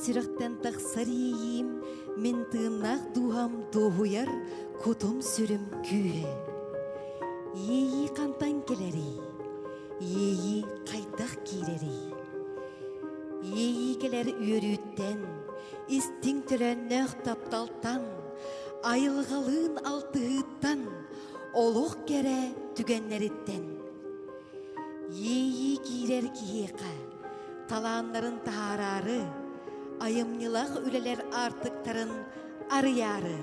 сүрэхтэн тахсар иэйиим, мин тыыннаах дууһам дуоһуйар кутум-сүрүм күүһэ. Иэйии хантан кэлэрий? Иэйии хайдах киирэрий? Иэйии кэлэр үөрүүттэн, истиҥ төлөннөөх тапталтан, айылҕалыын алтыһыыттан, олох кэрэ түгэннэриттэн. Иэйии киирэр киһиэхэ талааннарын таһаараары, айымньылаах үлэлэр аартыктарын арыйаары.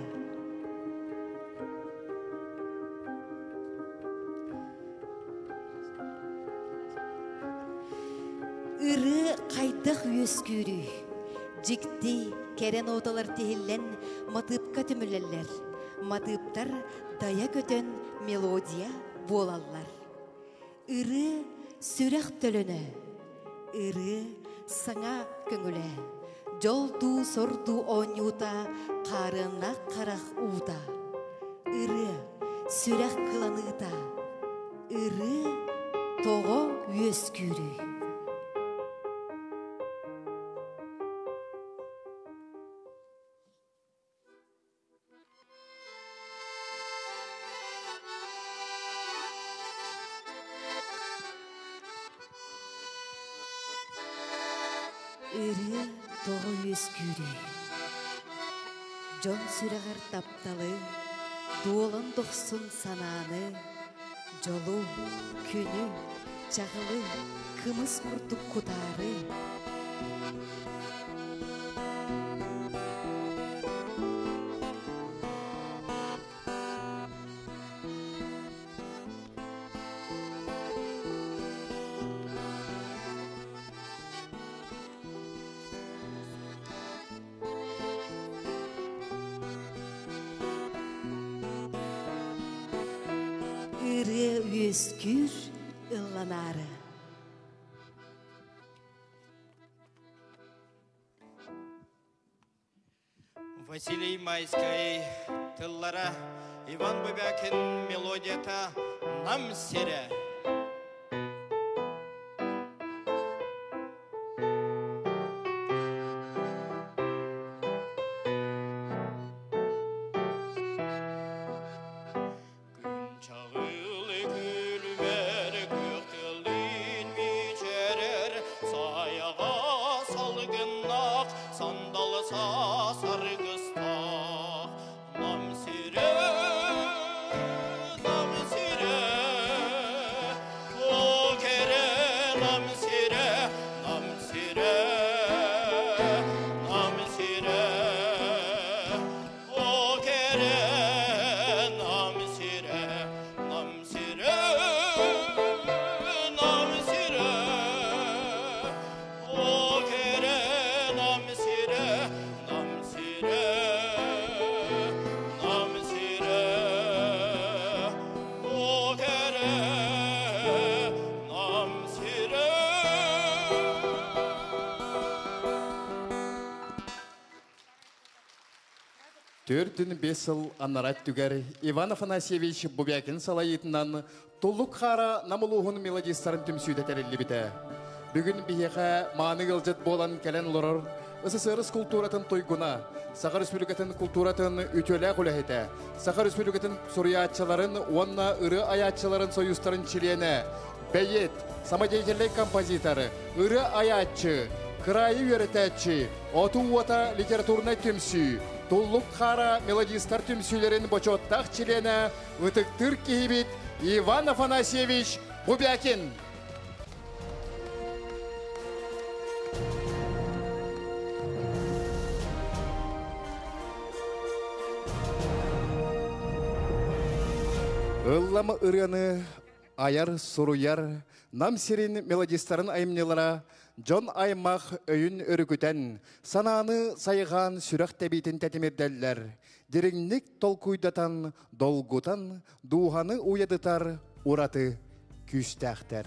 Ырыа хайдах үөскүүрүй? Дьикти, кэрэ ноталар тиһиллэн матыыпка түмүлэллэр. Матыыптар дайа көтөн мелодия буолаллар. Ырыа сүрэх төлөнө, ырыа саҥа көҥүлэ, дьол дуу сор дуу оонньуута, хаарыаннаах харах уута. Ырыа сүрэх кыланыыта, ырыа тоҕо үөскүүрүй? Ырыа тоҕо үөскүүрүй? Дьон сүрэҕэр тапталы, дуолан дохсун санааны, дьолу, күнү, чаҕылы, кымыс курдук кутаары. Ырыа үөскүүр ылланаары. Василий Майскай тыллара, Иван Бубякин мелодията «Нам сирэ». Күн чаҕылы күлүмэр күөх тыалын мичэрэр, Сайаҕа салгыннаах, сандал саас аргыстаах. Нам сирэ, нам сирэ, о кэрэ нам сирэ, нам сирэ, нам сирэ. О кэрэ нам сирэ, нам сирэ, нам сирэ. О кэрэ нам сирэ, нам сирэ, нам сирэ. О кэрэ нам сирэ. 45 сыл аннара өттүгэр Иван Афанасьевич Бубякин салайыытынан Туллук хаара Нам улууһун мелодистарын түмсүүтэ тэриллибитэ. Бүгүн биһиэхэ мааны ыалдьыт буолан кэлэн олорор СССР култууратын туйгуна, Саха Республикатын култууратын үтүөлээх үлэһитэ, Саха Республикатын суруйааччыларын уонна ырыа айааччыларын союзтарын чилиэнэ, бэйиэт, самодеятельнай композитор, ырыа айааччы, кыраайы үөрэтээччи, Отуу уота литературнай түмсүү, Туллук хаара мелодистар түмсүүлэрин бочуоттаах чилиэнэ, ытыктыыр киһибит Иван Афанасьевич Бубякин. Ыллам ырыаны айар, суруйар Нам сирин мелодистарын айымньылара дьон аймах өйүн өрүкүтэн, санааны сайҕаан сүрэх тэбиитин тэтимирдэллэр, дириҥник толкуйдатан, долгутан, дууһаны уйадытар ураты күүстээхтэр.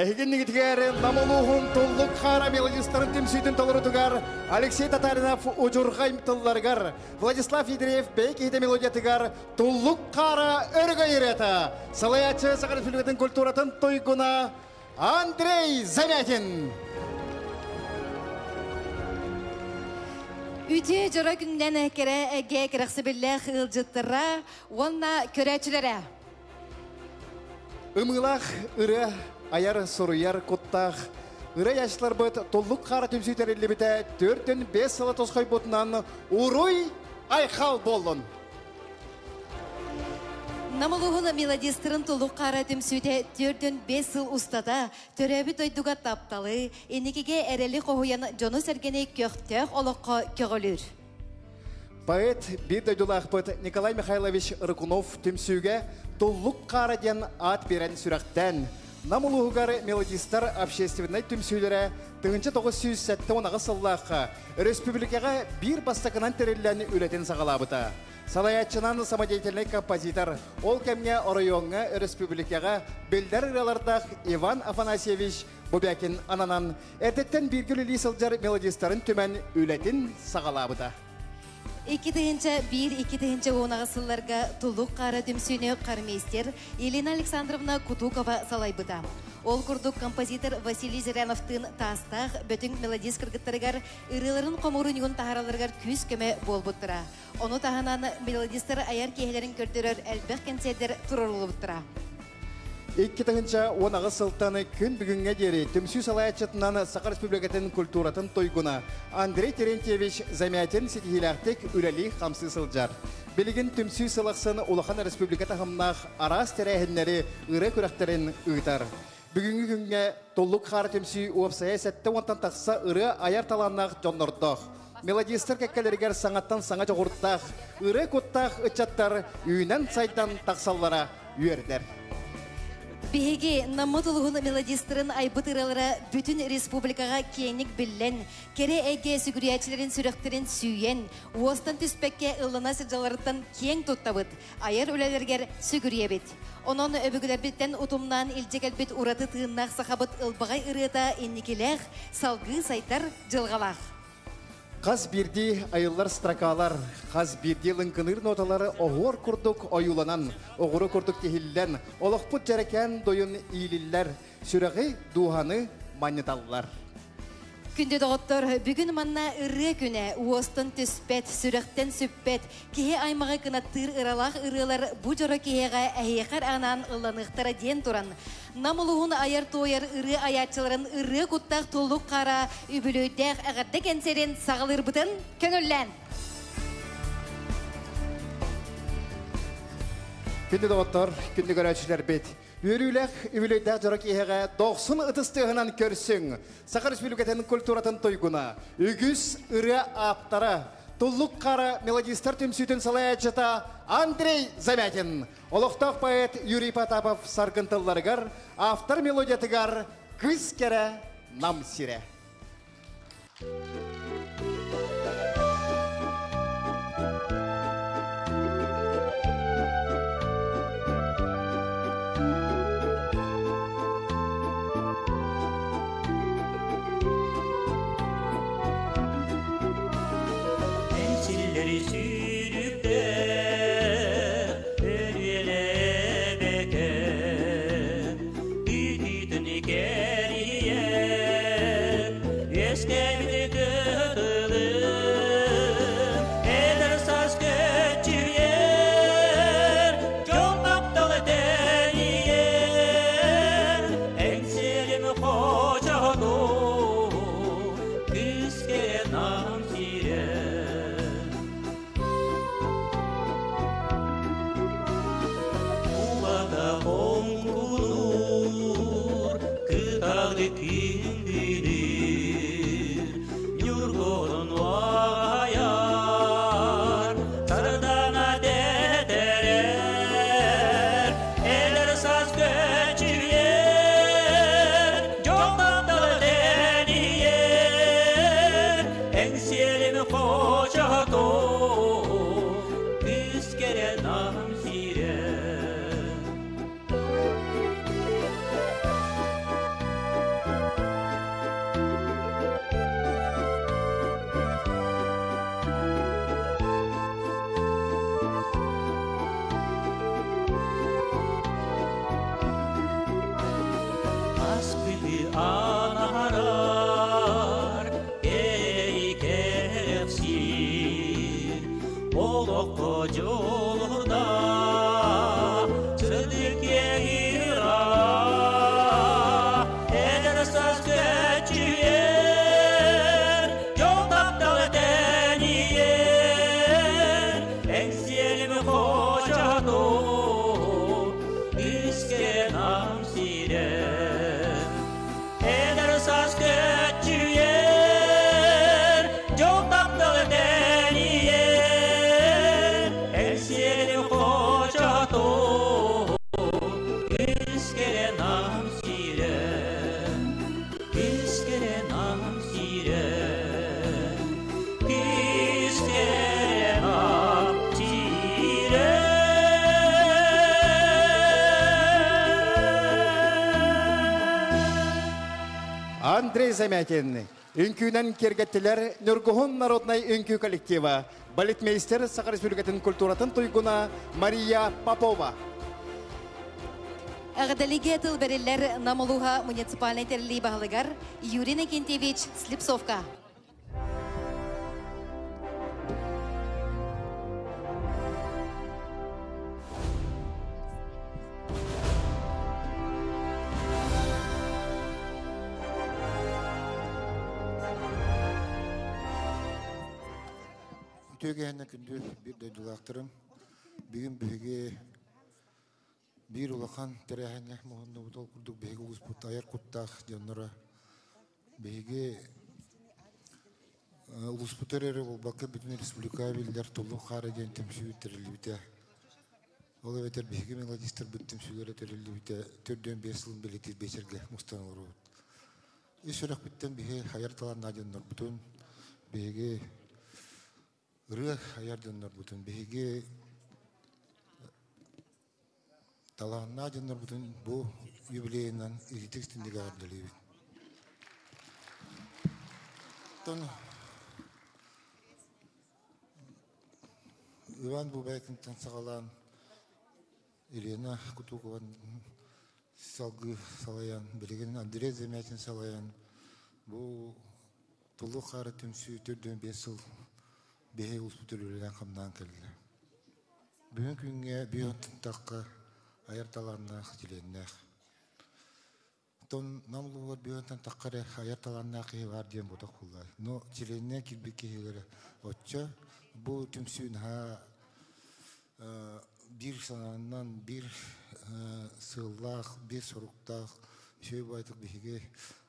Эһигиннигитигэр Нам улууһун Туллук хаара мелодистарын түмсүүтүн толорутугар Алексей Татаринов удьурҕай тылларыгар, Владислав Ядреев бэйэ киһитэ мелодиятыгар Туллук хаара өрөгөй ырыата, салайааччы Саха Республикатын культуратын туйгуна Андрей Замятин. Үтүө дьоро күнүнэн кэрэ эгэ кэрэхсэбиллээх ыалдьыттара уонна көрөөччүлэрэ. Ымыылаах ырыа айар суруйар куттаах ырыа яшларбыт Туллук хаара түмсүү тэриллибитэ 45 сыла тосхойбутунан уруй айхал буоллун! Нам улууһун мелодистарын Туллук хаара түмсүүтэ 45 сыл устата төрөөбүт дойдуга тапталы, инникигэ эрэли хоһуйан дьону-сэргэни көхтөөх олоххо көҕүлүүр. Поэт биир дойдулаахпыт Николай Михайлович Рыкунов түмсүүгэ Туллук хаара диэн аат биэрэн сүрэхтээн, Нам улууһугар мелодистар общественнай түмсүүлэрэ 1978 сыллаахха өрөспүүбүлүкэҕэ биир бастакынан тэриллэн үлэтин саҕалаабыта. Салайааччынан самодеятельнай композитор, ол кэмҥэ оройуоҥҥа өрөспүүбүлүкэҕэ биллэр ырыалардаах Иван Афанасьевич Бубякин ананан, эрдэттэн бииргэ үлэлии сылдьар мелодистарын түмэн үлэтин саҕалаабыта. 2001-2010 сылларга Туллук хаара түмсүүнү хормейстер Елена Александровна Кутукова салайбыта. Ол курдук композитор Василий Зыряновтыын Таастаах Бөтүҥ мелодист кыргыттарыгар ырыаларын хомуурунньугун таһааралларыгар күүс-көмө буолбуттара. Ону таһынан мелодистар айар киэһэлэрин көрдөрөр элбэх кэнсиэрдэр туруоруллубуттара. 2018 сылтан күн бүгүҥҥэ диэри түмсүү салайааччытынан Саха Республикатын культуратын туйгуна Андрей Терентьевич Замятин ситиһиилээхтик үлэлии-хамсыы сылдьар. Билигин түмсүү сыл ахсын улахан республика таһымнаах араас тэрээһиннэри, ырыа күрэхтэрин ыытар. Бүгүҥҥү күҥҥэ Туллук хаара түмсүү уопсайа 70-тан тахса ырыа айар талааннаах дьоннордоох. Мелодистар кэккэлэригэр саҥаттан саҥа дьоҕурдаах, ырыа куттаах ыччаттар үүнэн-сайдан тахсаллара үөрдэр. Биһиги Наммыт улуһун мелодистарын айбыт ырыалара бүтүн республикаҕа киэҥник биллэн, кэрэ эйгэ сүгүрүйээччилэрин сүрэхтэрин сүүйэн, уостан түспэккэ ыллана сылдьалларыттан киэҥ туттабыт, айар үлэлэригэр сүгүрүйэбит. Онон өбүгэлэрбиттэн утумнаан илдьэ кэлбит ураты тыыннаах сахабыт ылбаҕай ырыата инникилээх, салгыы сайдар дьылҕалаах. Хас биирдии айыллар строкалар, хас биирдии лыҥкыныыр ноталары оһуор курдук ойууланан, оҕуруо курдук тиһиллэн, олохпут дьэрэкээн дойун иилиллэр, сүрэҕи, дууһаны манньыталлар. Күндү доҕоттор, бүгүн манна ырыа күнэ, уостан түспэт, сүрэхтэн сүппэт, киһи аймаҕы кынаттыыр ыралаах ырыалар бу дьоро киһиэхэ эһиэхэр анаан ылланыахтара диэн туран, Нам улууһун айар-туойар ырыа айааччыларын ырыа куттаах туллук хара үбүлүөйдээх эҕэрдэ кэнсиэрин саҕалыырбытын көҥүллээн! Күндү доҕоттор, күндү көрөөччүлэрбит, үөрүүлээх үбүлүөйдээх дьоро киэһэҕэ дохсун ытыс тыаһынан көрсүҥ! Саха Республикатын культуратын туйгуна, үгүс ырыа ааптара, Туллук хара мелодистар түмсүүтүн салайааччыта Андрей Замятин, Олохтоох поэт Юрий Потапов саргын тылларыгар, автор мелодиятыгар «Кыс кэрэ Нам сирэ». Силлери сүүрүктэ өрүөлэбэкэ Үүтүтүн кэрийэн үөскээбит кытылым Эдэр саас көччүйэр дьол таптал этэрийэр Эҥсиэлим хочотун күүскэ нам сирэ Кубата хоҥкунуур, кыталы күндүлүүр, Ньургуһун уоҕайар, сардаҥа тэтэрэр, Эдэр саас көччүйэр, дьол таптал тэнийэр, Эҥсиэлим хочото, күүс кэрэ нам сирэ. Аспыты анаарар, кэрэхсиир, олоххо дьулуурдаах, сырдык ыраах, эдэр саас көччүйэр, дьол таптал тэнийэр, эҥсиэлим хочотун, үскэ нам сирэ. Эдэр саас көччүйэр, дьол таптал тэнийэр, эҥсиэлим хочотун, үскэ нам сирэ, үскэ нам сирэ, үскэ нам сирэ. Андрей Замятин, үҥкүүнэн киэргэттилэр Ньургуһун народнай үҥкүү коллектива, балетмейстер Саха Республикатын культуратын туйгуна Мария Попова. Эҕэрдэлигэ тыл бэриллэр Нам улууһа муниципальнай тэриллии баһылыгар Юрий Иннокентьевич Слепцовка. Үтүө киэһэннэ күндү биир дойдулаахтарым. Бүгүн биһиги биир улахан тэрээһиҥҥэ муһуннубут. Ол курдук биһиги улууспут айар куттаах дьонноро биһиги Улууспутугар эрэ буолбакка бүтүн республикаҕа биллэр Туллук хаара диэн түмсүү тэриллибитэ. Ол эбэтэр биһиги мелодистарбыт түмсүүлэрэ тэриллибитэ 45 сылын бэлиэтиир биэчэргэ мустан олоробут. Ис сүрэхпиттэн биһи айар талааннаах дьоннорбутун, биһиги ырыа айар дьоннорбутун, биһиги талааннаах дьоннорбутун бу юбилейынан ититик истиҥник эҕэрдэлиибит. Оттон Иван Бубайкинтан саҕалаан Елена Кутукова салгыы салайан, билигин Андрей Замятин салайан бу Тулу хаара түмсүү 45 сыл биһи улуспут үлэлээн-хамнаан кэллэ. Бүгүн күҥҥэ бүөн тахха айар талааннаах, чилиэннээх. Оттон Нам улууһугар бүөнтэн тахха эрэ айар талааннаах киһи баар диэн ботох буолла. Но чилиэннэ киирбит киһилэрэ оччо бу түмсүү наһаа биир санаанан, биир сыаллаах, биир соруктаах үчүгэй баайтык биһиги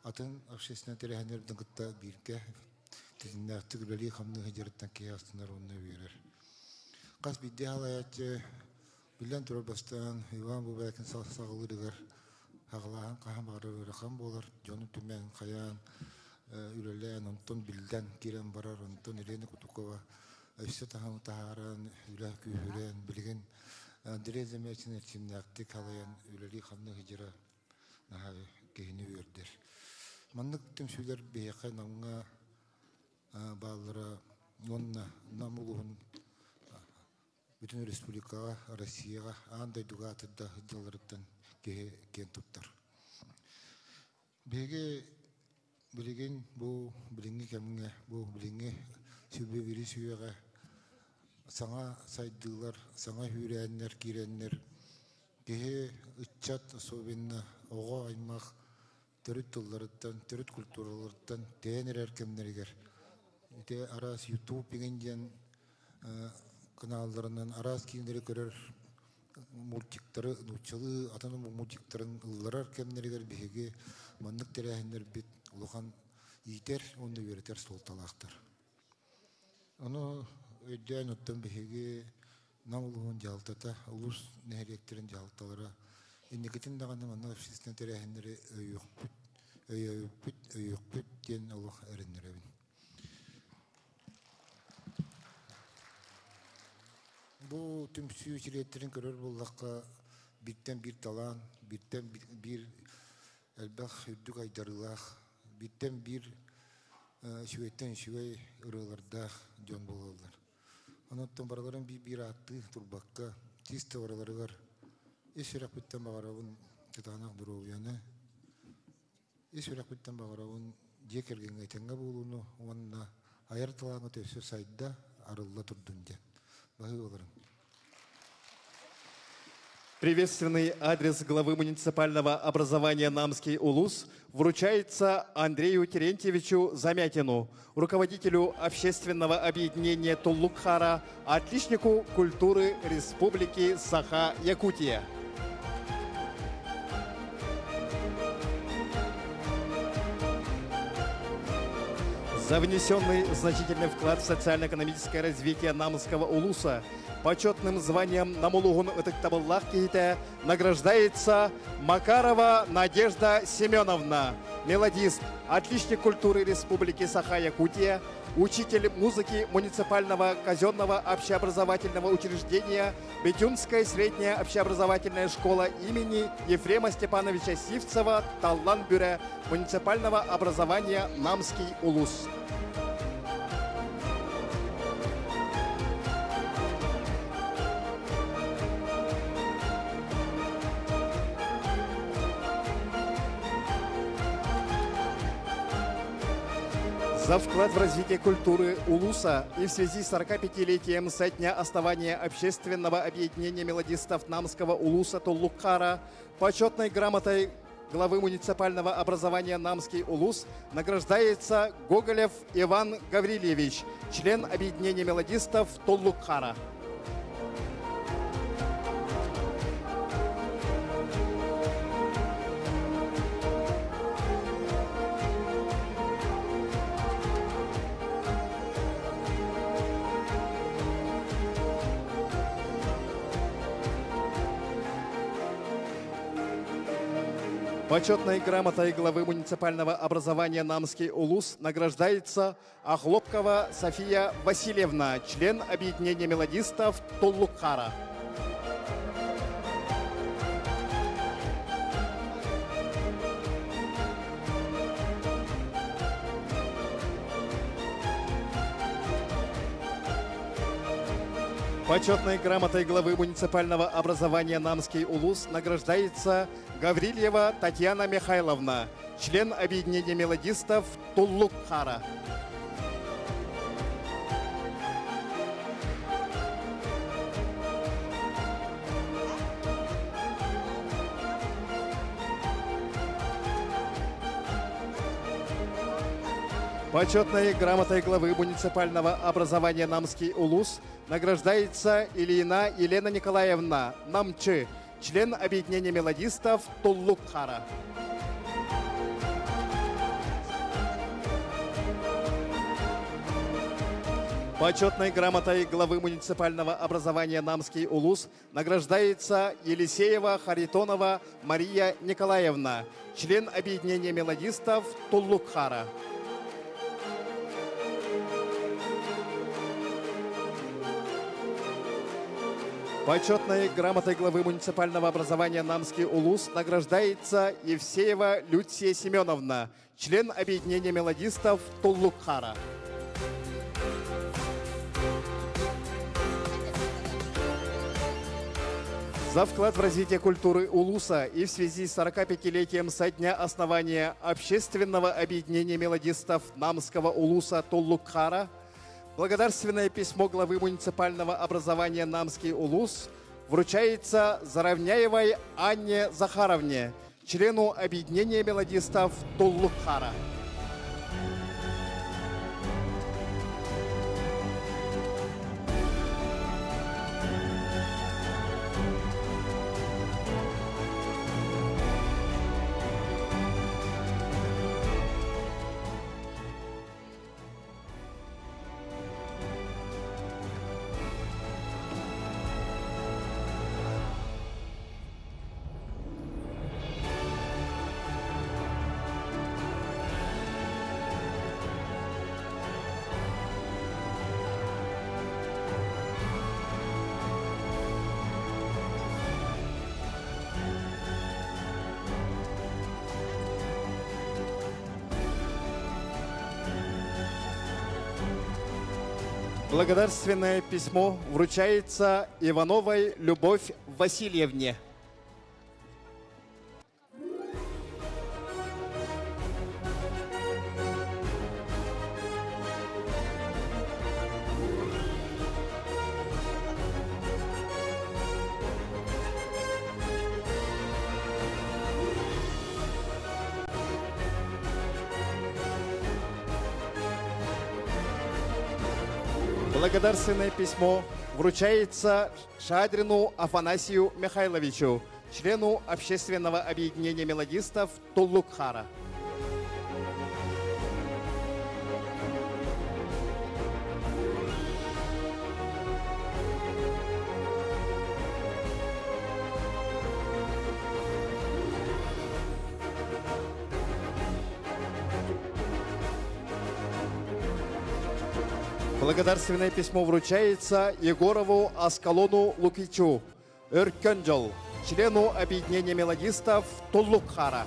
атын общественнай тэрээһиннэрбитин кытта бииргэ тэтимнээхтик үлэлии-хамныы сылдьарыттан киһи астынар уонна үөрэр. Хас биирдии халайааччы биллэн турар бастаан Иван Бубякин саҕалыырыгар аҕалааһын хаһан баҕарар ыарахан буолар, дьону түмэн, хайаан үлэлээн, онтон биллэн киирэн барар, онтон Елена Кутукова өссө таһымы таһааран, үлэ күүһүрэн, билигин Андрей Замятин эрчимнээхтик халайан үлэлии-хамныы сылдьара наһаа киһини үөрдэр. Маннык түмсүүлэр биһиэхэ Намҥа бааллара уонна Нам улууһун бүтүн республикаҕа, Россияҕа, аан дойдуга аатырда сылдьалларыттан киһи киэн туттар. Биһиги билигин бу билиҥҥи кэмҥэ, бу билиҥҥи сүбэ сүүйэҕэ саҥа сайдыылар, саҥа үүрээннэр киирэннэр киһи ыччат, особенно оҕо аймах төрүт тылларыттан, төрүт культураларыттан тэйэн эрэр кэмнэригэр ити араас YouTube игин диэн каналларынан араас киинэлэри көрөр мультиктары нууччалыы атын мультиктарын ылларар кэмнэригэр биһиги маннык тэрээһиннэрбит улахан иитэр уонна үөрэтэр суолталаахтар. Ону өйдөөн оттон биһиги Нам улууһун дьаһалтата, улуус нэһилиэктэрин дьаһалталара инникитин даҕаны маннык общественнай тэрээһиннэри өйүөхпүт, өйөөбүппүт, өйүөхпүт диэн олох эрэннэрэбин. Бу түмсүү чилиэттэрин көрөр буоллахха, бииртэн биир талаан, бииртэн биир элбэх үрдүк айдарыылаах, бииртэн биир үчүгэйтэн үчүгэй ырыалардаах дьон буолаллар. Онон барыларын биир-биир ааттыы турбакка, чисто барыларыгар ис сүрэхпиттэн баҕарабын кытаанах доруобуйаны, ис сүрэхпиттэн баҕарабын дьиэ кэргэҥҥэ этэҥҥэ буолууну уонна айар талааҥҥыт өссө сайда, арылла турдун диэн. Баһыы Приветственный адрес главы муниципального образования Намский Улус вручается Андрею Терентьевичу Замятину, руководителю общественного объединения Туллукхара, отличнику культуры Республики Саха-Якутия. За внесенный значительный вклад в социально-экономическое развитие Намского улуса почетным званием Нам улууһун ытыктабыллаах киһитэ награждается Макарова Надежда Семеновна, мелодист, отличник культуры Республики Саха-Якутия, учитель музыки муниципального казенного общеобразовательного учреждения Бетюнская средняя общеобразовательная школа имени Ефрема Степановича Сивцева Таллан-Бюре муниципального образования Намский Улус. За вклад в развитие культуры Улуса и в связи с 45-летием со дня основания общественного объединения мелодистов Намского Улуса Туллукхара почетной грамотой главы муниципального образования Намский Улус награждается Гоголев Иван Гаврильевич, член объединения мелодистов Туллукхара. Почетной грамотой главы муниципального образования Намский Улус награждается Охлопкова София Васильевна, член объединения мелодистов Туллукхара. Почетной грамотой главы муниципального образования Намский Улус награждается Гаврильева Татьяна Михайловна, член объединения мелодистов Туллукхара. Почетной грамотой главы муниципального образования Намский Улус награждается Ильина Елена Николаевна Намчы, член объединения мелодистов Туллукхара. Почетной грамотой главы муниципального образования Намский Улус награждается Елисеева Харитонова Мария Николаевна, член объединения мелодистов Туллукхара. Почетной грамотой главы муниципального образования Намский Улус награждается Евсеева Люция Семеновна, член объединения мелодистов Туллукхара. За вклад в развитие культуры Улуса и в связи с 45-летием со дня основания Общественного объединения мелодистов Намского Улуса Туллукхара благодарственное письмо главы муниципального образования Намский Улус вручается Заровняевой Анне Захаровне, члену объединения мелодистов Туллукхара. Благодарственное письмо вручается Ивановой Любовь Васильевне. Благодарственное письмо вручается Шадрину Афанасию Михайловичу, члену Общественного объединения мелодистов Туллукхара. Благодарственное письмо вручается Егорову Аскалону Лукичу, Өркөнжол, члену объединения мелодистов Туллукхара.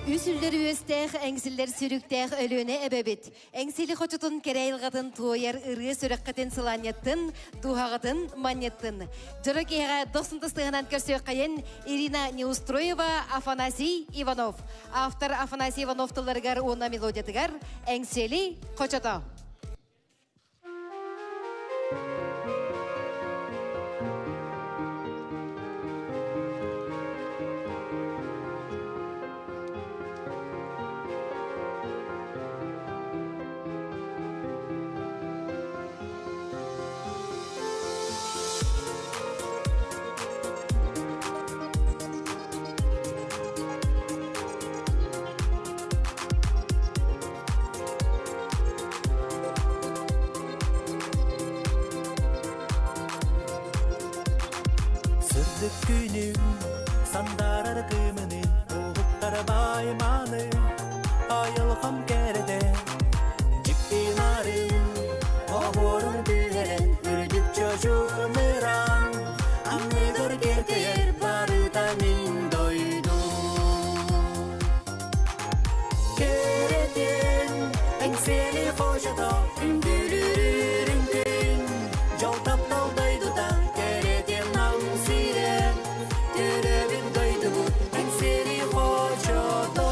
Үсүллер үөстээх, эҥсиллэр сүрүктээх Өлүөнэ эбэбит. Эҥсиэли хочотун кэрэ айылҕатын туойар ырыа сүрэххитин сылаанньыттын, дууһаҕытын манньыттын. Дьоро киэһэҕэ дохсун тыстыһынан көрсүөххэйин Ирина Неустроева, Афанасий Иванов. Автор Афанасий Иванов тылларыгар уонна мелодиятыгар Эҥсиэли хочото. Сырдык күнүм сандарар кымынын Уһуктар байманы айылҕам кэрэтэ Дьиктинарын оһуорун түһэрэн үрдүк чочу мыран Анныгар кэркэйэр барыта мин дойду Кэрэтин эҥсиэли хочото үҥкүүлүүр үҥкүн Дьол таптал дойдута кэрэтин нам сирэ Төрөөбүт дойдубут эҥсиэли хочото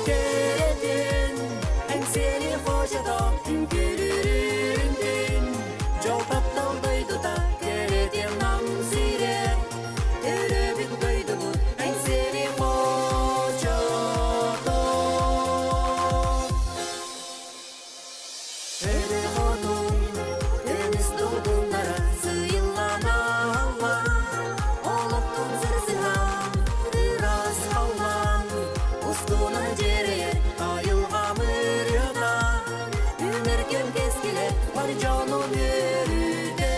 Кэрэтин эҥсиэли хочото үҥкүүлүүр үҥкүн Дьол таптал дойдута кэрэтин нам сирэ Төрөөбүт дойдубут эҥсиэли хочото Эбэ хотун көмүс долгуннара сыйылланаллар Олохтун сырсыһан ыраас халлаан Устунан дьиэрэйэр айылҕа ырыата Үүнэр кэм кэскилэ бар дьонун үөрүүтэ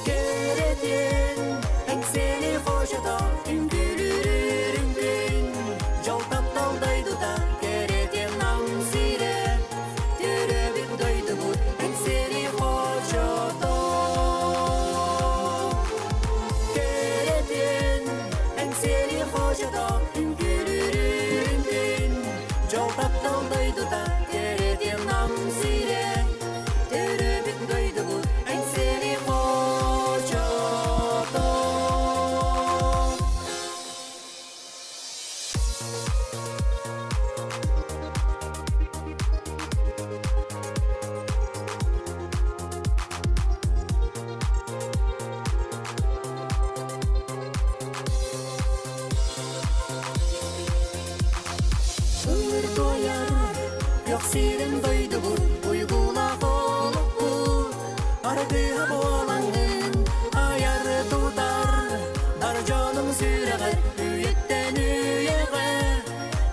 Кэрэтин эҥсиэли хочото үҥкүүлүүр үҥкүн Дьол таптал дойдута кэрэтин нам сирэ Төрөөбүт дойдубут эҥсиэли хочото Кэрэтин эҥсиэли хочото үҥкүүлүүр үҥкүн Дьол таптал дойдута кэрэтин нам сирэ Төрөөбүт дойдубут эҥсиэли хочото Ыллыыр туойар күөх сирин дойдубут уйгулаах олохпут Аргыһа буолаҥҥын айар тутар бар дьонум сүрэҕэр үйэттэн үйэҕэ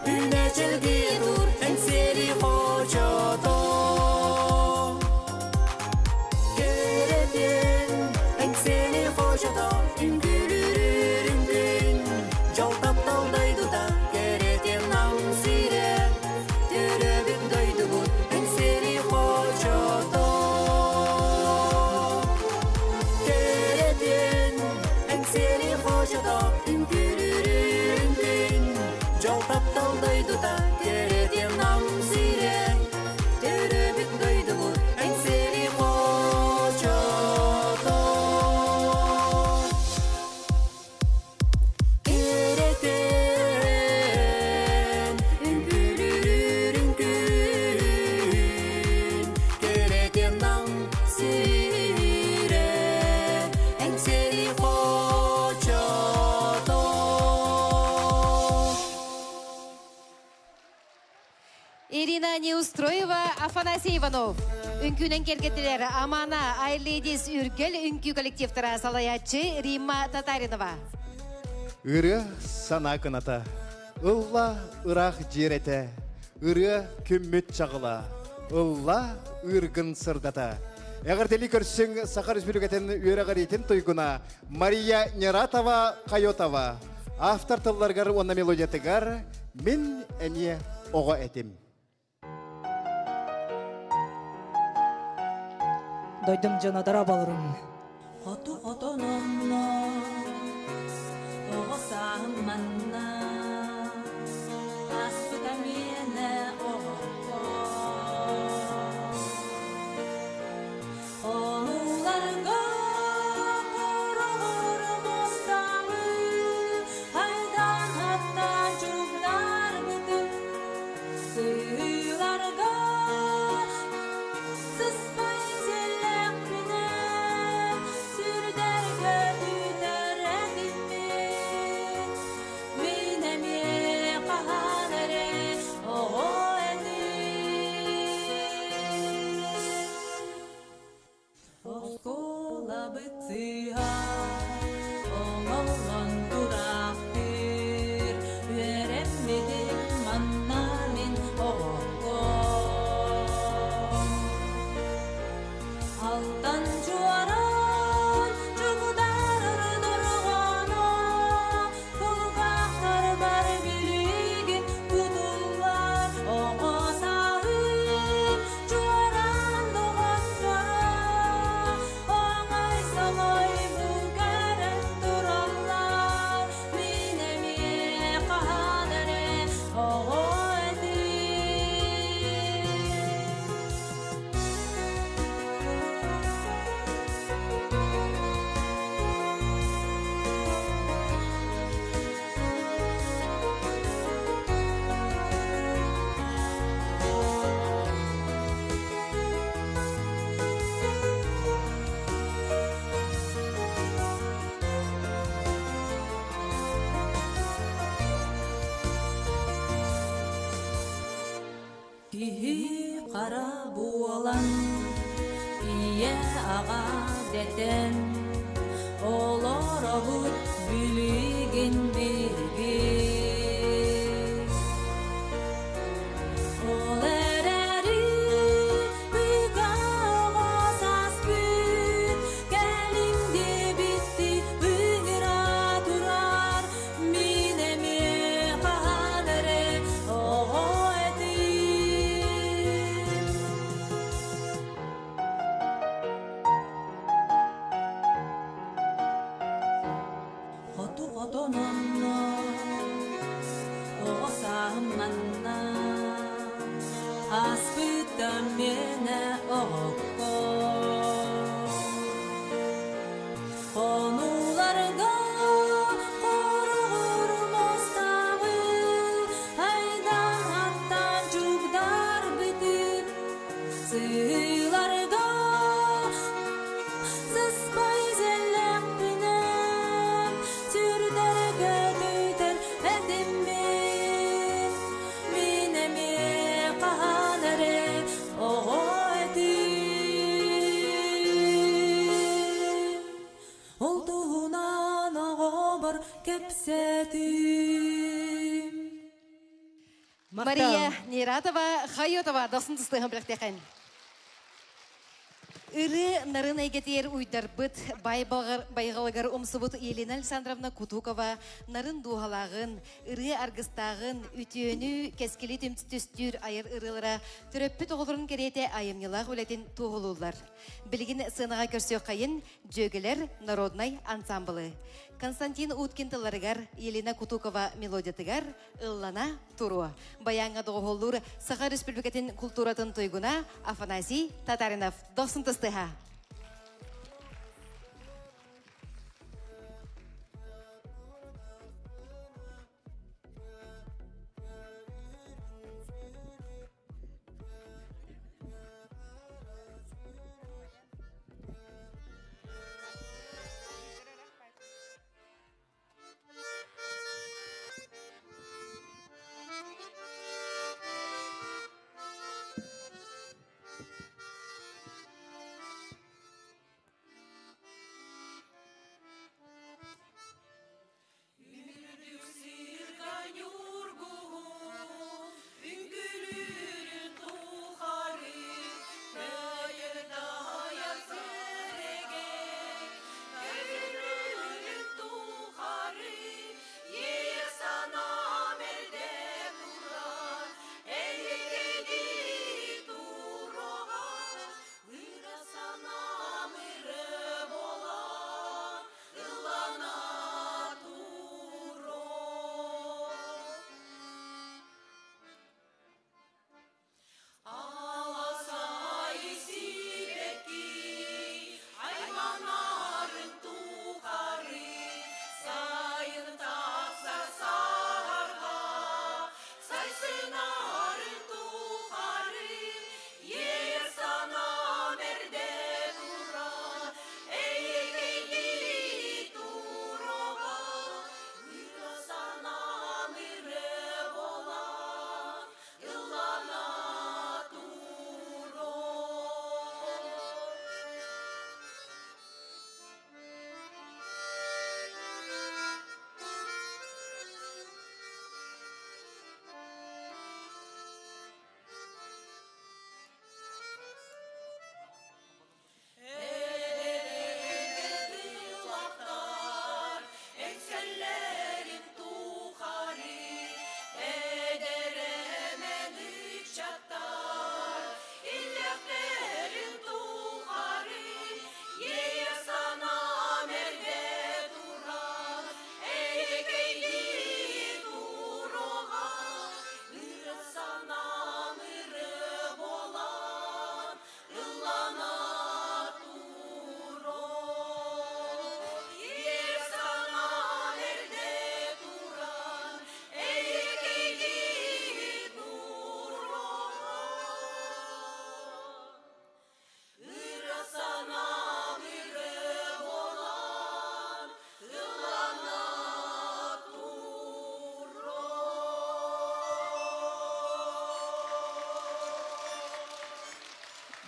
Үүнэ чэлгийэ тур эҥсиэли хочото Кэрэтин эҥсиэли хочото үҥкүүлүүр үҥкүн Дьол таптал дойдута кэрэтин нам сирэ Төрөөбүт дойдубут эҥсиэли хочото Кэрэтин эҥсиэли хочото үҥкүүлүүр үҥкүн Дьол таптал дойдута кэрэтин нам сирэ Төрөөбүт дойдубут эҥсиэли хочото Кэрэтин үҥкүүлүүр үҥкүн Кэрэтин нам сирэ эҥсиэли хочото Ирина Неустроева, Афанасий Иванов. Үҥкүүнэн киэргэттилэр Амана Ай Ladies Үргэл үҥкүү коллективтара, салайааччы Римма Татаринова. Ырыа санаа кыната. Ылла ыраах дьиэрэтэ. Ырыа күммүт чаҕыла. Ылла ыыргын сырдата. Эҕэрдэлии көрсүҥ Саха Республикатын үөрэҕириитин туйгуна Мария Нератова Койотова. Автор тылларыгар уонна мелодиятыгар «Мин эмиэ оҕо этим». Дойдум дьоно, дорооболоруҥ. Хоту отононно оҕо сааһым манна ааспыта миэнэ оҕо Хонууларга хороҕор муостааҕы айдаан хаттаан чугдарбытым Сыыларга сыспай сиэллээхпинэн сүрдэргэ түтэр этиммит. Киһи хара буолан, ийэ аҕа дэтэн, олоробут билигин биһиги. Ол эрээри ыга оҕо сааспыт кэлиҥ диэбиттии ыҥыра турар. Мин эмиэ хаһан эрэ оҕо этим. Хоту хотононно оҕо сааһым манна ааспыта миэнэ оҕокко. Хонууларга хороҕор муостааҕы айдаан аттаан чугдарбытым сыыларга сыспай сэллэхпинэн сүрдэргэ көтүтэр этим мин. Мин эмиэ хаһан эрэ оҕо этим. Ол туһунан оҕобор кэпсэтим. Мария Нератова, Хайотова, досын тыстыһын билэхтехен. Ыры нарын эйгэтигэр уйдарбыт байҕалыгар умсубут Елена Александровна Кутукова нарын дууһалааҕын, ырыа аргыстааҕын, үтүөнү, кэскили түмтүстүүр айар ырыалара төрөппүт оҕолорун кэриэтэ айымньылаах үлэтин туоһулууллар. Билигин сыанаҕа көрсүөххэйин Дьүөгэлэр народнай ансамблы. Константин Уткин тылларыгар, Елена Кутукова мелодиятыгар ыллана туруо. Баяҥҥа доҕуһуоллуур Саха Республикатын култууратын туйгуна Афанасий Татаринов. Дохсун тыстыһа.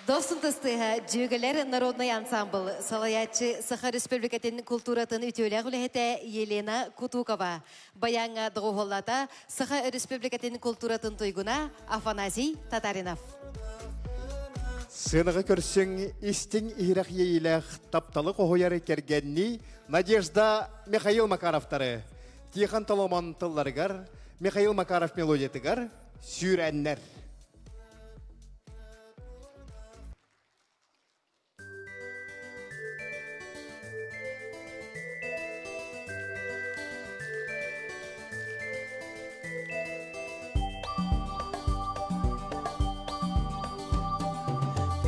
Дохсун тыстыха Дьүөгэлэр народный ансамбл салайааччы Саха Республикатын култууратын үтүөлээх үлэһитэ Елена Кутукова. Баяҥҥа доҕуһуоллата Саха Республикатын култууратын туйгуна Афанасий Татаринов. Сыанаҕа көрсүҥ истиҥ иһирэх иэйиилээх тапталы хоһуйар кэргэннии Надежда Михаил Макаровтары Тихон Толомон тылларыгар, Михаил Макаров мелодиятыгар сүүрэннэр.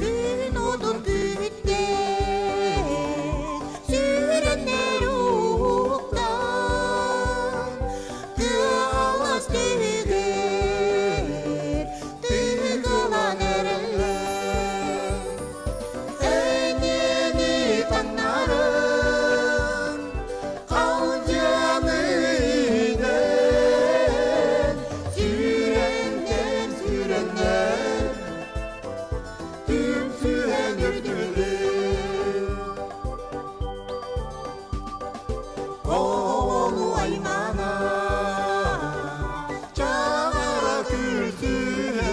Күн отун күтте, сүрэннэр уһуктан, тыалас түһүгэр, түгылан эрэллэр. Эниэни таҥнарын, халдьаны иһинэн, сүрэннэр, сүрэннэр, түмсүһэн үрдүлэр. Оҕону аймана, чаҕара күлсүһэн,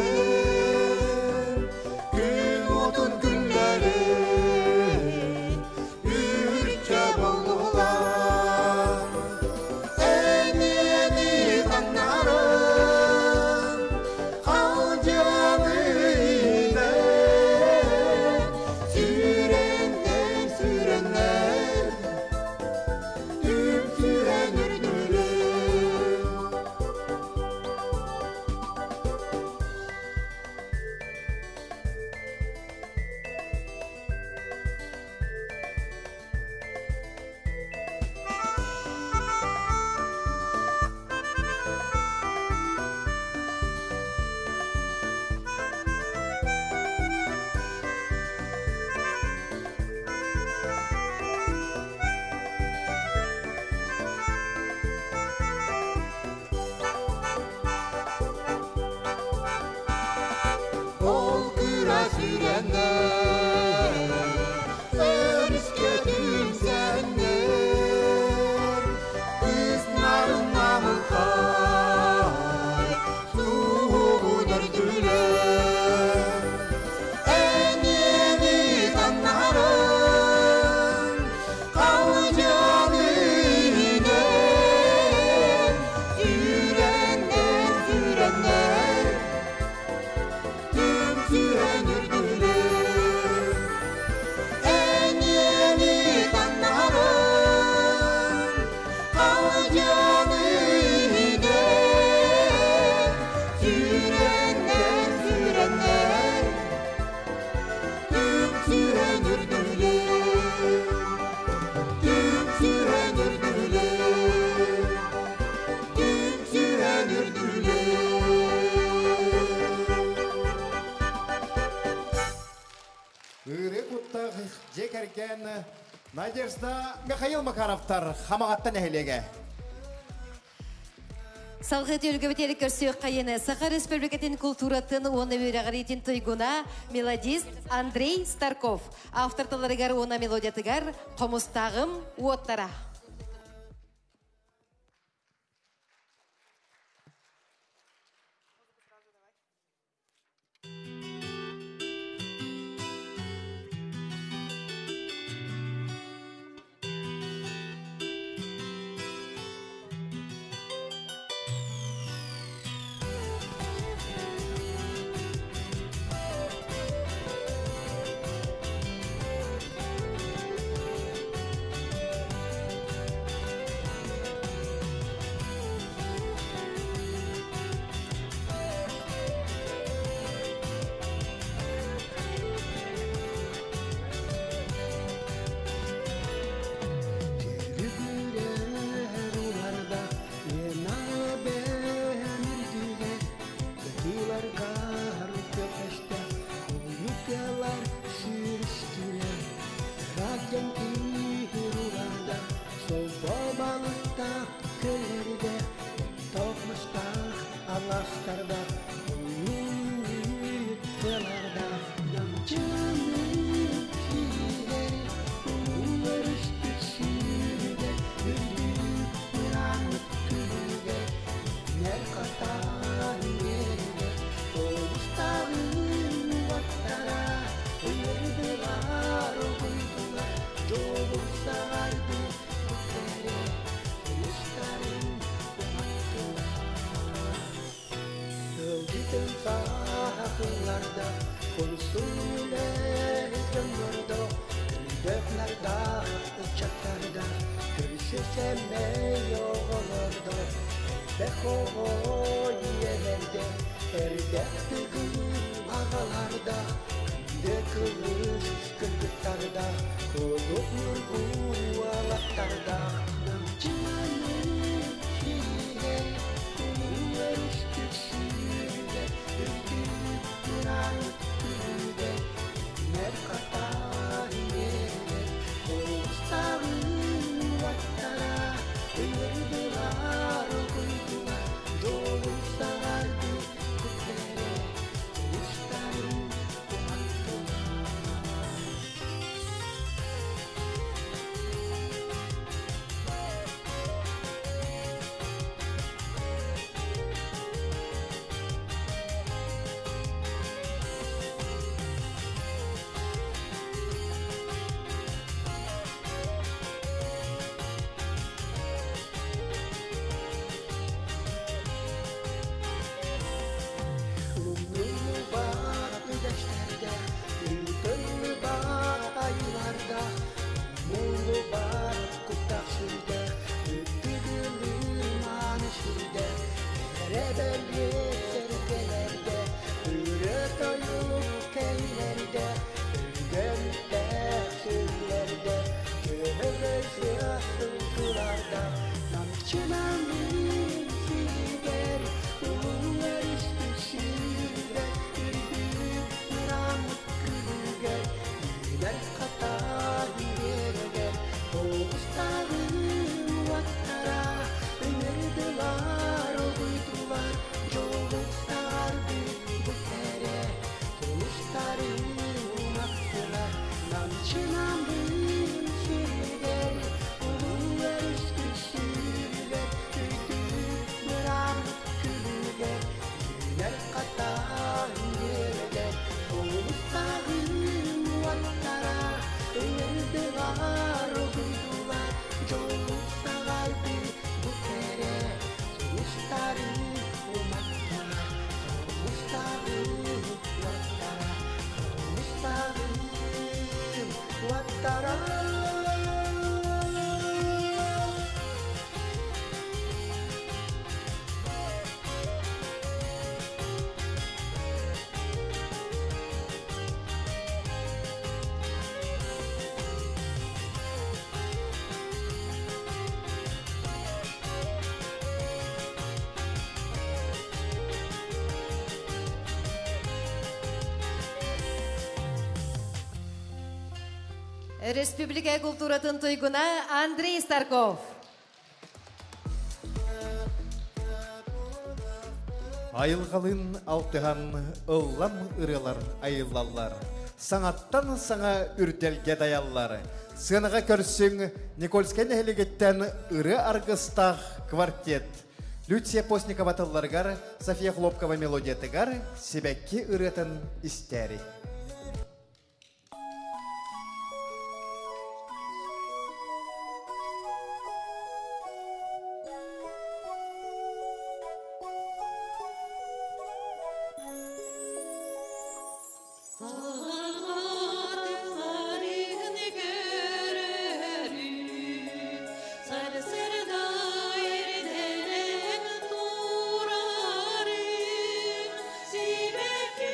күн уотун күллэрин үрчэ боллулар. Эниэни таҥнарын, халдьаны иһинэн, сүрэннэр, сүрэннэр, түмсүһэн үрдүлэр. Ол кыра сүрэннэр, өрүскэ түмсэннэр, кыснарын намылхай, суһугун өрдүлэр. Эниэни таҥнарын, халдьаны иһинэн, сүрэннэр, сүрэннэр, түмсүһэн үрдүлэр. Эниэни таҥнарын, халдьаны иһинэн, сүрэннэр, сүрэннэр, түмсүһэн үрдүлэр. Түмсүһэн үрдүлэр. Түмсүһэн үрдүлэр. Ырыа куттаах дьиэ кэргэн Надежда Михаил Макаровтар Хамаҕатта нэһилиэгэ. Салгыы түһүлгэбитигэр көрсүөххэйин Саха Республикатын култууратын уонна үөрэҕириитин туйгуна мелодист Андрей Старков. Автор тылларыгар уонна мелодиятыгар Хомустааҕым уоттара. Республика культуратын туйгуна Андрей Старков. Айылғалын алтыған ыллам ырылар айыллалар. Саңаттан саңа үрделге даяллар. Сынаға көрсің Никольский нәһилигиттен ыры аргыстах квартет. Люция Постникова тылларгар, София Хлопкова мелодиятыгар, Себекки ырытын истери. Сибекки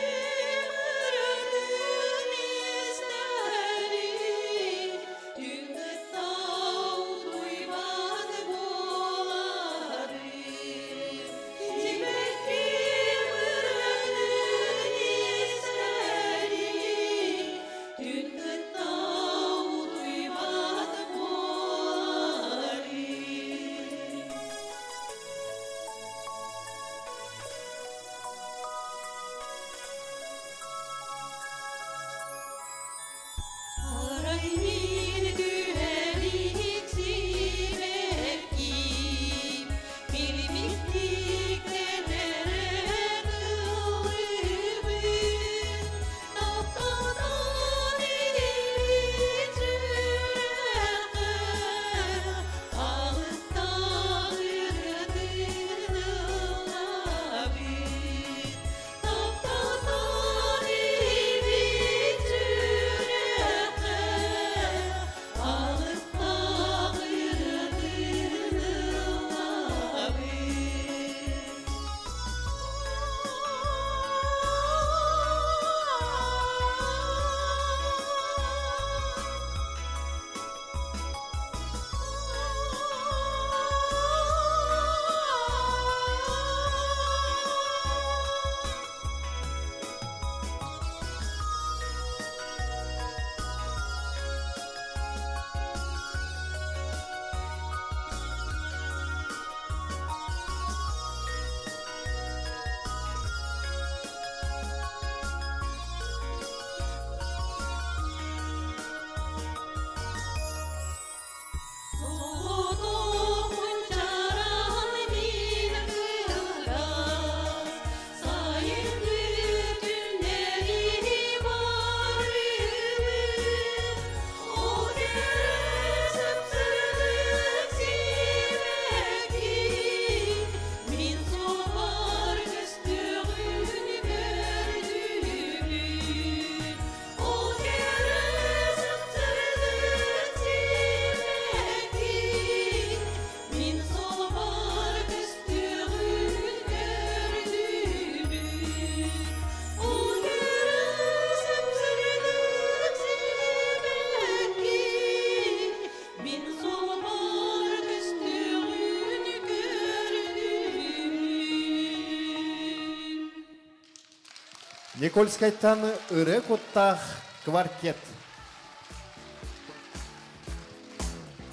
Никольскайтан ырыа куттаах квартет.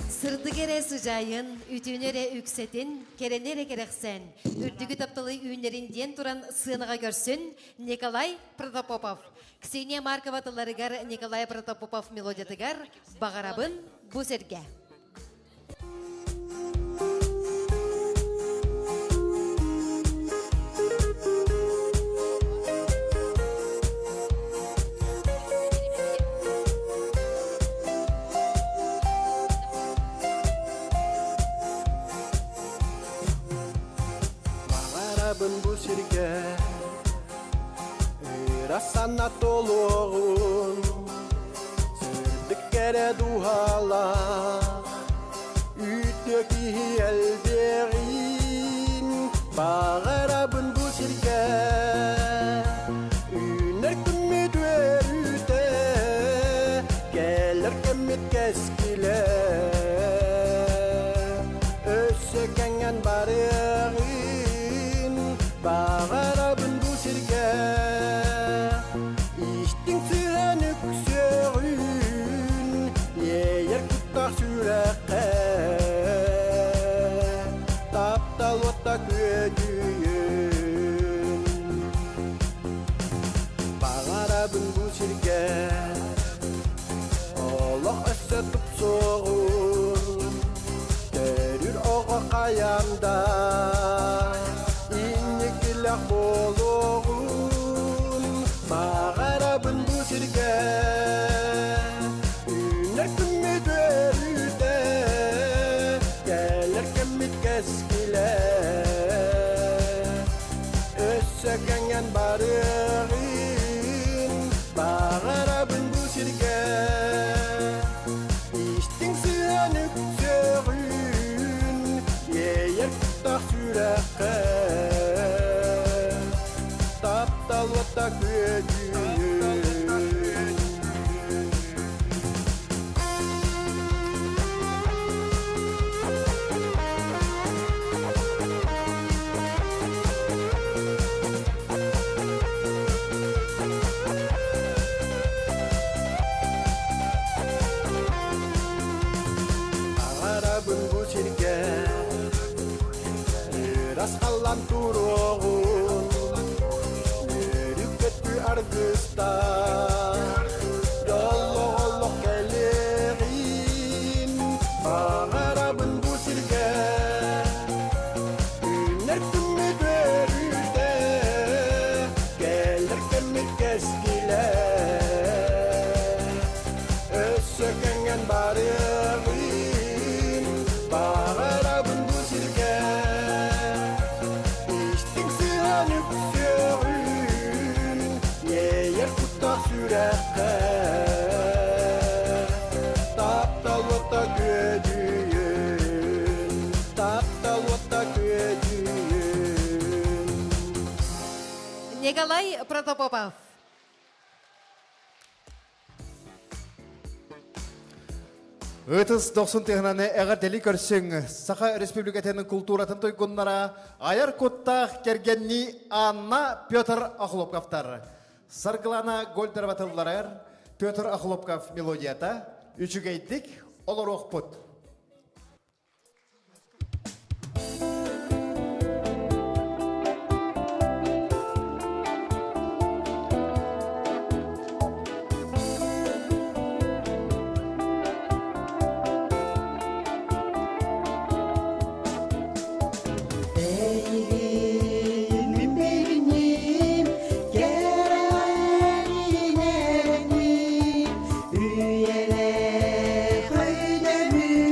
Сырдык эрэ сыдьаайын, үтүөнү эрэ үксэтин, кэрэни эрэ кэрэхсээн, үрдүгү тапталы үүннэрин диэн туран сыанаҕа көрсүн Николай Протопопов. Ксения Маркова тылларыгар Николай Протопопов мелодиятыгар «Баҕарабын бу сиргэ». Баҕарабын бу сиргэ ыра санаа толуоҕун, сырдык кэрэ дууһалаах үтүө киһи элбиэҕин. Баҕарабын бу сиргэ үүнэр күммүт үөрүүтэ, кэлэр кэммит кэскилэ өссө кэҥэн барыаҕын. Баҕарабын бу сиргэ истиҥ сыһыан үксүөҕүн, иэйэр куттаах сүрэххэ таптал уота күөдьүйүн. Баҕарабын бу сиргэ олох өссө тупсуоҕун, төрүүр оҕо хайаан да инникилэх буолуоҕун. Баҕарабын бу сиргэ үүнэр күммүт үөрүүтэ, кэлэр кэммит кэскилэ өссө кэҥэн барыаҕын. Баҕарабын бу сиргэ истиҥ сыһыан үксүөҕүн, иэйэр куттаах сүрэххэ таптал уота күөдьүйүн. Баҕарабын бу сиргэ ыраас халлаан туруоҕун, үөрүү-көтүү аргыстаах дьоллоох олох кэлиэҕин. Баҕарабын бу сиргэ үүнэр күммүт үөрүүтэ, кэлэр кэммит кэскилэ өссө кэҥэн барыаҕын. Баҕарабын бу сиргэ истиҥ сыһыан үксүөҕүн, иэйэр куттаах сүрэххэ таптал уота күөдьүйүн, таптал уота күөдьүйүн. Николай Протопопов. Ытыс дохсун тыаһынан эҕэрдэлии көрсүҥ Саха Республикатын култууратын туйгуннара айар куттаах кэргэннии Анна Петр Охлопковтар. Саргылана Гольдерова тылларыгар Петр Охлопков мелодията «Үчүгэйдик олоруохпут». Эйигин мин билиним, кэрэҕин эрэниим, үйэлээх өйдөбүл.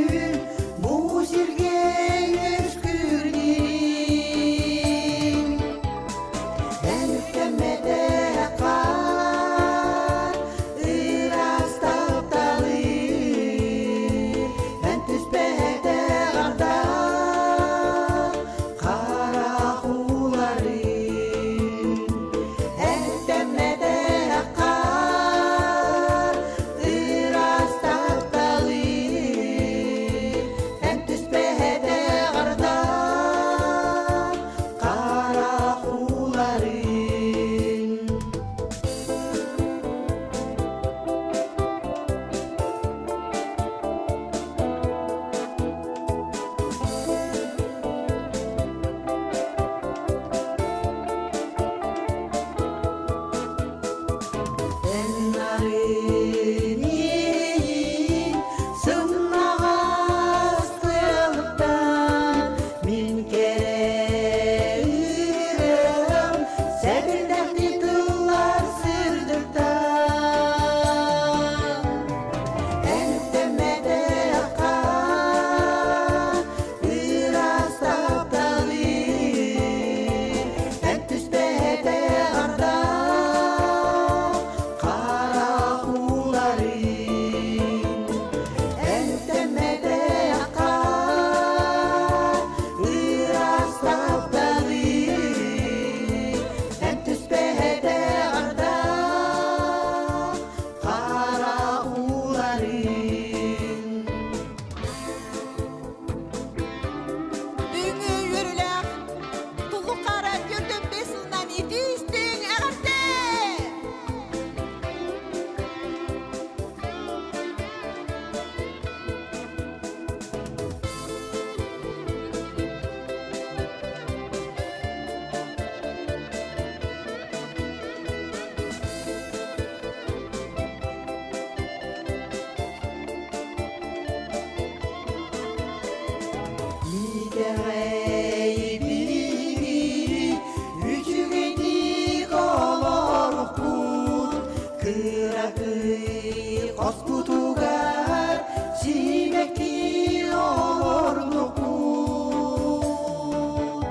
Кыракый хоспутугар сибэкки олордукпут.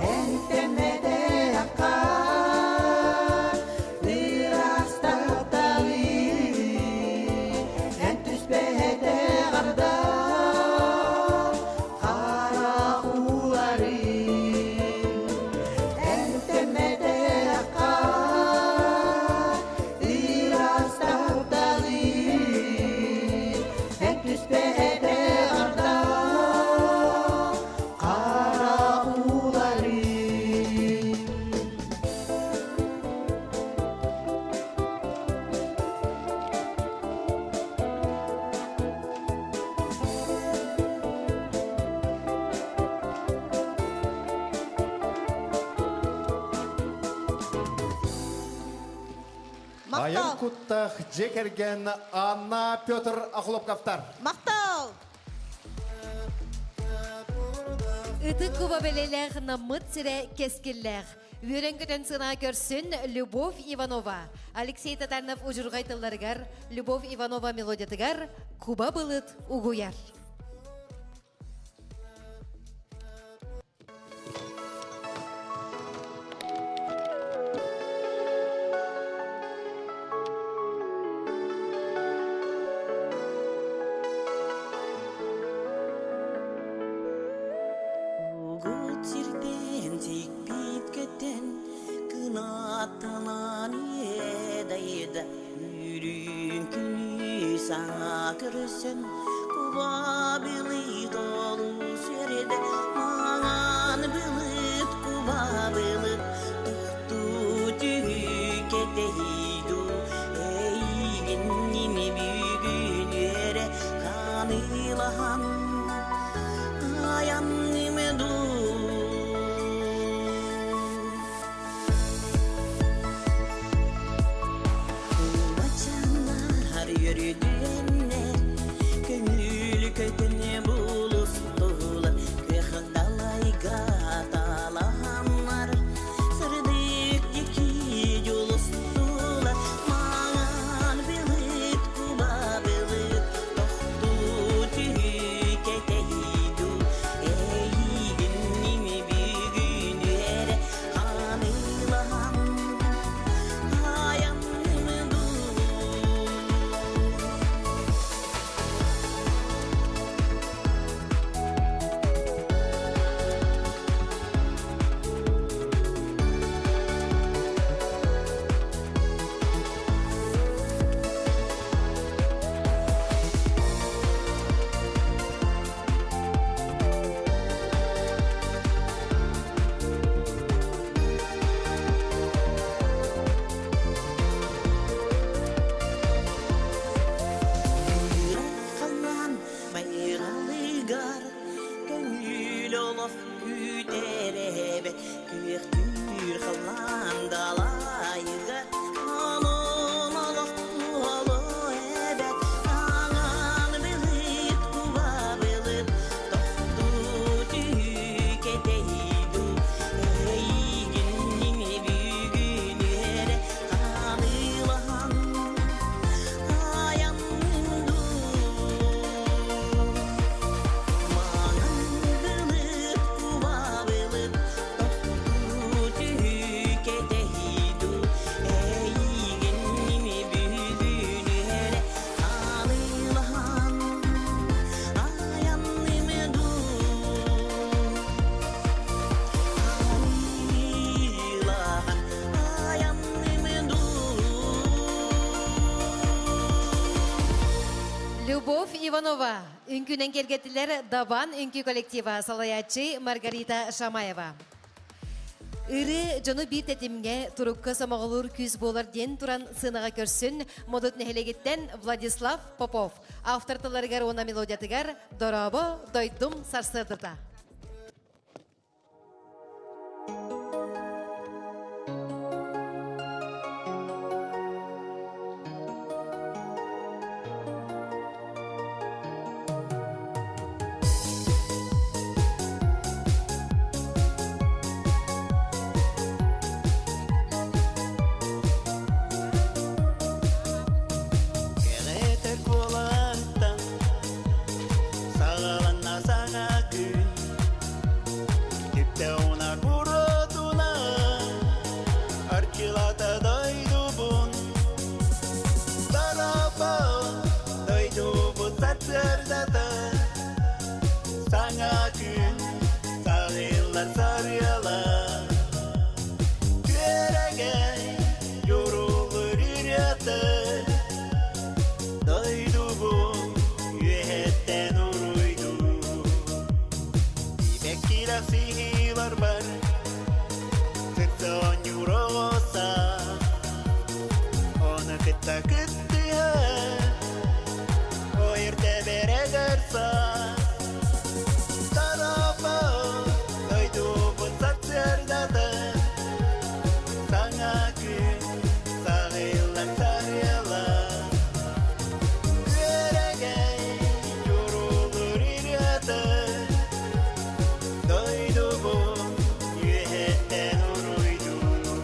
Энтэммэтэ хаар, ыраас тапталы, эн түспэтэ арда, хара уулары. Энтэммэтэ хаар, ыраас тапталы, эн түспэтэ арда, хара уулары. Айар Мактал. куттах жекерген Анна Петр Ахлопковтар. Мактал. Ытык куба белелех намыт сире кескиллех. Үйрен көтөн сына көрсүн Любовь Иванова. Алексей Татарнов ужургай тылларыгар, Любовь Иванова мелодиятыгар Куба былыт угуяр. Угут сирден тикпит көттен кынаттанан едайда үрүн күнү саңа көрсөн куба былыт олу серде маңан былыт куба былыт тухту түүкетейду эйгин ними бүгүн эре канылахан аянныме ду. Кубачаннар yürüdüenler, Көңүл көтүнө булустулар, Кыхылдалайга талаһаннар, Сырдык дики жулустулар, Маңан былыт, куба былыт, Тохту түүкетейду, Эйигин ними бүгүн эре ханылахан, Аяннымду. Халан майралыгар көңүл олох күтеребе күөхтүр халан далайыгар Алон олох туоло эбет аңан былыт куба былыт тохту түүкетейду эйигин ними бүгүн эре канылахан аяннымду. Маңан былыт куба былыт тохту түүкетейду эйигин ними бүгүн эре канылахан аяннымду. Канылахан аяннымду. Любовь Иванова. Үңкүнен келгетилер Дабан үңкү коллектива салаячы Маргарита Шамаева. Ыры жону бир тетимге турукка самоголур күз болар ден туран сыныга көрсүн модут нехелегиттен Владислав Попов. Автор тылларыгар она мелодиятыгар Доробо дойдум сарсырдыта. Кыттыһа Ойырта бередерса Тарапа Дойдубут сатсырдата Саҥа күн саҕыллар сарыала Күөрэгэй дьурулуур ырыата Дойдубут үөһэттэн уруйдуур.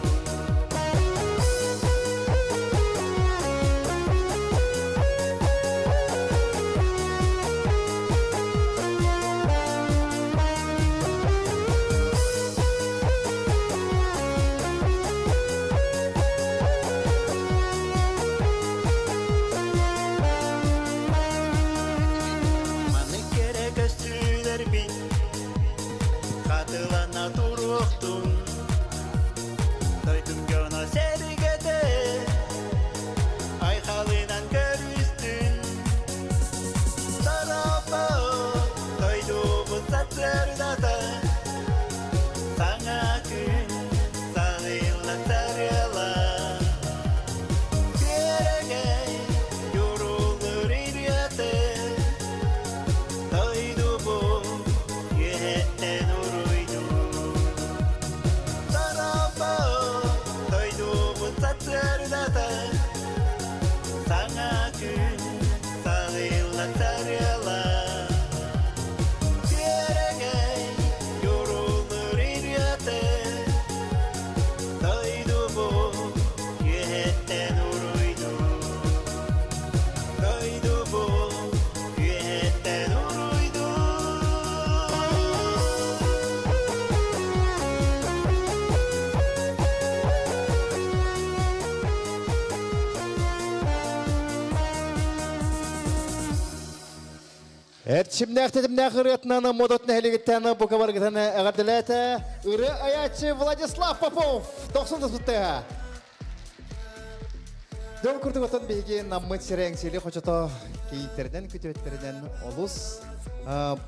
Маны кэрэ көстүүлэрбит хатылана туруохтун. Дойдум дьоно сэргэтэ айхалынан көрүстүн. Тарапа дойдубут сарсыардата Саҥа күн саҕылла сарыала Күөрэгэй дьурулуур ырыата Дойдубут үөһэттэн уруйдуур. Тарапа дойдубут сарсыардата Саҥа күн саҕылла сарыала Күөрэгэй дьурулуур ырыата Дойдубут үөһэттэн уруйдуур. Дойдубут үөһэттэн уруйдуур. Эрчимнээх тэтимнээх ырыатынан модот нэһилиэгиттэн бука барыгытын эҕэрдэлээтэ ырыа айааччы Владислав Попов 90 туспуттыга. Дьон курдук отон биһиги наммыт сирэ Эҥсиэли хочото кийииттеринэн күтүөттэринэн олус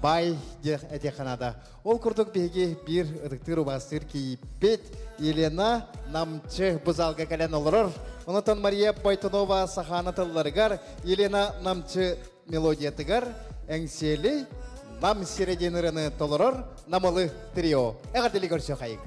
бай диэх этиэххэ наада. Ол курдук биһиги биир ытыктыыр убаастыыр кийииппит Елена Намчы бу залга кэлэн олорор. Онотон Мария Бойтунова сахаана тылларыгар Елена Намчы мелодиятыгар Эҥсиэли Нам сирэ диэн ырыаны толорор Намылы трио. Эҕэрдэлии көрсүөхайыҥ.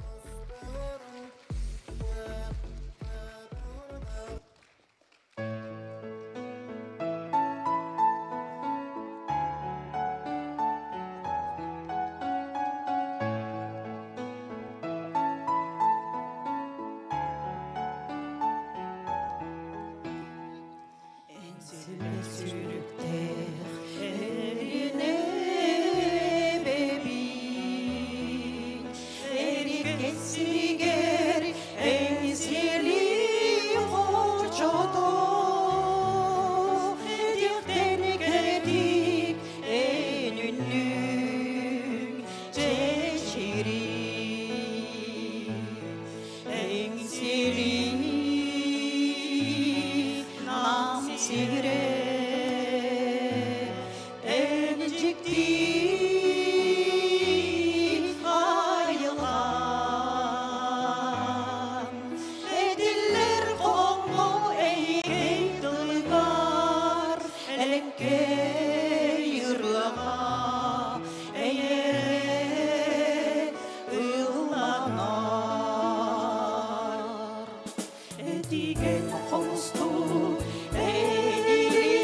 Сүрүктээх эринэ бэбин, эриккесигер эңсели хочото, этиктен кэтик энүннүң чечири. Эңсели нам сире, энжикти айылан. Эдиллер коңго эйгей тылыгар, эленкей ырыага, эйе ылланар. Этиген холусту, энири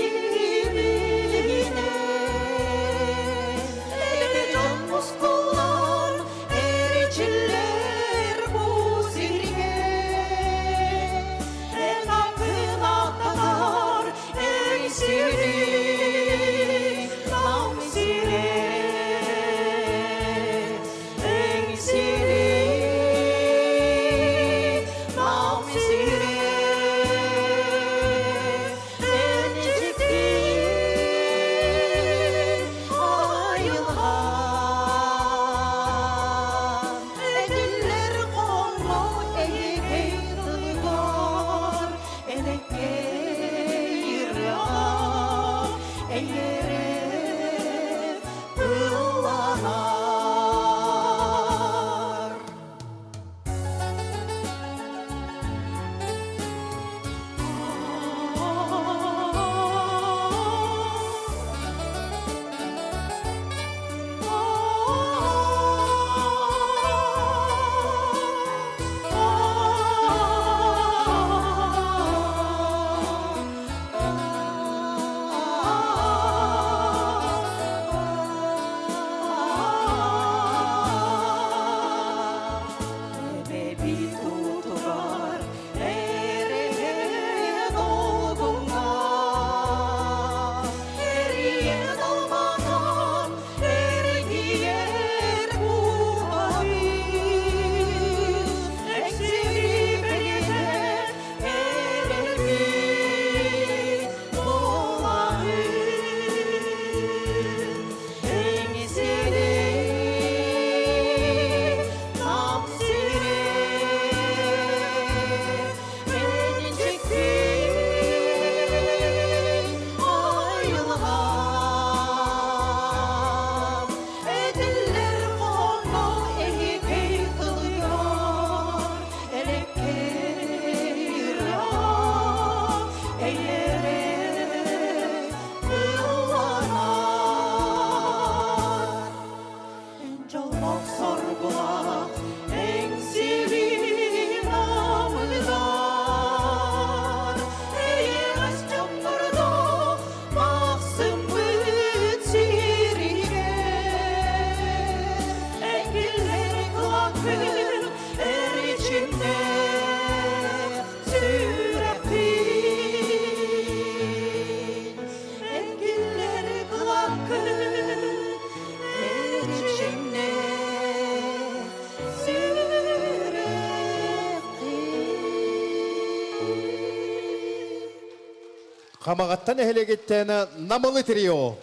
Хамаҕатта нэһилиэгиттэн Намылы трио.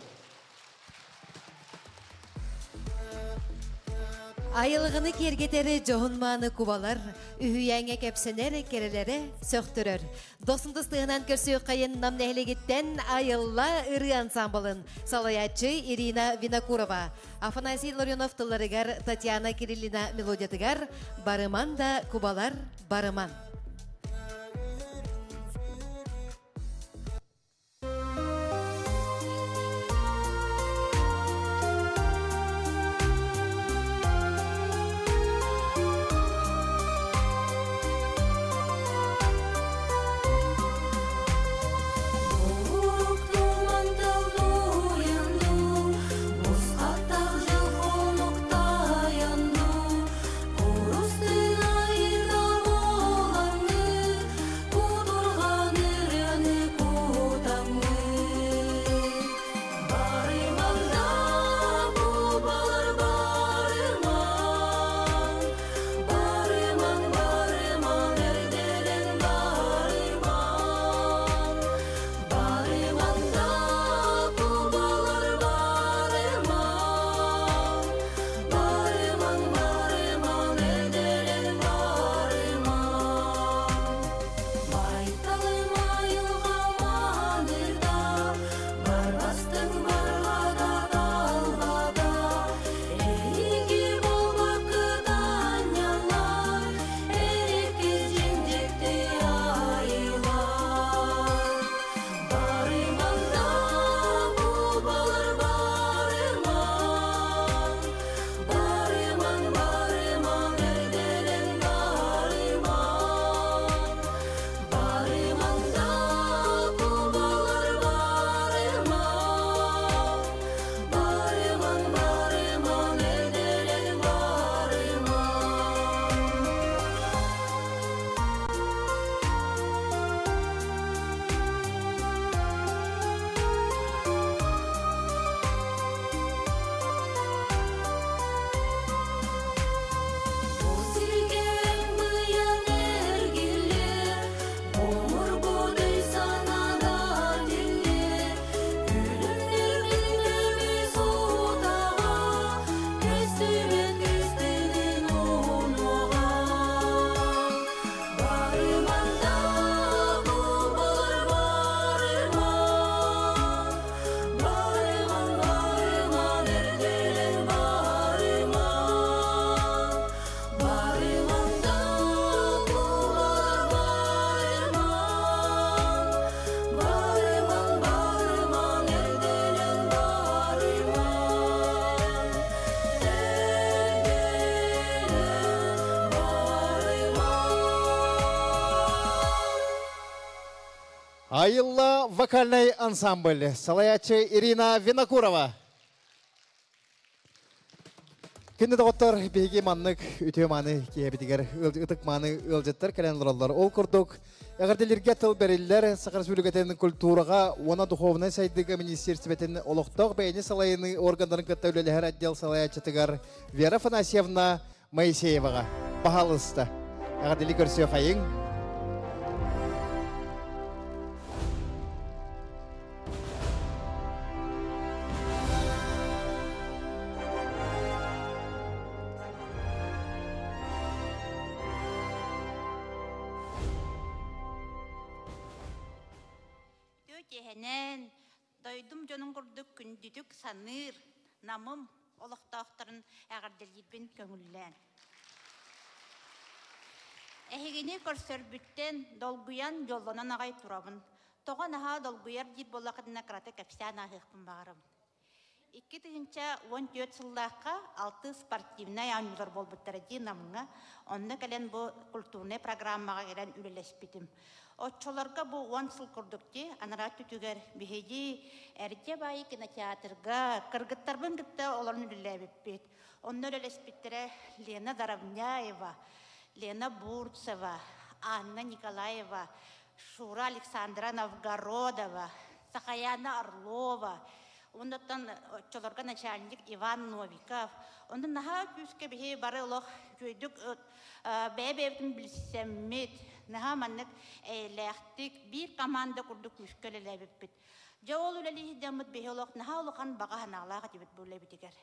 Айылҕаны киэргэтэр дьоһун-мааны кубалар, үһүйээҥҥэ кэпсэнэр кэрэлэрэ сөхтөрөр. Дохсун тыстыһынан көрсүөххэйин Нам нэһилиэгиттэн Айылла ырыа ансамблын салайааччы Ирина Винокурова, Афанасий Ларионов тылларыгар Татьяна Кириллина мелодиятыгар «Барыман да кубалар, барыман». Айылла вокальный ансамбль. Салаячы Ирина Винокурова. Күндү доҕоттор, биһиги маннык үтүө мааны киэһэбитигэр ытык мааны ыалдьыттар кэлэн олороллор. Ол курдук, эҕэрдэлэргэ тыл бэриллэр Саха Республикатын культураҕа уонна духовнай сайдыыга министерствотын олохтоох бэйэни салайыныы органнарын кытта үлэлэһэр отдел салайааччытыгар Вера Афанасьевна Моисееваҕа. Баһаалыста. Эҕэрдэли көрсүөхайыҥ. Үтүө киэһэнэн, дойдум дьонун курдук күндүтүк саныыр Намым олохтоохторун эҕэрдэлиирбин көҥүллээн. Эһигини көрсөрбүттэн долгуйан, дьоллонон аҕай турабын. Тоҕо наһаа долгуйар диир буоллахытына кырата кэпсээн ааһыахпын баҕарабын. 2014 сыллаахха алты спортивнай оонньуулар буолбуттара дии Намҥа. Онно кэлэн бу культурнай программаҕа кэлэн үлэлэспитим. Оччолорго бу уон сыл курдук дии анараа өттүгэр биһиги Эрдэ баайы кинотеатрга кыргыттарбын кытта олорон үлэлээбиппит. Онно үлэлэспиттэрэ Лена Доровняева, Лена Бурцева, Анна Николаева, Шура Александра Новгородова, Сахаяна Орлова, Оннуттан оччолорго начальник Иван Новиков. Онно наһаа күүскэ биһи бары олох үчүгэйдик бэйэ-бэйэбитин билсэммит, Наһаа маннык эйэлээхтик биир команда курдук күүскэ үлэлээбиппит. Дьэ ол үлэлии сылдьаммыт биһи олох наһаа улахан баҕа санаалаах этибит бу үлэбитигэр.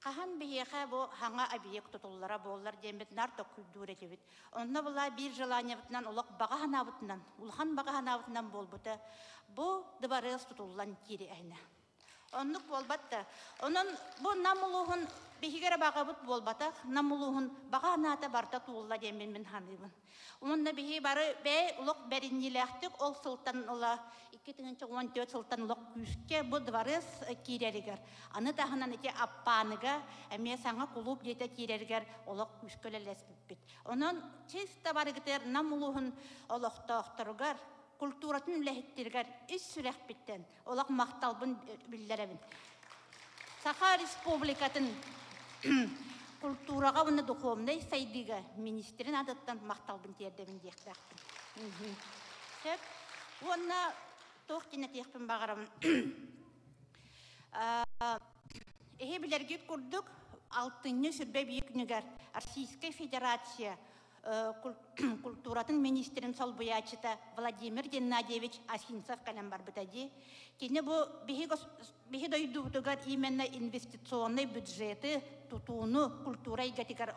Хаһан биһиэхэ бу хаҥа объект тутуллара буоллар диэммит нар токкуйдуур этибит. Онно была биир желаниебытынан олох баҕа санаабытынан, улахан баҕа санаабытынан буолбута. Бу дыбарыас тутуллан киириэһинэ. Оннук буолбат да. Онон бу Нам улууһун биһиги эрэ баҕабыт буолбатах, Нам улууһун баҕа санаата барыта туолла диэммин мин саныыбын. Уонна биһи бары бэйэ олох бэриниилээхтик ол сылтан ыла 2014 сылтан олох күүскэ бу дворец киирэригэр, аны таһынан ити Аппааныга эмиэ саҥа кулууп дьиэтэ киирэригэр олох күүскэ үлэлэспиппит. Онон чисто барыгытыгар Нам улууһун олохтоохторугар, культуратын үлэһиттэригэр ис сүрэхпиттэн олох махталбын биллэрэбин. Саха Республикатын культураҕа уонна духовнай сайдыыга министрин аатыттан махталбын тиэрдэбин диэхтээхпин. Сөп. Уонна туох диэн этиэхпин баҕарабын. Эһи билэргит курдук, алтынньы сүрбэ биир күнүгэр Российскай Федерация культуратын министрин солбуйааччыта Владимир Геннадьевич Асинцев кэлэн барбыта дии. Кини бу биһи дойдубутугар именно инвестиционный бюджеты тутууну культура эйгэтигэр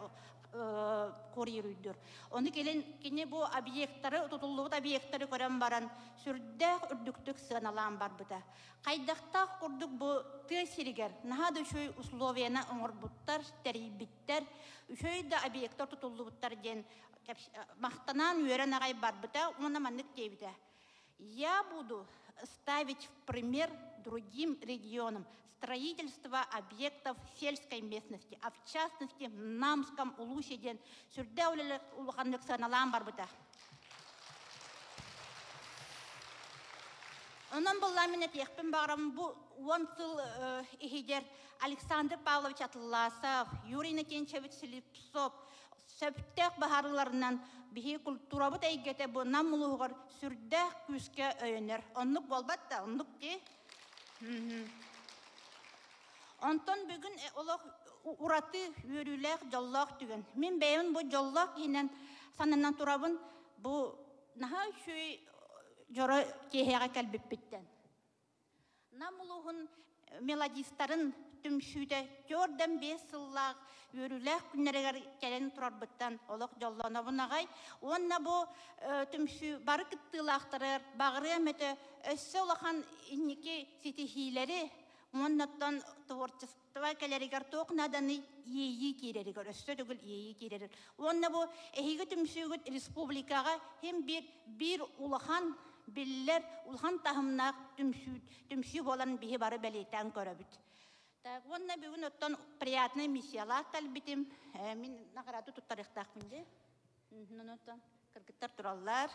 курируйдур. Ону кэлин кини бу объекттары, тутуллубут объекттары көрөн баран сүрдээх үрдүктүк сыаналаан барбыта. Хайдахтаах курдук бу тыа сиригэр наһаа да үчүгэй условияны оҥорбуттар, тэрийбиттэр үчүгэй да объектар тутуллубуттар диэн махтанан үөрэн аҕай барбыта уонна маннык диэбитэ. Я буду ставить в пример другим регионам строительство объектов сельской местности, а в частности в Намском улусе диэн сүрдээх улаханнык сыаналаан барбыта. Онон буллаа мин этиэхпин баҕарабын бу уон сыл иһигэр Александр Павлович Атласов, Юрий Иннокентьевич Слепцов сөптөөх баһарыыларынан биһи культурабыт эйгэтэ бу Нам улууһугар сүрдээх күүскэ өйөнөр. Оннук буолбат да, оннук дии. Онтон бүгүн олох ураты үөрүүлээх, дьоллоох түгэн. Мин бэйэм бу дьоллоох киһинэн сананан турабын. Бу наһаа үчүгэй дьоро киэһэҕэ кэлбиппиттэн. Нам улууһун мелодистарын түмсүүтэ төрдөн биэс сыллаах үөрүүлээх күннэригэр кэлэн турарбыттан олох дьоллонобун аҕай. Уонна бу түмсүү бары кыттыылаахтарыгар баҕарыам этэ өссө улахан инники ситиһиилэри уоннаттан творчество кэлэригэр туох нааданы иэйии киирэригэр өссө төгүл иэйии киирэригэр уонна бу эһиги түмсүүгүт республикаҕа хим биир биир улахан биллэр улахан таһымнаах түмсүү түмсүү буолан биһи бары бэлиэтээн көрөбүт. Так, уонна бүгүн оттон приятная миссиялаах кэлбитим. Мин награду туттарыахтаахпын дии. Онтон кыргыттар тураллар.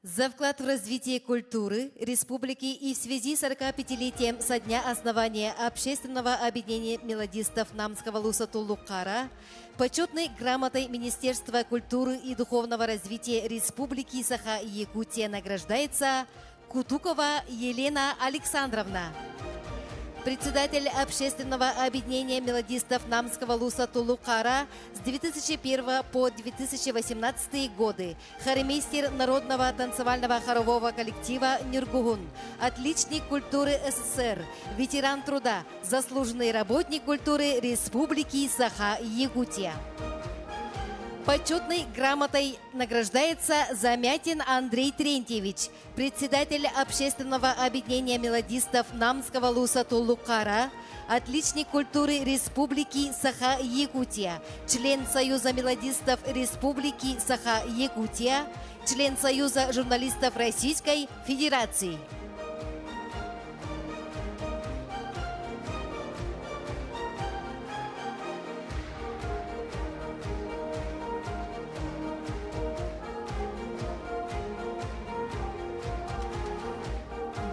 За вклад в развитие культуры республики и в связи с 45-летием со дня основания Общественного объединения мелодистов Намского Луса Туллуккара почетной грамотой Министерства культуры и духовного развития Республики Саха-Якутия награждается Кутукова Елена Александровна. Председатель Общественного объединения мелодистов Намского Луса Тулукара с 2001 по 2018 годы, хормейстер Народного танцевального хорового коллектива «Нюргугун», отличник культуры СССР, ветеран труда, заслуженный работник культуры Республики Саха-Якутия. Почетной грамотой награждается Замятин Андрей Трентьевич, председатель Общественного объединения мелодистов Намского Луса Туллукара, отличник культуры Республики Саха-Якутия, член Союза мелодистов Республики Саха-Якутия, член Союза журналистов Российской Федерации.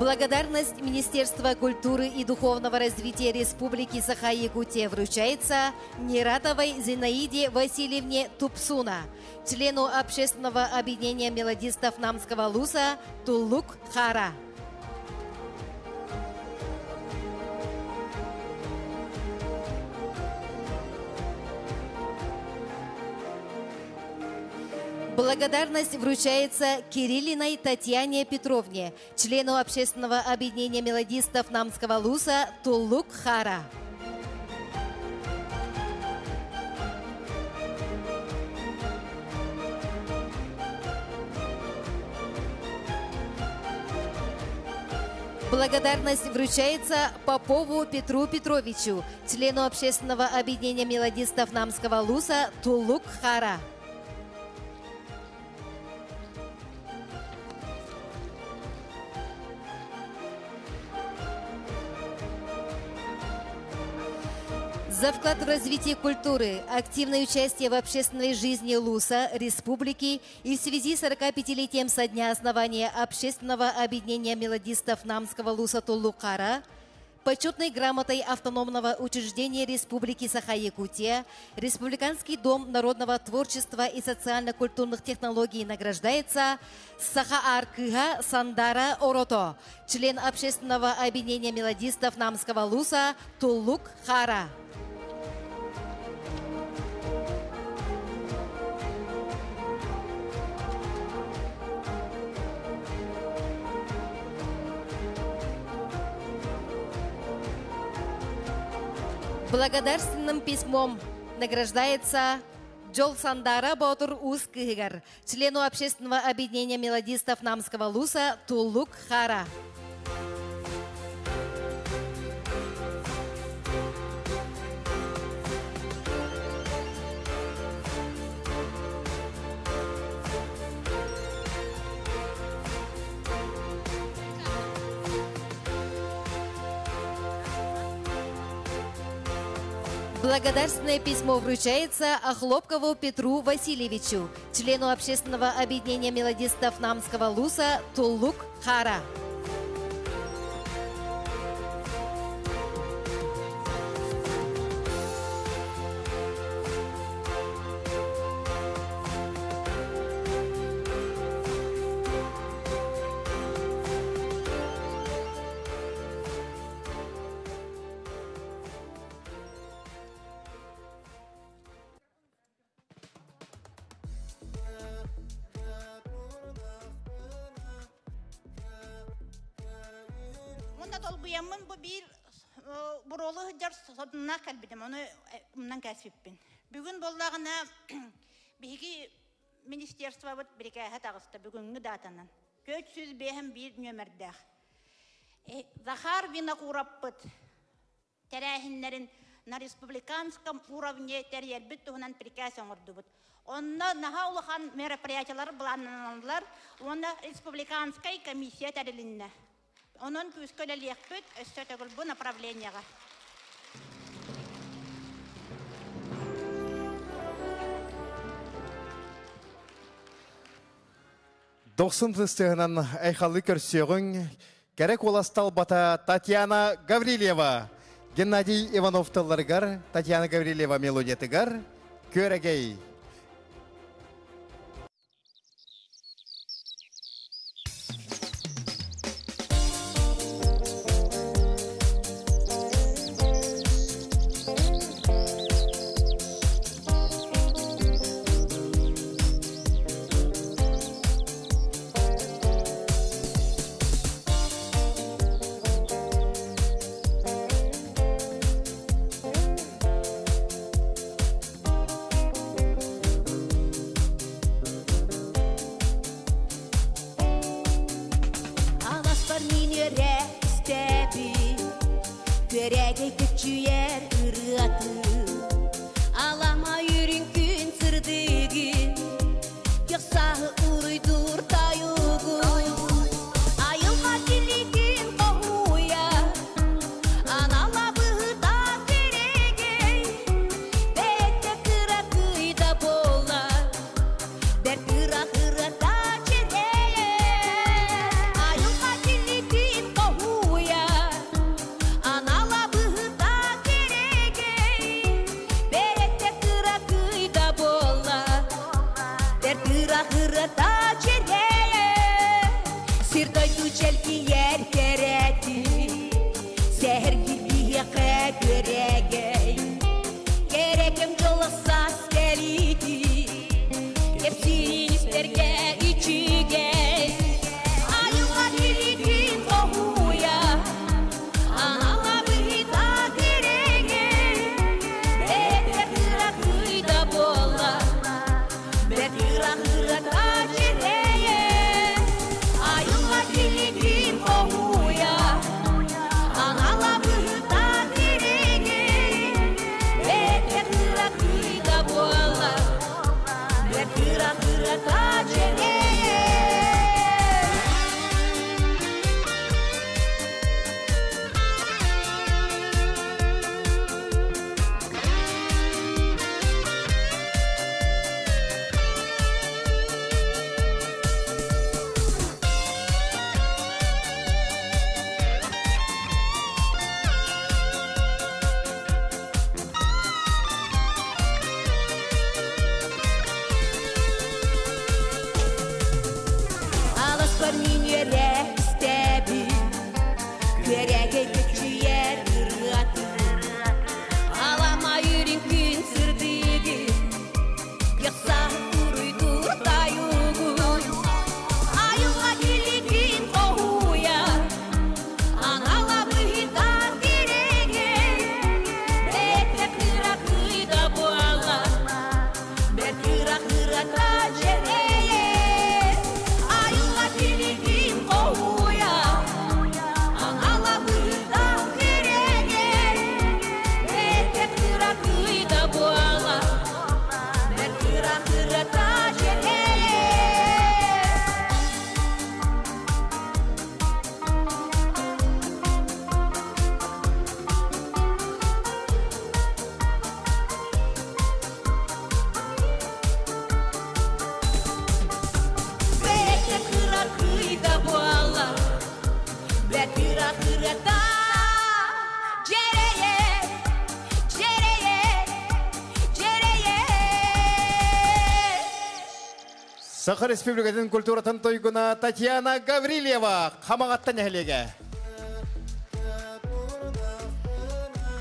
Благодарность Министерства культуры и духовного развития Республики Саха-Якутия вручается Нератовой Зинаиде Васильевне Тупсуна, члену Общественного объединения мелодистов Намского Луса Туллук Хара. Благодарность вручается Кириллиной Татьяне Петровне, члену общественного объединения мелодистов Намского ЛУСа Туллук Хара. Благодарность вручается Попову Петру Петровичу, члену общественного объединения мелодистов Намского ЛУСа Туллук Хара. За вклад в развитие культуры, активное участие в общественной жизни ЛУСа, республики и в связи с 45-летием со дня основания общественного объединения мелодистов Намского ЛУСа Туллукара, почетной грамотой автономного учреждения Республики Саха-Якутия, Республиканский дом народного творчества и социально-культурных технологий награждается Саха-Аркыга Сандара Орото, член общественного объединения мелодистов Намского ЛУСа Туллук Хара. Благодарственным письмом награждается Джол Сандара Ботур Уз Кыгар, члену общественного объединения мелодистов Намского ЛУСа Туллук Хара. Благодарственное письмо вручается Охлопкову Петру Васильевичу, члену общественного объединения мелодистов Намского ЛУСа Туллук Хара. Онна долгуйаммын бу биир буруолу сылдьар содуннаах кэлбитим, ону умнан кээспиппин. Бүгүн буоллаҕына биһиги министерствобыт бирикээһэ таҕыста бүгүҥҥү даатанан. 451 нүөмэрдээх. Захар Винокуровпыт тэрээһиннэрин на республиканском уровне тэрийэрбит туһунан приказ оҥордубут. Онно наһаа улахан мероприятиялар былааннаналлар уонна республиканскай комиссия тэрилиннэ. Онон күүскэ үлэлиэхпит өссө төгүл бу направлениеҕа. Дохсун тыстыһынан айхаллыы көрсүөҕүҥ кэрэ куолас талбата Татьяна Гаврильева. Геннадий Иванов тылларыгар, Татьяна Гаврильева мелодиятыгар Күөрэгэй. Аласпар мин үөрэ истэбин, Күөрэгэй көччүйэр ырыатын, Алама үрүҥ күн сырдыгын, Күөх сааһы уруйдуур тойугун. Айылҕа килиитин хоһуйа, Анала быһыта күөрэгэй, Бэйэтэ кыракый да буоллар, Бэрт ыраах ырыата чэрээйэр. Айылҕа килиитин хоһуйа, Анала быһыта күөрэгэй, Бэйэтэ кыракый да буоллар, Бэрт ыраах ырыата чэрээйэр. Сир дойду чэлгийэр кэрэтин, Сэһэргиир киһиэхэ күөрэгэй. Кэрэ кэм дьоллоох саас кэлиитин, Кэпсиирин килигин хоһуйа, анала быһыта киригин, бэйэтэ кыра кыйда буолла, бэрт кыра кырата дьэрэйэр. Аласпар мин үөрэ истэбин, күөрэгэй көччүйэр ырыатын. Алама үрүҥ күн сырдыгын, кыахса уруйдуур тайугун. Айылҕа килигин хоһуйа, анала быһыта киригин. Бэйэтэ кыра кыйда буолла, бэрт кыра кырата дьэрэйэр. Айылҕа килигин хоһуйа, анала быһыта киригин. Бэйэтэ кыра кыйда буолла, бэрт кыра кырата дьэрэйэр. Бэйэтэ кыра кыйда буолла, бэрт кыра кырата дьэрэйэр, дьэрэйэр, дьэрэйэр. Саха Республикатын культуратын туйгуна Татьяна Гаврильева Хамаҕатта нэһилиэгэ.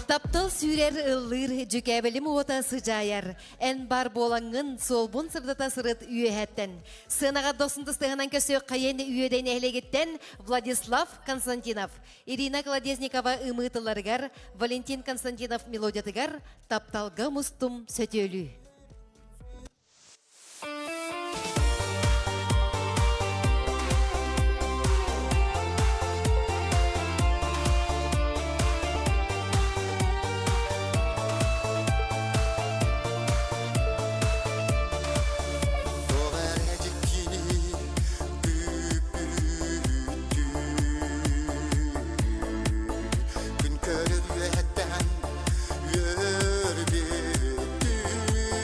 Таптал сүүрэр ыллыыр дьүкээбилим уота сыдьаайар. Эн бар буолаҥҥын суолбун сырдата сырыт үөһэттэн. Сыанаҕа дохсун тыстыһынан көсүөх хайын Үөдэй нэһилиэгиттэн Владислав Константинов. Ирина Колодезникова ымыытыларыгар, Валентин Константинов мелодиятыгар «Тапталга мустум сөтүөлүү». Күн көрөр үөһэттэн үөр бүттүм.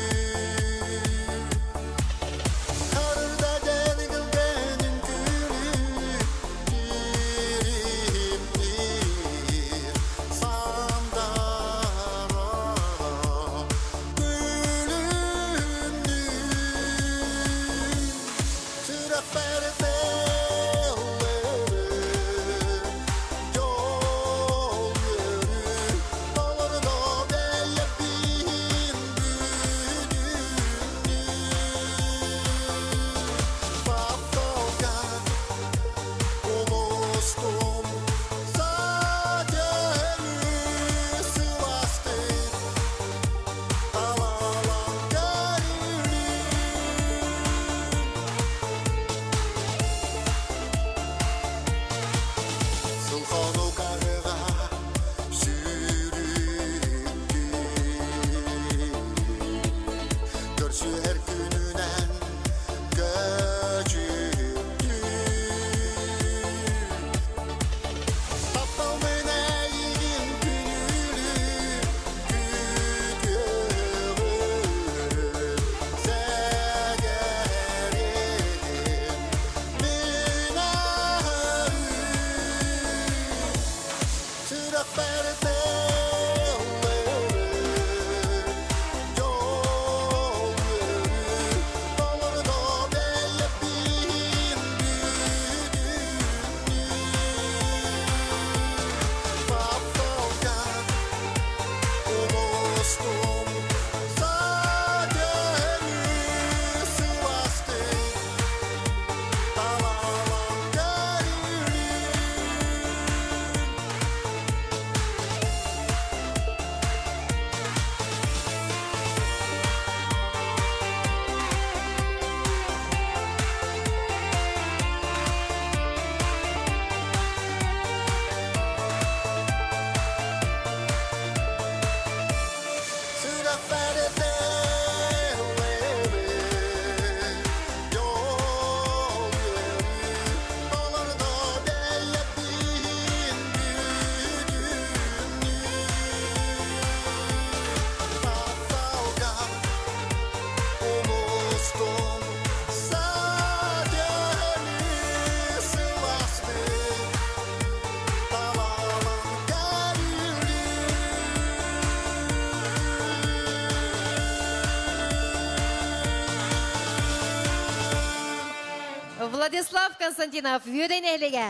Владислав Константинов, Үөдэй нэһилиэгэ.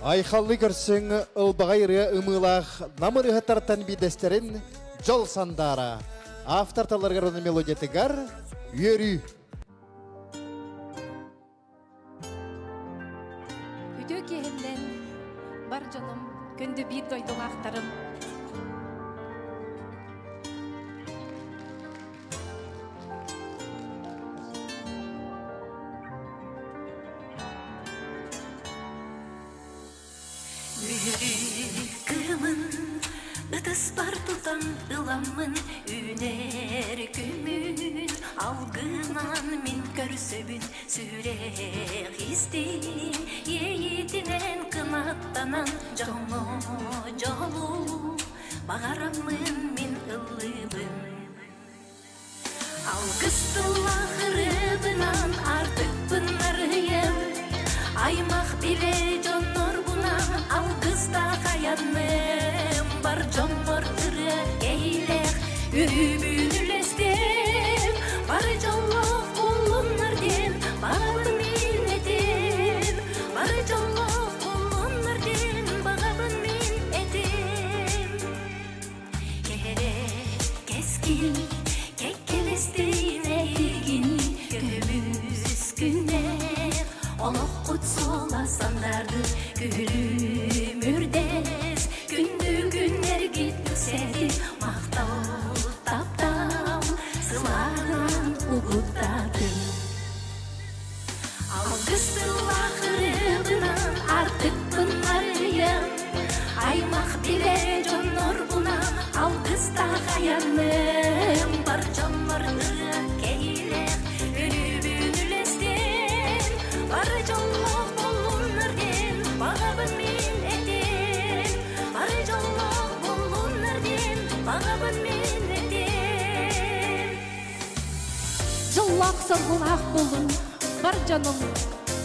Айхаллыы көрсүҥ ылбаҕай ырыа ымыылаах Нам ырыаһыттартан биирдэстэрин Дьол Сандаара. Автор тылларыгар уонна мелодиятыгар Үөрүү. Үтүө киэһэннэн бар дьонум, күндү биир дойдулаахтарым. Кымын ытыспар тутан ыламмын үүнэр күмүн алгынан мин көрсөбүн сүрэх истиҥ иэйиитинэн кынаттанан дьоҥҥо дьолу баҕараммын мин ыллыыбын Алгыс тыллаах ырыабынан артыкпын арыйан, аймах билэ дьоннорбунан алгыстаах айанным, бар дьоммор ырыа кэһиилээх үһүбүн үлэстим, бар дьоллоох буоллуннар диэн баҕабын мин этим, бар дьоллоох буоллуннар диэн баҕабын мин этим. Кэрэ кэскил кэккэлэстин эйигин көмүс күннээх олоххут суола сандарды күлүмүрдэс күндү күннэргит үксэтин махтал таптал сылаанан угуттатын Алгыс тыллаах ырыабынан артыкпын арыйан, аймах билэ дьоннорбунан алгыстаах айаным, бар дьоммор ырыа кэһиилээх өрүүбүн үлэстим, бар дьоллоох буоллуннар диэн баҕабын мин этим, бар дьоллоох буоллуннар диэн баҕабын мин этим. Дьоллоох соргулаах буолун, бар дьонум,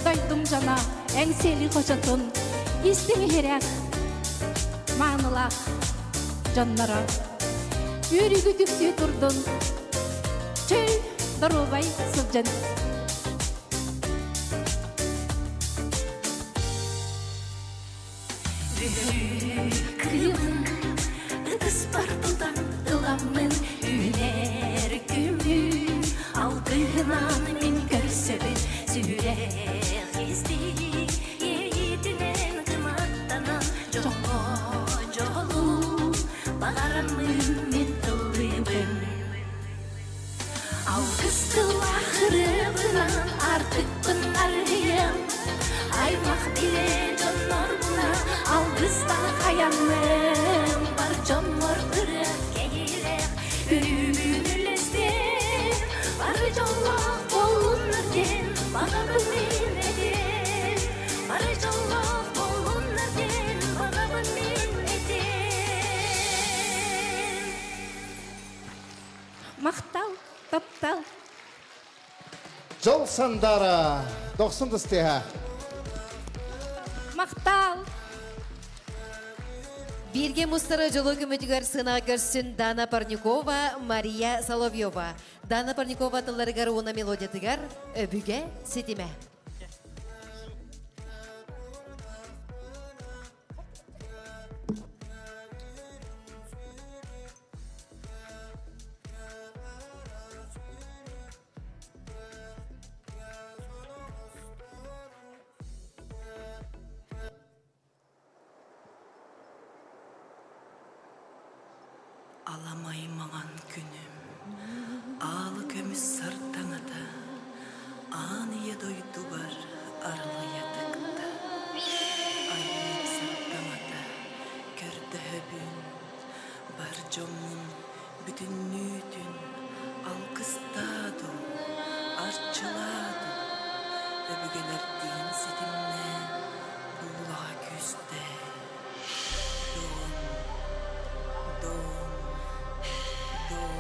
дойдум дьоно, эҥсиэли хочотун, истиҥ иһирэх, маанылаах дьонноро. Үөрүүгүт үксүү турдун, чөл доруобай сылдьын. Кыымын ытыспар тутан ыламмын үүнэр күммүн алгыһынан мин көрсөбүн сүрэх истиҥ иэйиитинэн кынаттанан дьоҥҥо дьолу баҕараммын мин ыллыыбын Алгыс тыллаах ырыабынан артыкпын арыйан, аймах билэ дьоннорбуна алгыстаах айанным, бар дьоммор ырыа кэһиилээх өрүүбүн үллэстим, бар дьоллоох буоллуннар диэн баҕабын мин этим, бар дьоллоох буоллуннар диэн баҕабын мин этим. Махтал, таптал. Жол Сандара, дохсун тыстыха. Махтал. Бирге мустары жолу көмөтүгөр сына көрсүн Дана Парникова, Мария Соловьева. Дана Парникова тылларыгар уонна мелодиятыгар өбүгэ ситимэ. Аламай маҥан күнүм, аалы көмүс сардаҥата, аан ийэ дойдубар арылыйа тыкта. Айыым сардаҥата, көрдөһөбүн, бар дьоммун бүтүннүүтүн алгыстаа дуу, арчылаа дуу, өбүгэлэрдиин ситимнээн буулаҕа күүстээх. Дом, дом, дом.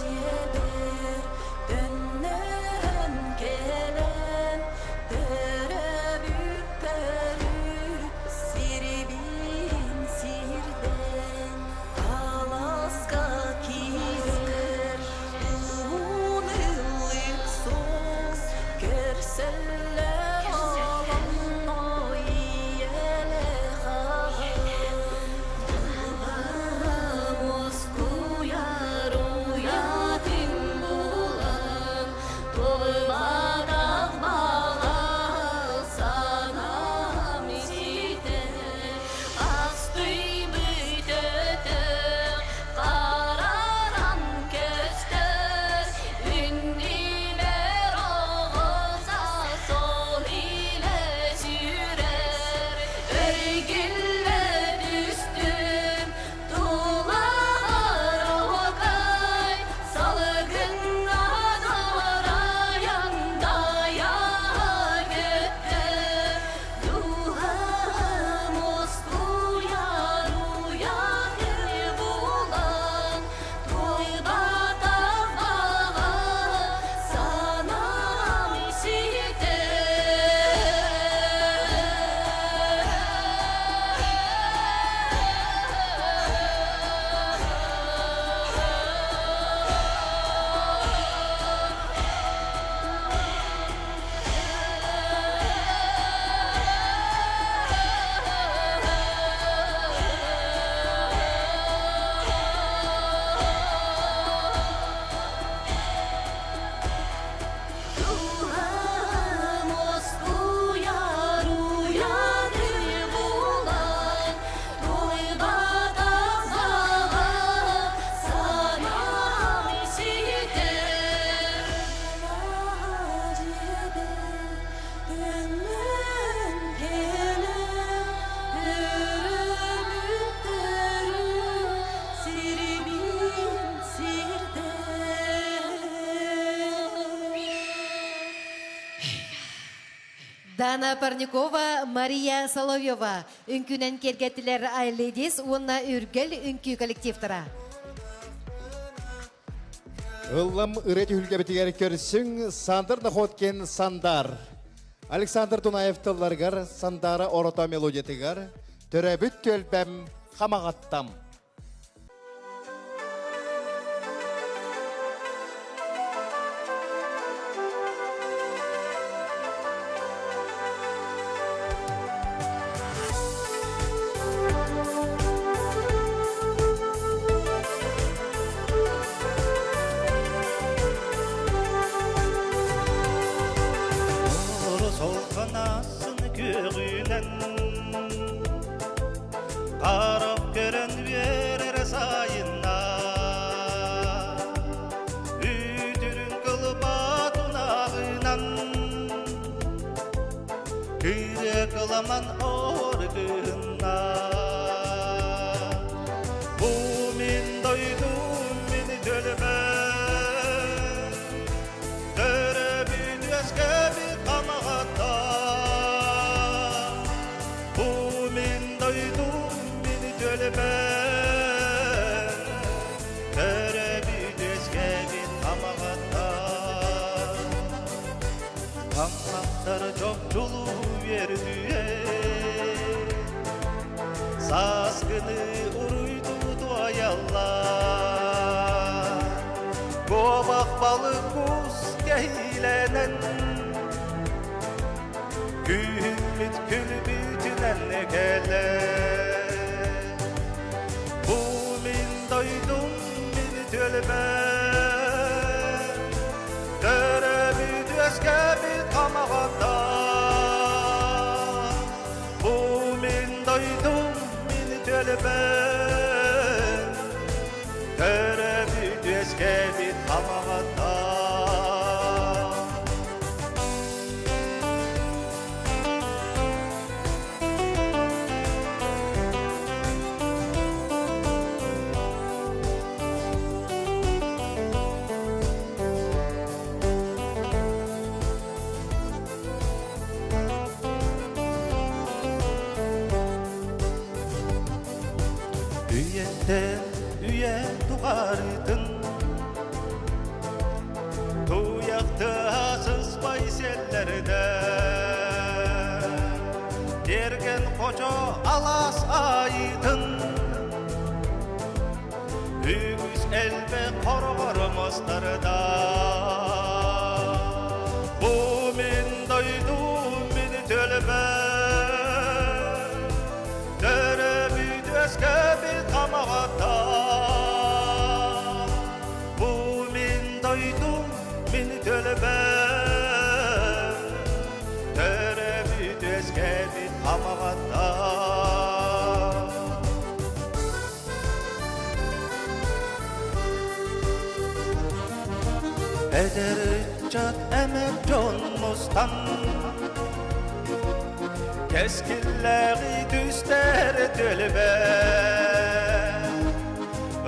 Диэбэр төннөн кэлэн төрөбүппэр Дана Парникова, Мария Соловьева үҥкүүнэн киэргэттилэр Айлидис уонна Үргэл үҥкүү коллективтара. Ыллам ырыа түһүлгэбитигэр көрсүҥ Сандр Находкин Сандар. Александр Дунаев тылларыгар Сандара орото мелодиятыгар төрөөбүт түөлбэм Хамаҕаттам. Күөҕүнэн Харах көрөн үөрэр сайынна Үтүрүн кылбат унааҕынан Кыыры кыламан оргыһынна Бу мин дойдум мин төлөбөм Төрөбүт үөскэбит хамаҕатта Бу мин дойдум мин төлөбөм Төрөбүт үөскэбит хамаҕатта Таммахтар чопчулуу үөрдүө Сааскыны уруйдуу туойаллар Куобах балык кус кэһиилэнэн Күһүммүт күлбүтүнэн кэлэр Бу мин дойдум мин түөлбэм Төрөбүт үөскэбит хамаҕата Бу мин дойдум мин түөлбэм Төрөбүт үөскэбит хамаҕата Үйэттэн үйэ тухарытын Туйахты сыспай селлерде Терген хочо алас айытын Үгүс элбэ хоргор мастарда Бу мин дойдум мин төлөбөм Төрөбүт өскөбүт хамаҕата Бу мин дойдум мин төлөбөм Төрөбүт өскөбүт хамаҕата Эдэр ыччат эмэр дьон мустан Кэскиллээҕи түстэр түөлбэ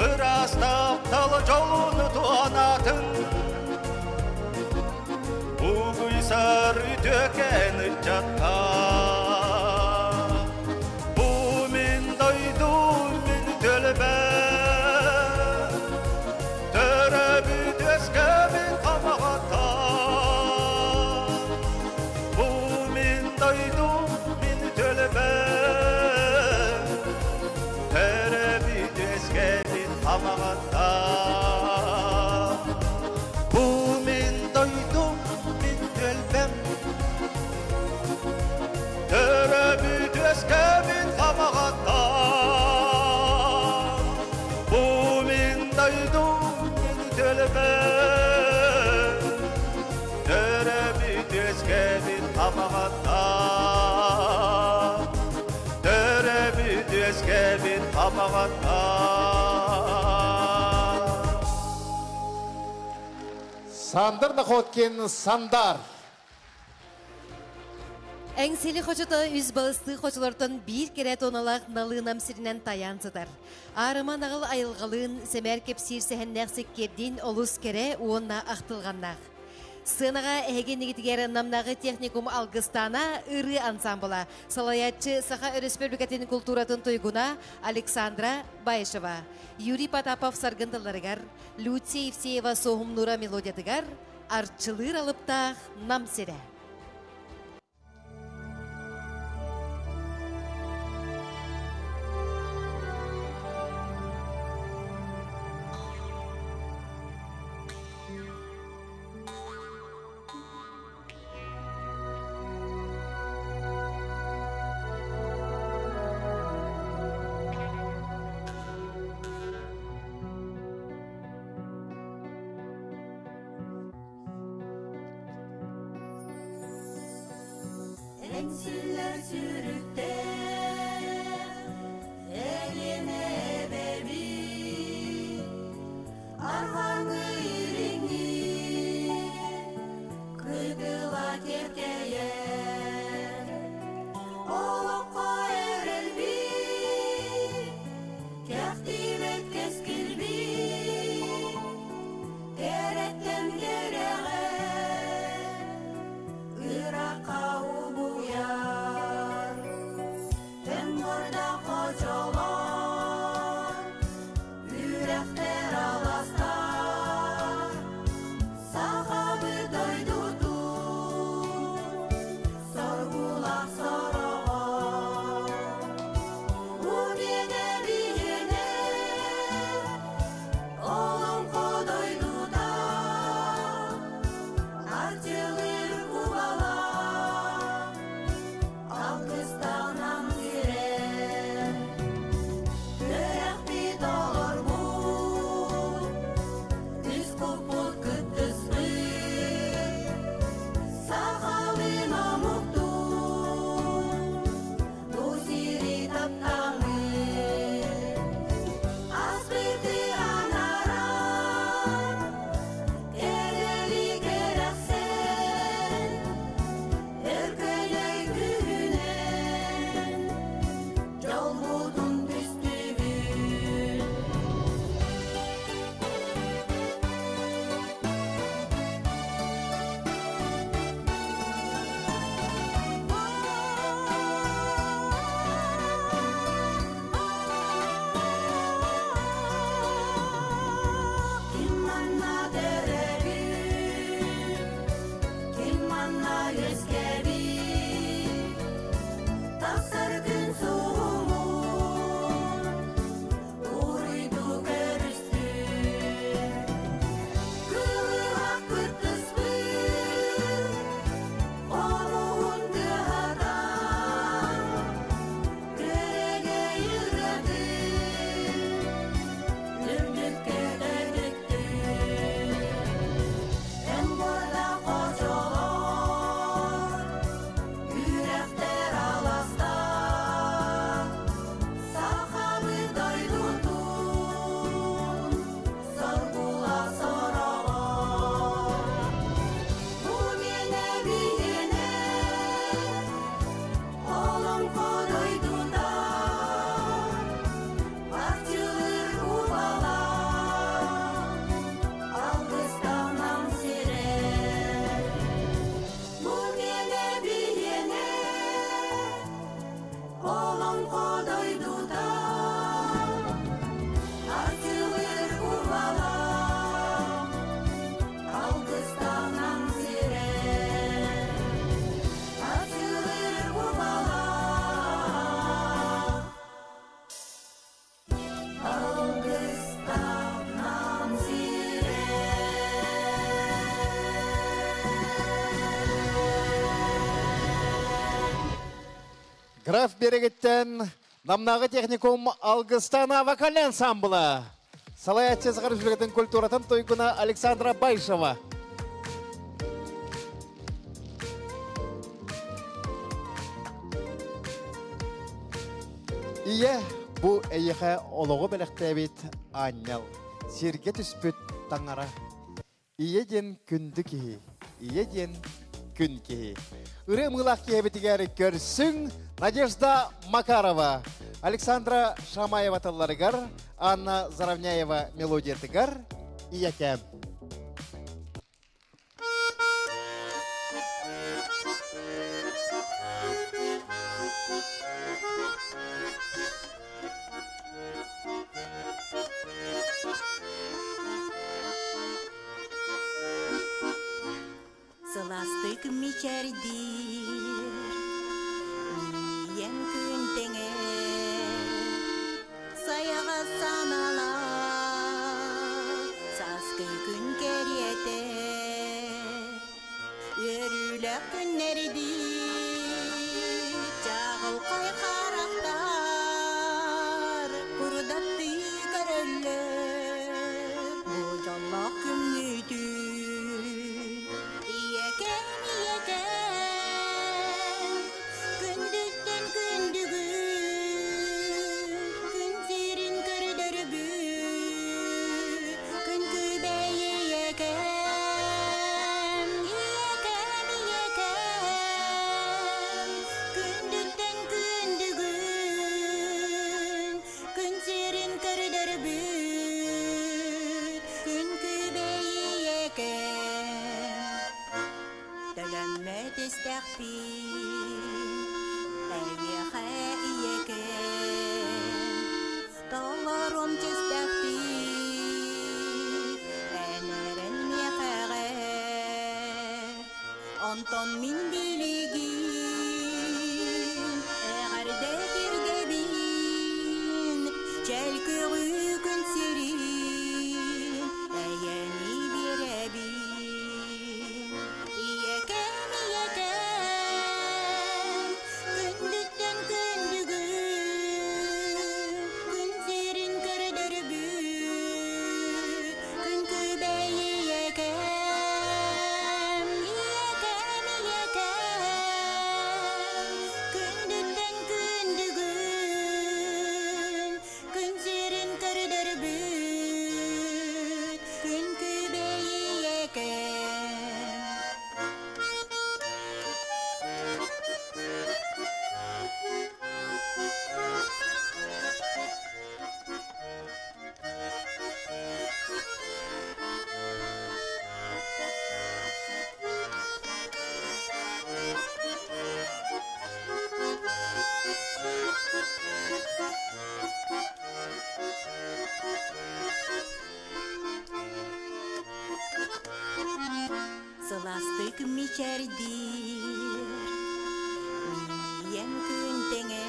Ыраас таптал дьолун туонатын Угуйсар үтүөкэн ыччатта Бу мин дойдум мин түөлбэм Төрөбүт өскөбүт хамаҕата Бу мин дойдум мин төлөбөм Төрөбүт өскөбүт хамаҕата Бу мин дойдум мин түөлбэм Төрөбүт өскөбүт хамаҕата Бу мин дойдум мин төлөбөм Төрөбүт өскөбүт хамаҕата Төрөбүт өскөбүт хамаҕата Сандр Находкин Сандар. Эҥсиэли хочото үс балыстыы хочолортон биир кэрэ туоналаах налыынам сиринэн тайаан сытар. Аарыма наҕыл айылҕалыын, сэмээр кэпсиир сэһэннээх сиккиэрдиин олус кэрэ уонна ахтылҕаннаах. Сценаҕа эһиги иннигитигэр Намнааҕы техникум Алгыстаана ырыа ансамбла, салайааччы Саха Өрөспүүбүлүкэтин култууратын туйгуна Александра Баишева, Юрий Потапов саргын тылларыгар, Люция Евсеева Суоһумнуура мелодиятыгар Арчылыыр алыптаах Нам сирэ. Эҥсиллэр сүрүктээх Элиэнэ эбэбит Арҕаҥы илиҥҥи Кытыла кэркэйэр Олоххо эрэлбит Кэхтибэт кэскилбит Кэрэттэн кэрэҕэ Ырахха угуйар Өҥнөрдө хочолор Үрэхтэр аластар Сахабыт дойдутун Соргулах сороҕор Умиэнэ биһиэнэ Олоҥхо дойдута Арчылыыр кубала Алгыстанан сирэн Үрэхпит олорбут Үс куппут кыттыспыт Сахалыын омуктуун Бу сири таптааммыт Аспыты анаран Кэрэли кэрэхсээн Өркөлөй күһүнэн Дьолбутун түстүүбүт. Ким манна төрөөбүт, ким манна үөскээбит, Тахсар күн суһумун уруйду көрүстүн. Кылыһах кыттыспыт, хомуһун тыаһатан, Күөрэгэй ырыатын үрдүккэ көтүттүн. Эн буорда хочолор, үрэхтэр аластар, Сахабыт дойдутун соргула сороҕор. Бу миэнэ биһиэнэ, олоҥхо дойдута, Арчылыыр кубала, алгыстанан сирэ. Бу миэнэ биһиэнэ, олоҥхо дойдута, Арчылыыр кубала, алгыстанан сирэ. Арчылыыр кубала, алгыстанан сирэ. Граф берегиттен Намнааҕы техникум Алгыстана вокальный ансамбла. Салайааччы Саха Республикатын культуратын туйгуна Александра Байшева. Ийэ бу эйиэхэ олоҕу бэлэхтээбит аанньал, сиргэ түспүт таҥара. Ийэ диэн күндү киһи, ийэ диэн күн киһи. Ырыа ымыылаах киһибитигэр көрсүҥ Надежда Макарова, Александра Шамаева тылларыгар, Анна Заровняева мелодиятыгар Ийэкээм. Сыластык мичээрдиир, Мин ийэм күн тэҥэ, Сайаҕас санаалаах, Сааскы күн кэриэтэ, Үөрүүлээх күннэрдии, Чаҕылхай харахтар Курдаттыы көрөллөр, Бу дьоллоох күммүтүн. Ийэкэм, ийэкэм, күндүттэн күндүгүн, Күн сирин көрдөрбүт, Күн күбэй ийэкэм, ийэкэм, ийэкэм, күндүттэн күндүгүн, Күн сирин көрдөрбүт, Күн күбэй ийэкэм. Төлөммөт истэхпин, эйиэхэ ийэкэм, Толорум чистэхпин, эн эрэн миэхэҕэ. Онтон мин билигин эҕэрдэ тирдэбин, Чэл көҕү күн сирин эйэни биэрэбин. Ийэкэм, ийэкэм, күндүттэн күндүгүн, Күн сирин көрдөрбүт, Күн күбэй ийэкэм, ийэкэм, ийэкэм, күндүттэн күндүгүн, Күн сирин көрдөрбүт, Күн күбэй ийэкэм. Сыластык мичээрдиир, мин ийэм күн тэҥэ,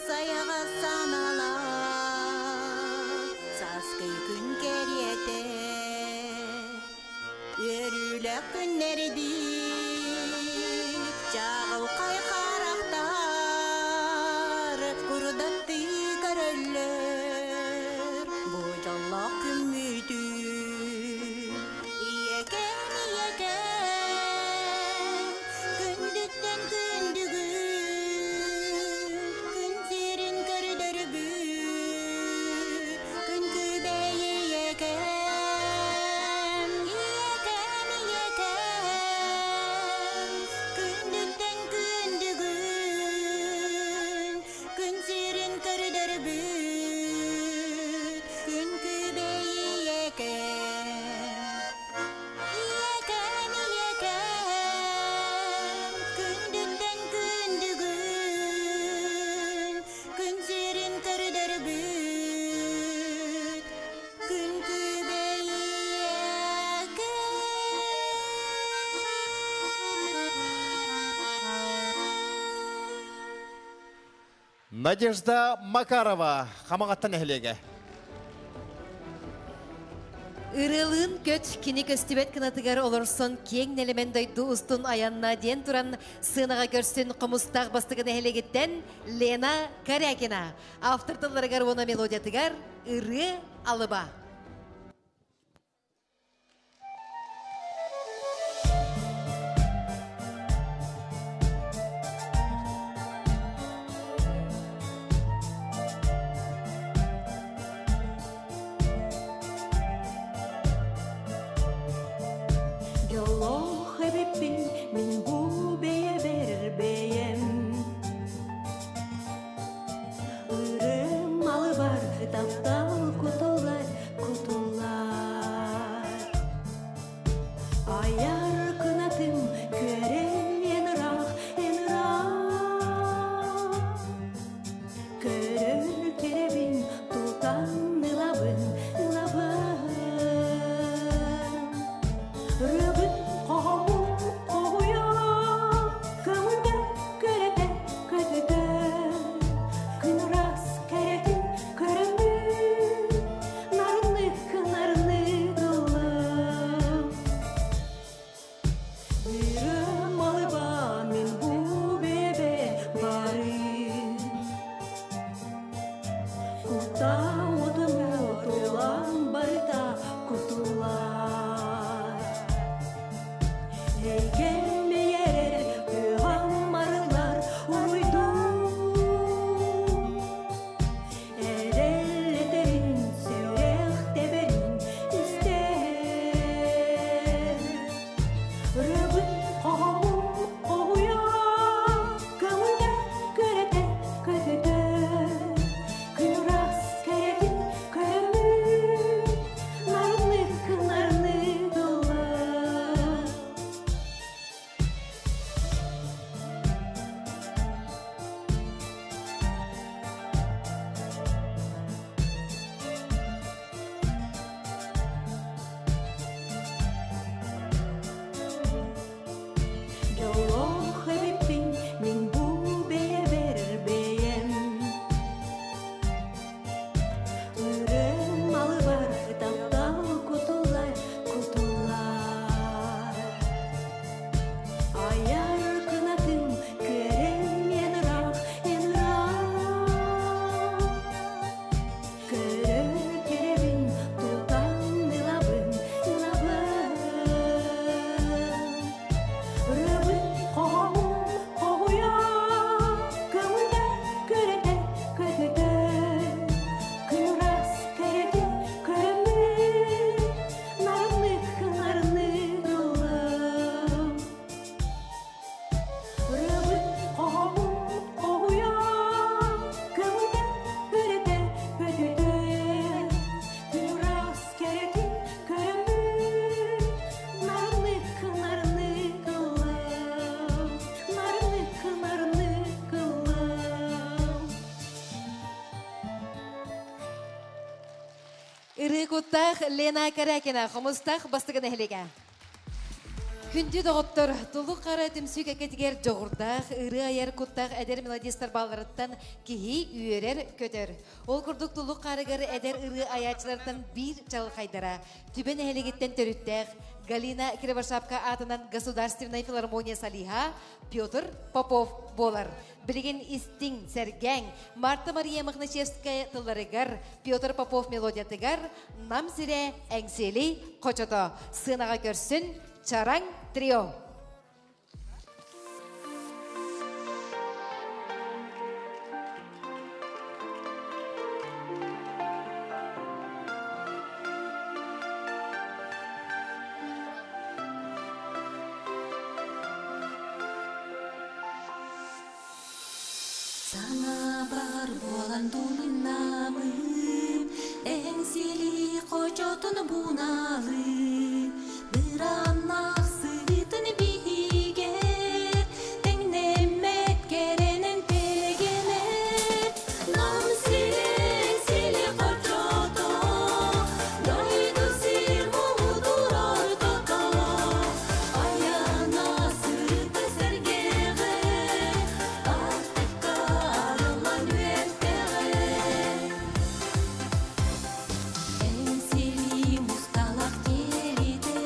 Сайаҕас санаалаах, сааскы күн кэриэтэ, Үөрүүлээх күннэрдии, чаҕылхай харахтар Курдаттыы көрөллөр, бу дьоллоох күммүтүн. Ийэкэм, ийэкэм, күндүттэн күндүгүн, Күн сирин көрдөрбүт, Күн күбэй ийэкэм, ийэкэм, ийэкэм, күндүттэн күндүгүн, Күн сирин көрдөрбүт, Күн күбэй ийэкэм. Ийэкэм, ийэкэм, күндүттэн күндүгүн, Күн сирин көрдөрбүт, Күн күбэй ийэкэм. Надежда Макарова, Хамаҕатта нэһилиэгэ. Ырыалыын көт кини көстүбэт кынатыгар олорсон киэҥ нэлэмэн дойду устун айанна диэн туран сыанаҕа көрсүн Хомустаах Бастакы нэһилиэгиттэн Лена Корякина. Автор тылларыгар уонна мелодиятыгар Ырыа алыба. Дьоллоох эбиппин мин бу бэйэбэр бэйэм Ырым алыбар таптал кутуллар кутуллар Айар кынатым күөрэн ыраах эн ыраах Көрөр кэрэбин тутан ылабын ылабын Ырыабын Кута отун отулан барыта кутулар. Эйгем мейерер күһам марылар уруйду. Эрелетерин сүрэх теберин истер. Рыбын қоғым қоғуя, көңілде көрете көтөтө. Күн ырас кәретін көрімін, нарынлык нарынлык ылла. Жолох эбиппин мин бу бэйэбэр бэйэм. Үрөм алыбар таптал кутулар кутулар. Аяр кынатым көрем ен ырах, ен ырах. Көрөр керебин тутан ылабын, ылабын. Рыбын қоғым қоғуя, көңілде көрете көтөтө. Күн ырас кәретін көрімін, нарынлык нарынлык ыллым. Рыбын қоғым қоғуя, көңілде көрете көтөтө. Күн ырас кәретін көрімін, нарынлык нарынлык ыллым. Нарынлык нарынлык ыллым. Ыры куттах Лена Карякина, хомустах бастыгын эхлеге. Күндү доғыттыр, тулу қара түмсүк әкетігер жоғырдақ, ыры аяр куттах әдер мелодистар балларыттан кихи үйерер көтөр. Ол курдук тулу қарыгар әдер ыры аячылардан бир чалқайдара. Түбен эхлегеттен төрүттәх, Галина Кривошапка атынан Государственная филармония Салиха Петр Попов болар. Билеген истин сәргәң Марта Мария Махначевская тылларыгар Петр Попов мелодиятыгар нам сире әңсели кочото. Сынаға көрсін Чараң трио. Саңа бар болан думинамын, Эңсили кочотун буналы, Быраннах сыгытын бигер, Теңнемет керенен тегенер. Нам сирең сили кочото, Дойду сир муудур ортото, Аяна сырыты сергеге, Артыкка арылан үертеге. Эңсили мусталак келите,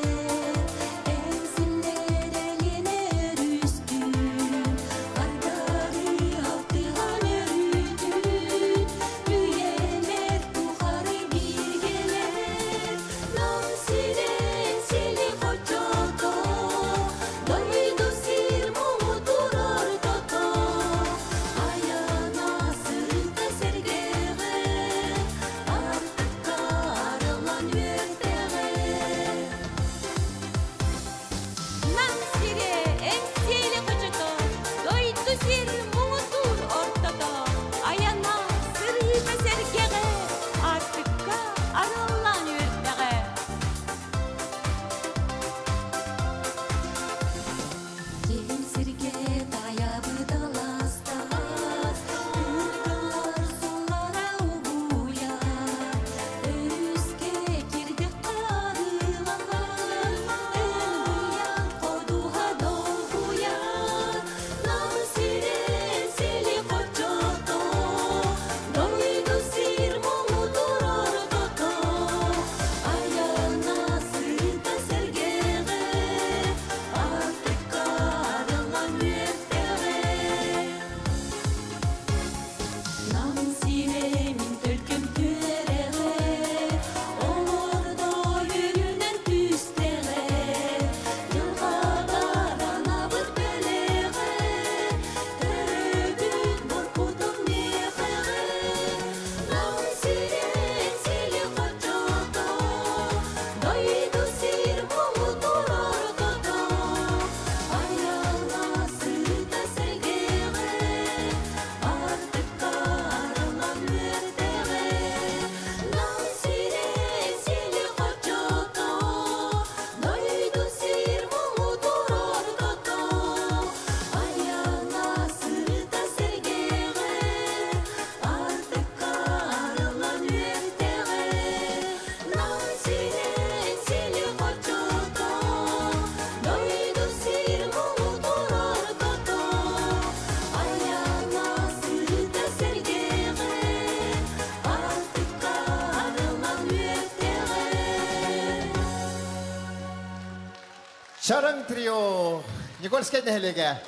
Чараҥ трио Никольскай нэһилиэгэ.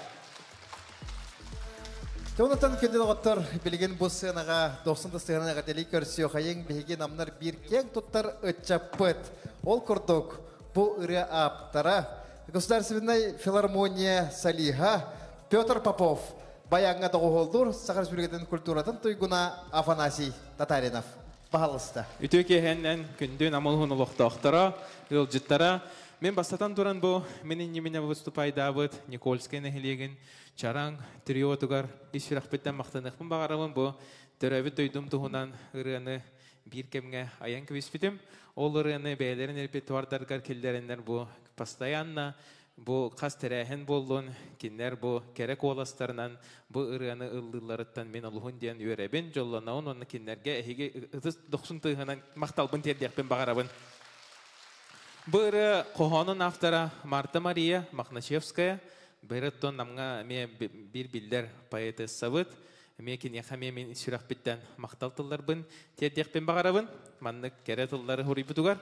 Тонутан күндү доҕоттор, билигин бу сыанаҕа дохсун да сыанан эҕэрдэлии көрсүөхайыҥ биһиги намнар биир киэҥ туттар ыччаппыт. Ол курдук, бу ырыа ааптара Государственнай филармония солиһа Петр Попов баяҥҥа доҕуһуоллуур Саха Республикатын культуратын туйгуна Афанасий Татаринов. Баһалыста. Үтүө киэһэннэн күндү Намылһун олохтоохторо, ыалдьыттара. Мин бастатан туран бу мин иннибинэ выступайдаабыт Никольскай нэһилиэгин Чараҥ триотугар ис сүрэхпиттэн махтаныахпын баҕарабын. Бу төрөөбүт дойдум туһунан ырыаны биир кэмҥэ айан кэбиспитим. Ол ырыаны бэйэлэрин репертуардарыгар киллэрэннэр бу постоянно бу хас тэрээһин буоллун, кинилэр бу кэрэ куоластарынан бу ырыаны ыллыылларыттан мин олуһун диэн үөрэбин, дьоллонобун уонна кинилэргэ эһиги ытыс дохсун тыаһынан махталбын тиэрдиэхпин баҕарабын. Бу ырыа хоһоонун автора Марта Мария Мохначевская, Бырыттон намҥа эмиэ биир биллэр поэтессабыт, эмиэ киниэхэ эмиэ мин сүрэхпиттэн махтал тылларбын тиэрдиэхпин баҕарабын. Маннык кэрэ тыллары суруйбутугар.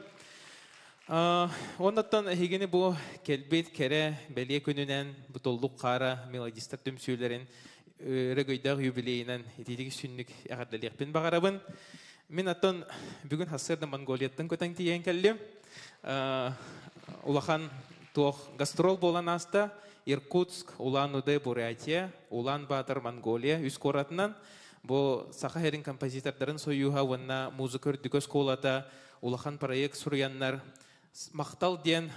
Оннуттан эһигини бу кэлбит кэрэ бэлиэ күнүнэн бу Туллук хаара мелодистар түмсүүлэрин өрөгөйдөөх юбилейынан итиитик сүннүк эҕэрдэлиэхпин баҕарабын. Мин оттон бүгүн сарсыарда Монголияттан көтөн тиийэн кэллим. Улахан туох гастрол буолан ааста. Иркутск, Улан-Удэ, Бурятия, Улан-Батор, Монголия үс куоратынан бу Саха сирин композитордарын союһа уонна музыка үрдүкү оскуолата улахан проект суруйаннар Махтал диэн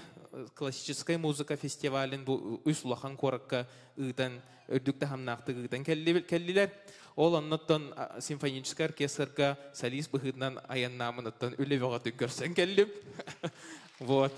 классическай музыка фестивалын бу үс улахан куоракка ыытан үрдүк таһымнаахтык ыытан кэллилэр. Ол оннуттан симфоническай оркестрга солист быһыытынан айаннаамын оттон үлэ бөҕөтүн көрсөн кэллим. Вот.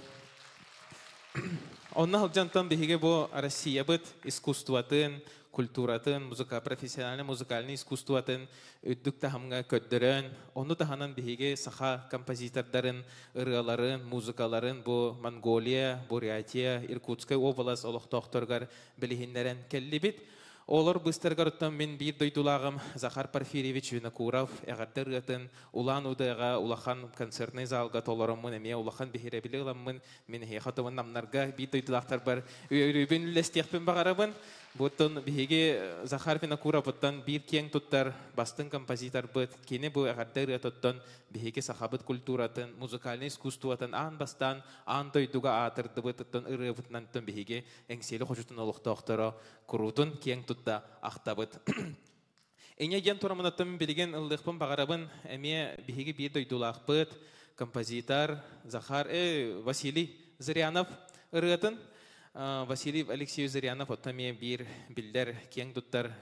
Онно сылдьантан биһиги бу Россиябыт искусствотын, культуратын, музыка, профессиональный музыкальный искусствотын үрдүк таһымҥа көрдөрөн, ону таһынан биһиги саха композитордарын ырыаларын, музыкаларын бу Монголия, Бурятия, Иркутскай уобалас олохтоохторугар билиһиннэрэн кэллибит. Олор быстарыгар оттон мин биир дойдулааҕым Захар Порфирьевич Винокуров эҕэрдэ ырыатын Улан-Удэҕа улахан концертный залга толороммун эмиэ улахан биһирэбили ыламмын мин эһиэхэ отумун намнарга биир дойдулаахтарбар үөрүүбүн үллэстиэхпин баҕарабын. Буттун биһиги Захар Винокуровуттан биир киэҥ туттар бастыҥ композиторбыт, кини бу эҕэрдэ ырыатыттан биһиги сахабыт культуратын, музыкальнай искусствотын аан бастаан аан дойдуга аатырдыбытыттан ырыабытынан биһиги Эҥсиэли хочотун олохтоохторо куруутун киэҥ тутта ахтабыт. Иньэ диэн тураммынаттан билигин ыллыахпын баҕарабын эмиэ биһиги биир дойдулаахпыт композитор Захар Василий Зырянов ырыатын Василий Алексеевич Зырянов оттон эмиэ биир биллэр киэҥ туттар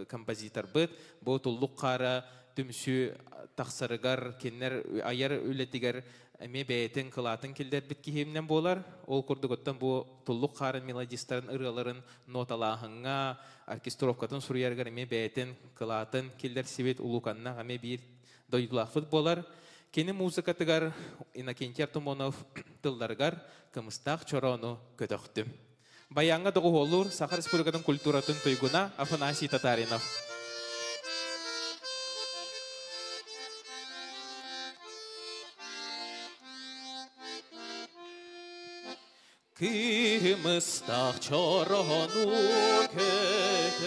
композиторбыт бу Туллук хаара түмсүү тахсарыгар кинилэр айар үлэтигэр эмиэ бэйэтин кылаатын киллэрбит киһимнэн буолар. Ол курдук оттон бу Туллук хаарын мелодистарын ырыаларын ноталааһыҥҥа, оркестровкатын суруйарыгар эмиэ бэйэтин кылаатын киллэрсибит улууканнаах эмиэ биир дойдулаахпыт буолар. Кини музыкатыгар Иннокентий Артамонов тылларыгар кымыстаах чороону көтөхтүм. Баяҥҥа доҕуһуоллуур Саха Республикатын культуратын туйгуна Афанасий Татаринов. Кымыстаах чороону көтөхтүм,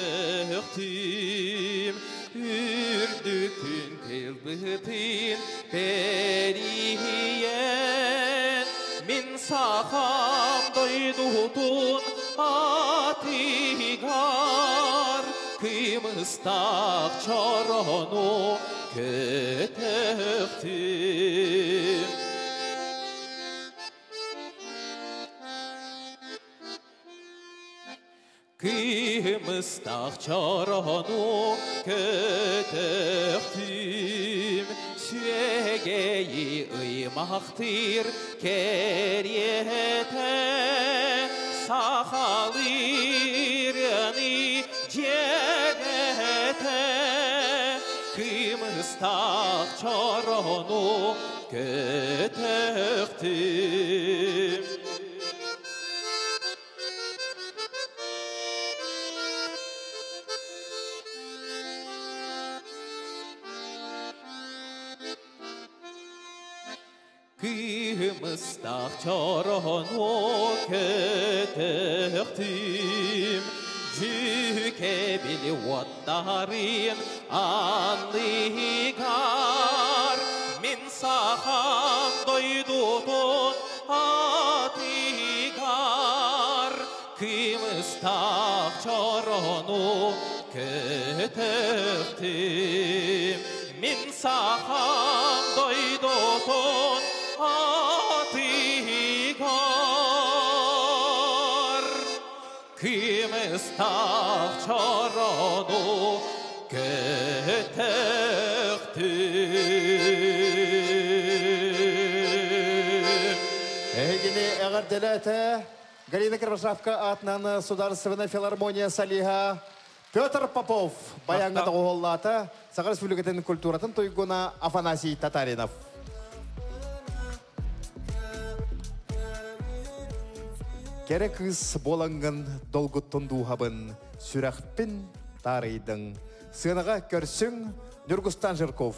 үрдүкүн кылбытын бэрийэн, мин сахам дойдутун атыгар кымыстаах чороону көтөхтүм. Кыымыстах чорону көтөхтүм, сүөгэйи ыймахтыыр кэриэтэ, сахалыырыны дьиэгэтэ. Кыымыстах чорону көтөхтүм. Кыымыстах чорону көтөхтүм, Жүкебили оттарын анныгар, Мин сахам дойдутун атыгар, Кымыстах чорону көтөхтүм, Мин сахам дойдутун атыгар, Кымыстах чорону көтөхтүм. Эһигини эҕэрдэлээтэ Галина Кривошапко атынан Сударственная филармония солиһа Петр Попов баяҥҥа доҕуһуоллаата Саха Республикатын культуратын туйгуна Афанасий Татаринов. Кэрэ кыыс буолаҥҥын долгуттун дууһабын, сүрэхпин таарыйдыҥ. Сыанаҕа көрсүҥ Ньургустан Жирков.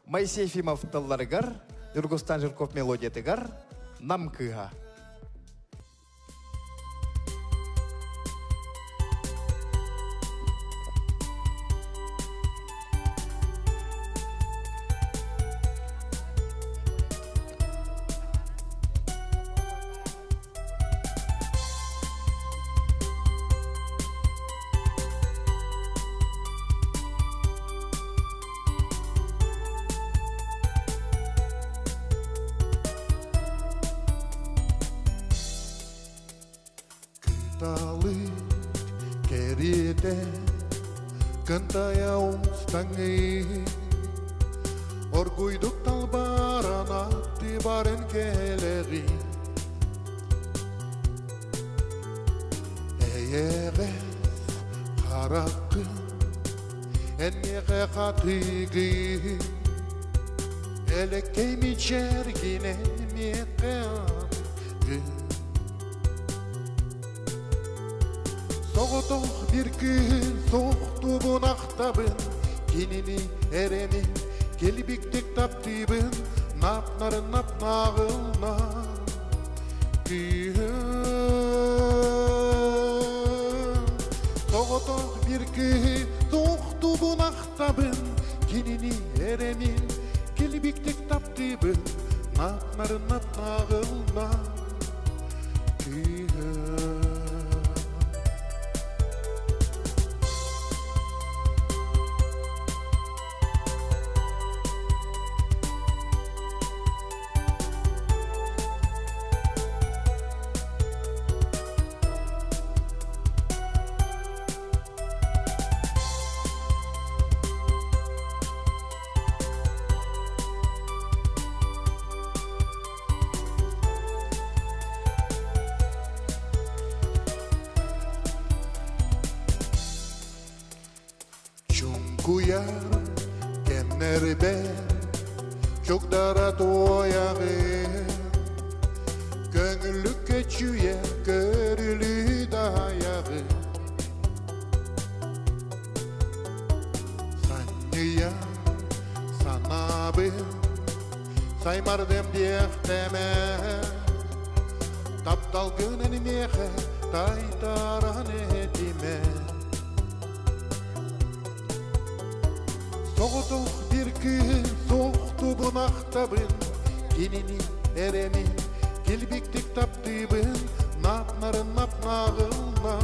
Моисей Ефимов тылларыгар, Ньургустан Жирков мелодиятыгар Нам кыыһа. Кыталы кэриэтэ кынтайа умстаҥы Оргуйдук талбаран атты барын кэлэҕи Эйэҕэс хараххын эн миэхэ хатыгы Элеккэй мичээргинэн миэхэ аныгын Соҕотох бир күн суохтубун ахтабын, Кинини эрэни килбиктик таптыыбын, Напнарын напнааҕылна күүһүн. Соҕотох бир күн суохтубун ахтабын, Кинини эрэни килбиктик таптыыбын, Напнарын напнааҕылна күүһүн. Чуҥкуйар кэмнэрбэр чугдара туойаҕын Көҥүллүк көччүйэ көрүлүү даайаҕын Санньыйа санаабын саймардым диэхтэмэ Тапталгын эн миэхэ тайтаран этимэ Соҕотох бир күн суохтубун ахтабын, Кинини эрэни килбиктик таптыыбын, Напнарын напнааҕылна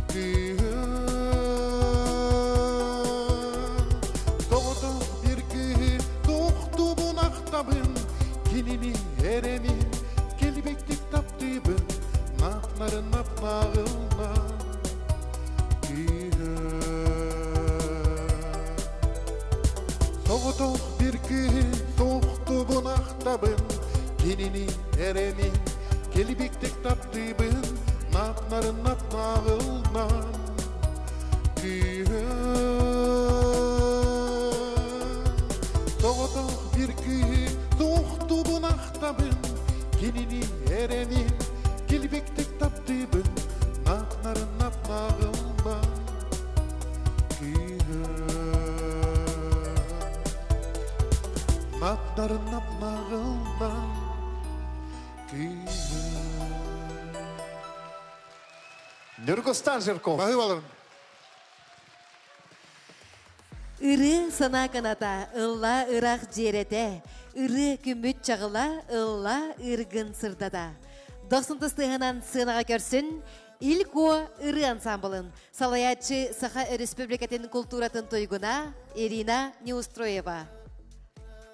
күүһүн. Соҕотох бир күн суохтубун ахтабын, Кинини эрэни килбиктик таптыыбын, Напнарын напнааҕылна күүһүн. Соҕотох бир күн суохтубун ахтабын, Кинини эрэни килбиктик таптыыбын, Напнарын напнааҕылна күүһүн. Соҕотох бир күн суохтубун ахтабын, Кинини эрэни килбиктик таптыыбын, Напнарын напнааҕылна күүһүн. Напнарын напнағылдан Күйі. Нюргустан Жирков. Баһы. Ыры сана каната, ылла ырах жерете, ыры күмүт чағыла, ылла ыргын сырдата. 90 сынаға көрсін, Илко ыры ансамблын салаячы Саха Республикатын культуратын тойгуна Ирина Неустроева.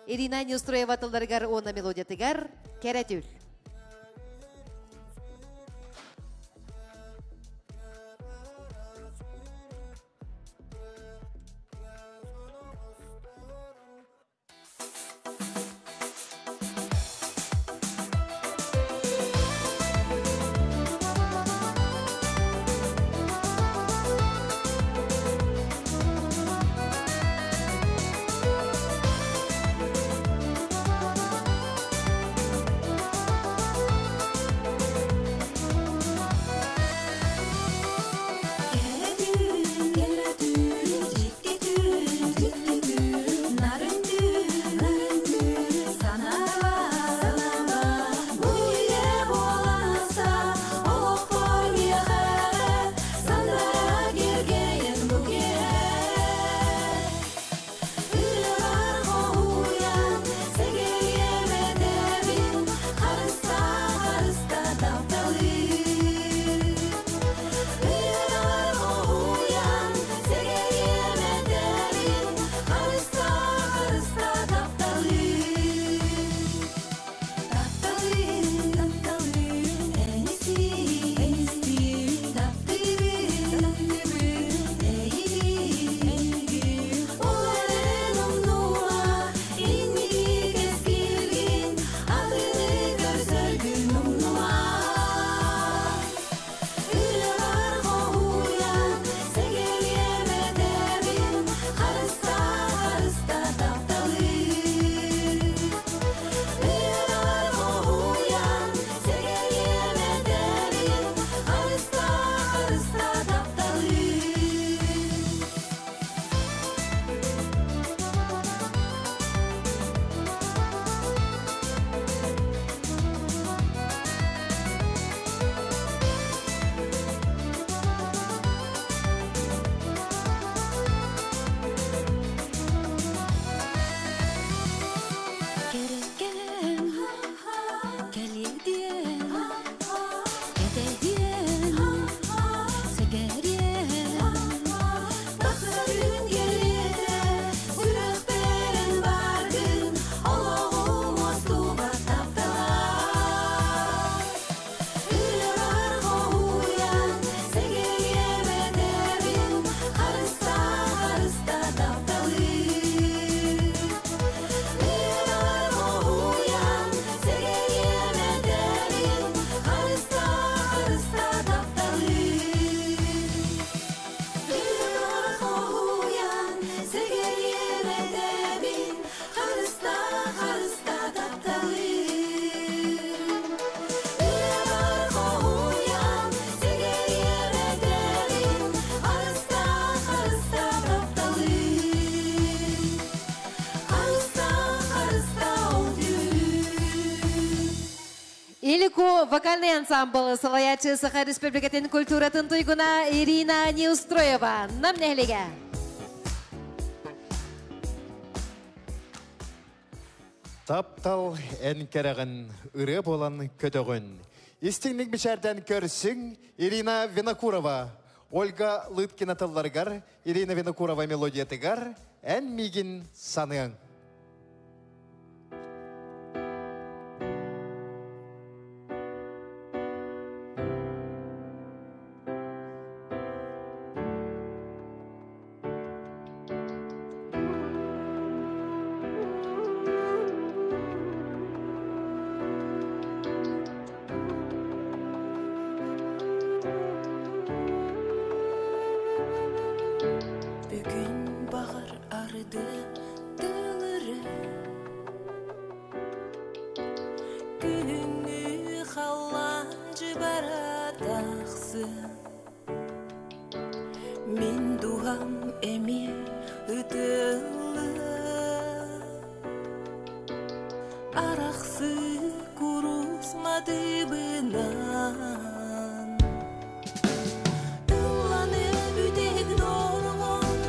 Ирина Неустроева тылдаргар она мелодиятыгар Керетүл. Илико вокальный ансамбль салаячы Саха Республикатын культуратын туйгуна Ирина Неустроева. Нам нехлеге. Таптал ән ыры болан көтөгін. Истинник бішәрден көрсің Ирина Винокурова. Ольга Лыткина тылларгар, Ирина Винокурова мелодиятыгар, ән мигин саның. Бүгін бағыр арыды тылыры, Күңі халлан жыбара тақсы. Мен дуғам эме ытылы. Арахсы курус матыбынан Тылланы бүтек доргон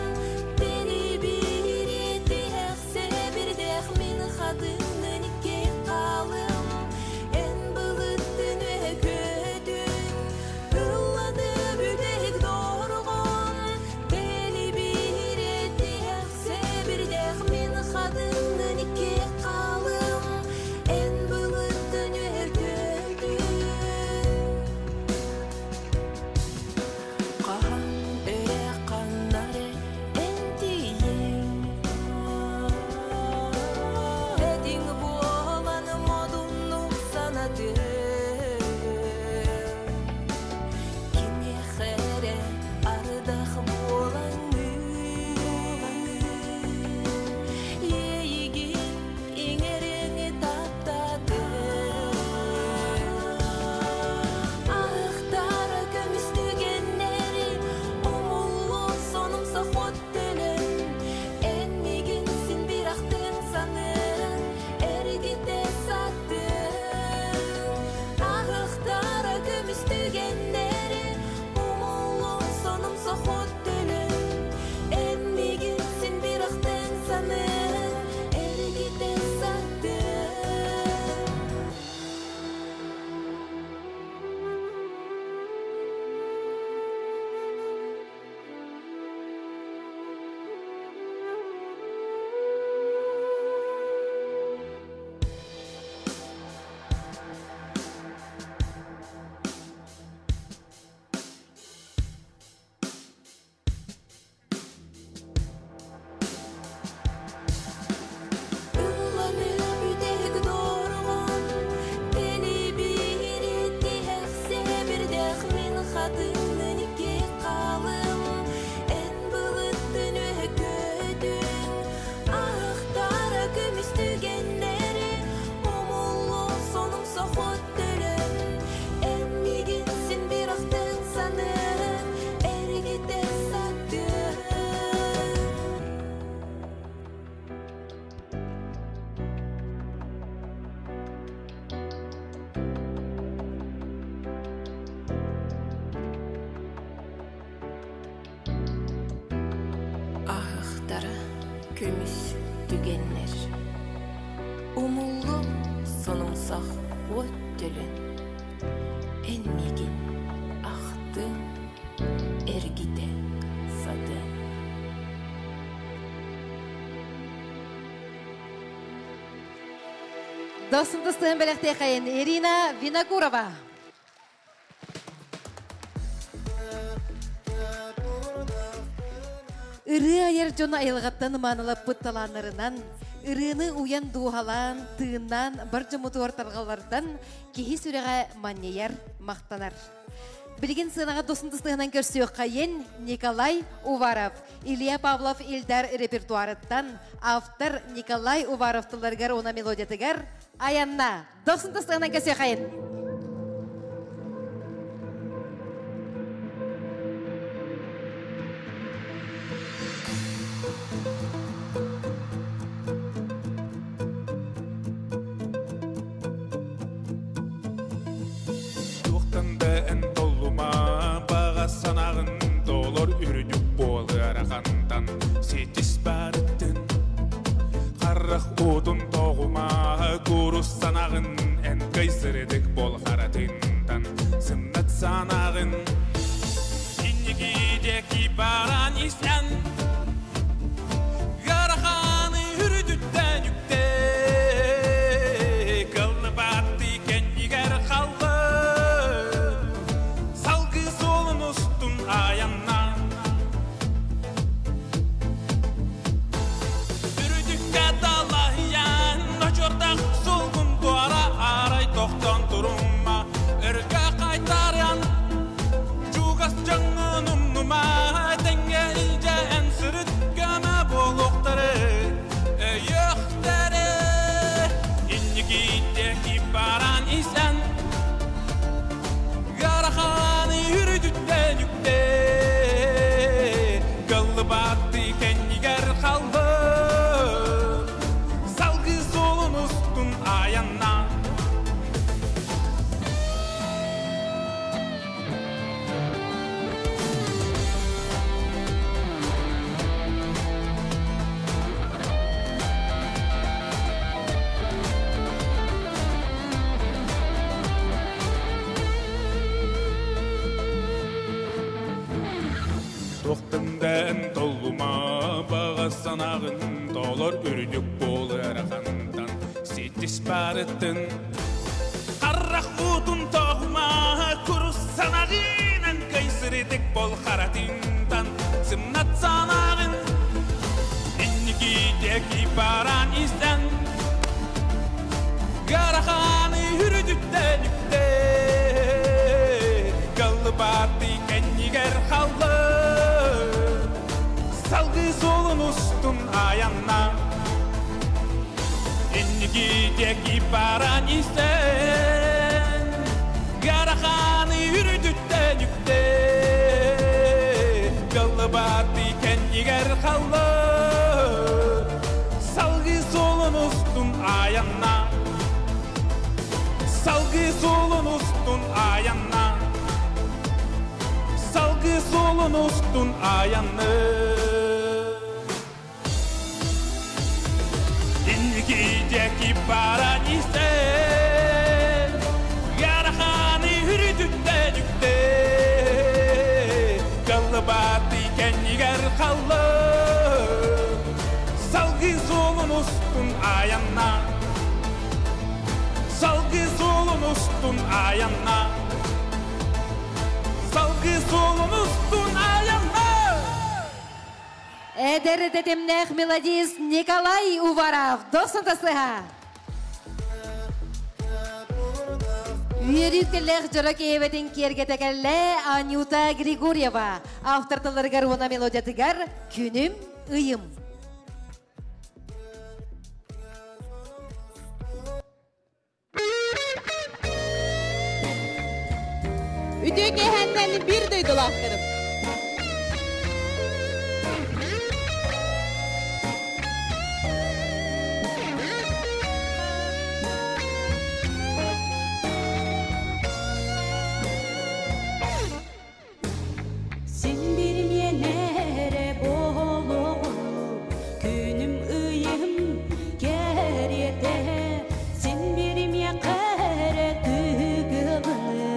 Тени бири тиһэх себирдэх мин хатыннын икки қалым Эн былыттын өкөтүн Ылланы бүтек доргон Тени бири тиһэх себирдэх мин хатыннын икки қалым Эн былыттын өкөтүн Qahan öre qannare эн Эдиң буолан модуннук санаты Киме хере ардах буолаңы Ейигин иңериңи таптаты Ахтара көмүстүгеннери Умуллу сонумса хот төлөн Эн мигинсин бир ахтын санын Эргите саттын Ахтара көмүстүгеннери Умуллу сонумса хот төлөн Эн мигинсин бир ахтын санын Эргите саттын. Ылланы бүтек доргон Тени бири тиһэх себирдэх мин хатыннын икки қалым Эн былыттын өкөтүн Ахтара көмүстүгеннери Умуллу сонумса хот төлөн Эн мигинсин бир ахтын санын Эргите саттын. Ахықтары көміс түгеннер. Умуллу сонумсақ от төлін. Эн мигин ақтын эргите сады. Досым тыстыгын бэлэхтee хайын Ирина Винокурова. Ырыы айар дьон айылҕаттан маанылаппыт талааннарынан, ырыаны уйан дууһалаан, тыыннаан бар дьоммутугар тарҕалларыттан киһи сүрэҕэ манньыйар, махтанар. Билигин сыанаҕа досун тыстыгынан көрсүөххэйин Николай Уваров, Илья Павлов Ильдар репертуарыттан автор Николай Уваров тылларыгар уонна мелодиятыгар Аянна. Досун тыстыгынан көрсүөххэйин. Туохтан да эн толлума, баҕа санааҕын толор үрдүк буолыарахантан ситис барыттын. Харах уутун тоҕума, курус санааҕын эн кыйсырыдык бол харатынтан сымнат санааҕын. Инники диэки баран исэн, Гараханы үрдүттэн үкте, Кыллыбатты кэннигэр халлы, Салгы суолун устун аянна. Үрдүккэ талаһыйан, очурдах сулгун туара арай тохтон турумма, Өргө кайтаран, чугас дьоҥҥун умнума, тэҥҥэ илдьэ эн сырыт көмө буолуохтары, өйүөхтэрэ. Инники диэки баран исэн, Гараханы үрдүттэн үкте, Кыллыбатты кэннигэр халлы, Салгы суолун устун. Олор үрдүк болырахантан Ситис барытын Қаррақ утун тоғма Курус санағынан Кайсырытык бол харатинтан Сымнат санағын Инники теки баран истен Гараханы үрдүктен үкте Каллыбаты кеннигер халлы Салгы солун устун аянна Инники теки баран истен Гараханы үрдүктен үкте Каллыбаты кеннигер халлы Салгы солун устун аянна Салгы солун устун аянна Салгы солун устун аянны Инники деки баран истен Яраханы үрдүттен үкте Каллыбаты кеннигер халлы Салгы солун устун аянна Салгы солун устун аянна Салгы солун устун аянна Эдер тетемнех мелодист Николай Уваров. Досын тасыға. Үйеріктілік жұрық ебетін кергетекелі Анюта Григорьева. Автор тылыргар она мелодиятыгар Күнім ыйым. Үтөке хәннән бир дойдулақтырым. Сен bir менере болоғын, күнім ыйым керете. Сен bir ме қәрі күгіліні,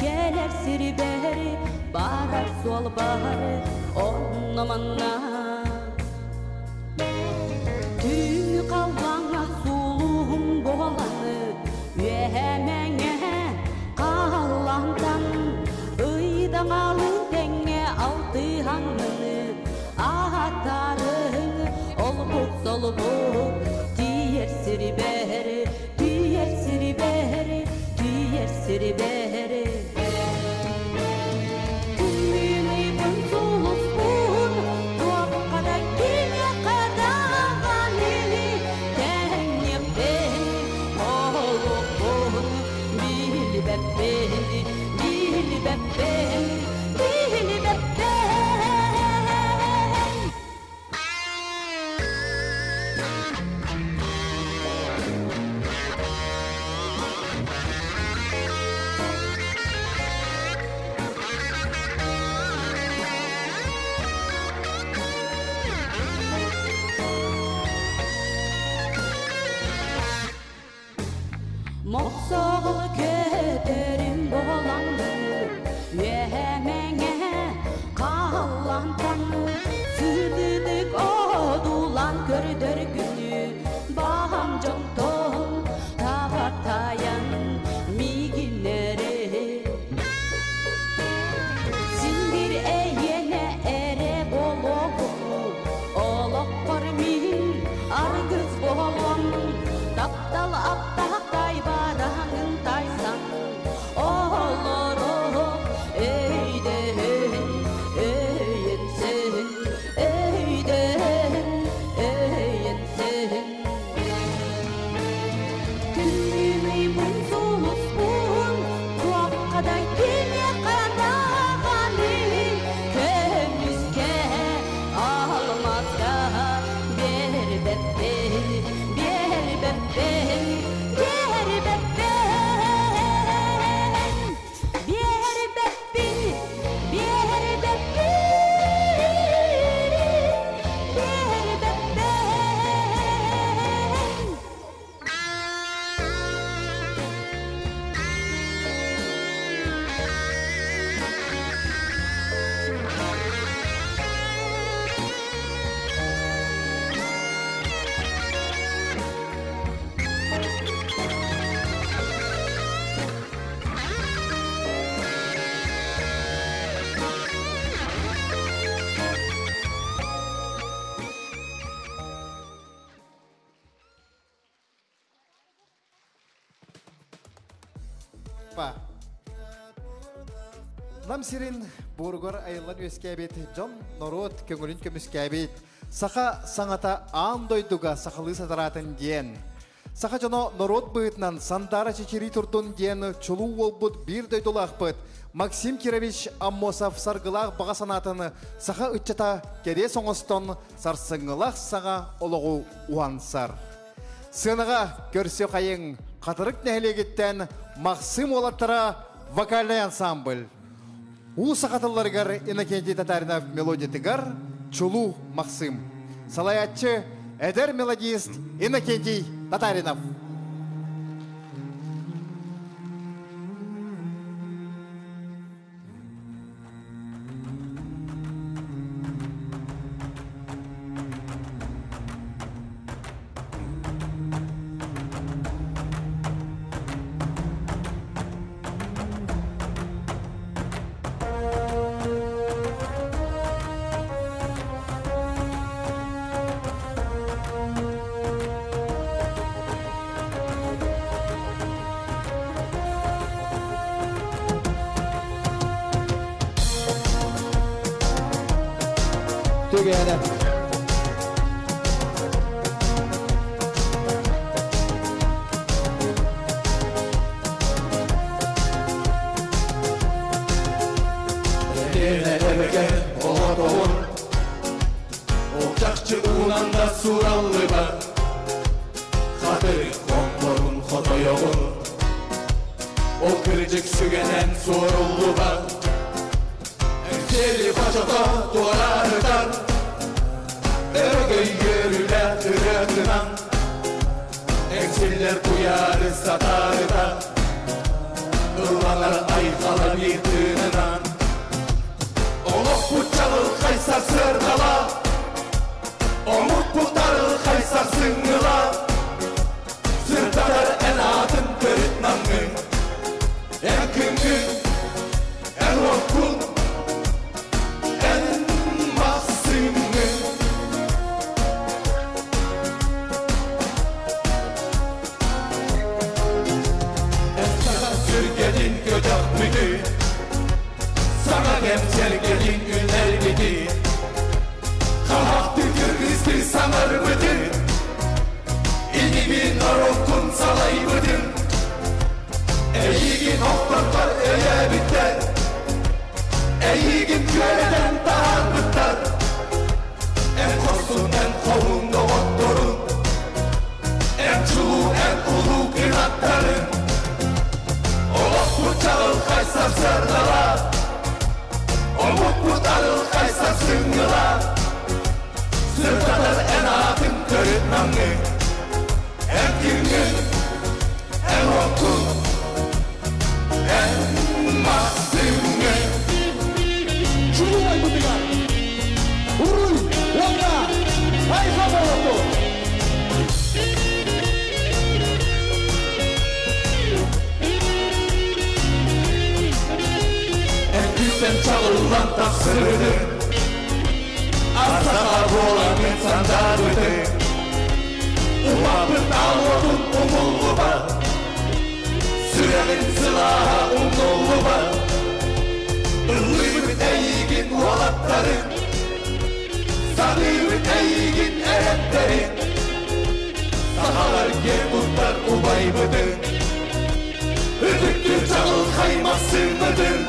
келер сирбері, барар сол бары, оннаманна. Түн қалғаңа сулуғын боланы, өһәмәңе қаллантан, ыйдан алын тәңе алты хаңмыны, аттарың олбук солбук, тиер сирбері, тиер сирбері, тиер сирбері. Күнмін сулуспун, туаққада кеме қадағаны, тәңеппен, олықпын, билбәппен, билбәппен, билбәппен. Моқсоғыл көтерім боланды, өһәмәңе қаллантан, сыдыдык одулан көрдөр күнү, баһам жоңтон табартаян мигиннери. Синдир эйене эре болоғу, олоққор мин аргыз болом, таптал аптақтай бараңын тайсан, олоро өйден, өйінсін, өйден, өйінсін. Күнмін сулуспун, туаққада кеме қадағаны, көміске алмазға бербеппен, бербеппен, группа. Нам сирин буоругар айыллан үөскээбит дьон норуот көҥүлүн көмүскээбит саха саҥата аан дойдуга сахалыы сатараатын диэн Саха дьоно норуот быһыытынан сандаара чэчирии турдун диэн чулуу уолбут биир дойдулаахпыт Максим Кирович Аммосов саргылаах баҕа санаатын саха ыччата кэриэс оҥостон сарсыҥҥылаах саҥа олоҕу уһансар. Сыанаҕа көрсө хайыҥ Хатырык нэһилиэгиттэн Махсым уолаттара вокальнай ансамбль. Уу саха тылларыгар Иннокентий Татаринов мелодиятыгар Чулуу Махсым. Салайааччы эдэр мелодист Иннокентий Татаринов. Together. Эбиэнэ эбэкэ оҕотоҕун Ол чахчы уунан да суураллыбат Хатырык хоҥкорун хотойоҕун Ол кырдьык сүгэнэн суоруллубат Эҥсиэли хочото туораатытар Өрөгөй үөрүүлээх ырыатынан Эҥсиллэр куйаары сатаарыта Ылланар айхала биир тыынынан Олохпут чаҕылхай сарсыардала Омукпут арылхай сарсыҥҥыла Сырдатар эн аатын төрүт намҥын Эн күҥҥүн, эн уоккун, эн махсыҥҥын Эн саха сүргэтин көтөхпүтүн Саҥа кэм сэргэтин үнэрбитин Хаһахты кыргызтыы саҥарбытын Инибин норуоккун салайбытын Эйигин охторбор өйөөбүттэр Эйигин күөрэтэн таһаарбыттар Эн хорсун, эн хоһуун доҕотторун Эн чулуу, эн улуу кынаттарын Олохпут чаҕылхай сарсыардала Омукпут арылхай сарсыҥҥыла Сырдатар эн аатын төрүт намҥын Эн күҥҥүн, эн уоккун, эн махсыҥҥын Чулуу айбытыгар Уруй уонна айха болоту! Эн күнтэн чаҕыллан тахсыбытыҥ Астаха буоламмын сандаабытыҥ Умаппыт аал уотун умуллубат Сүрэҕин сылааһа умнуллубат Ыллыыбыт эйигин уолаттарын Саныыбыт эйигин эрэттэрин Сахалар киэн туттар убайбытын Үтүктүр чаҕылхай массыыммытын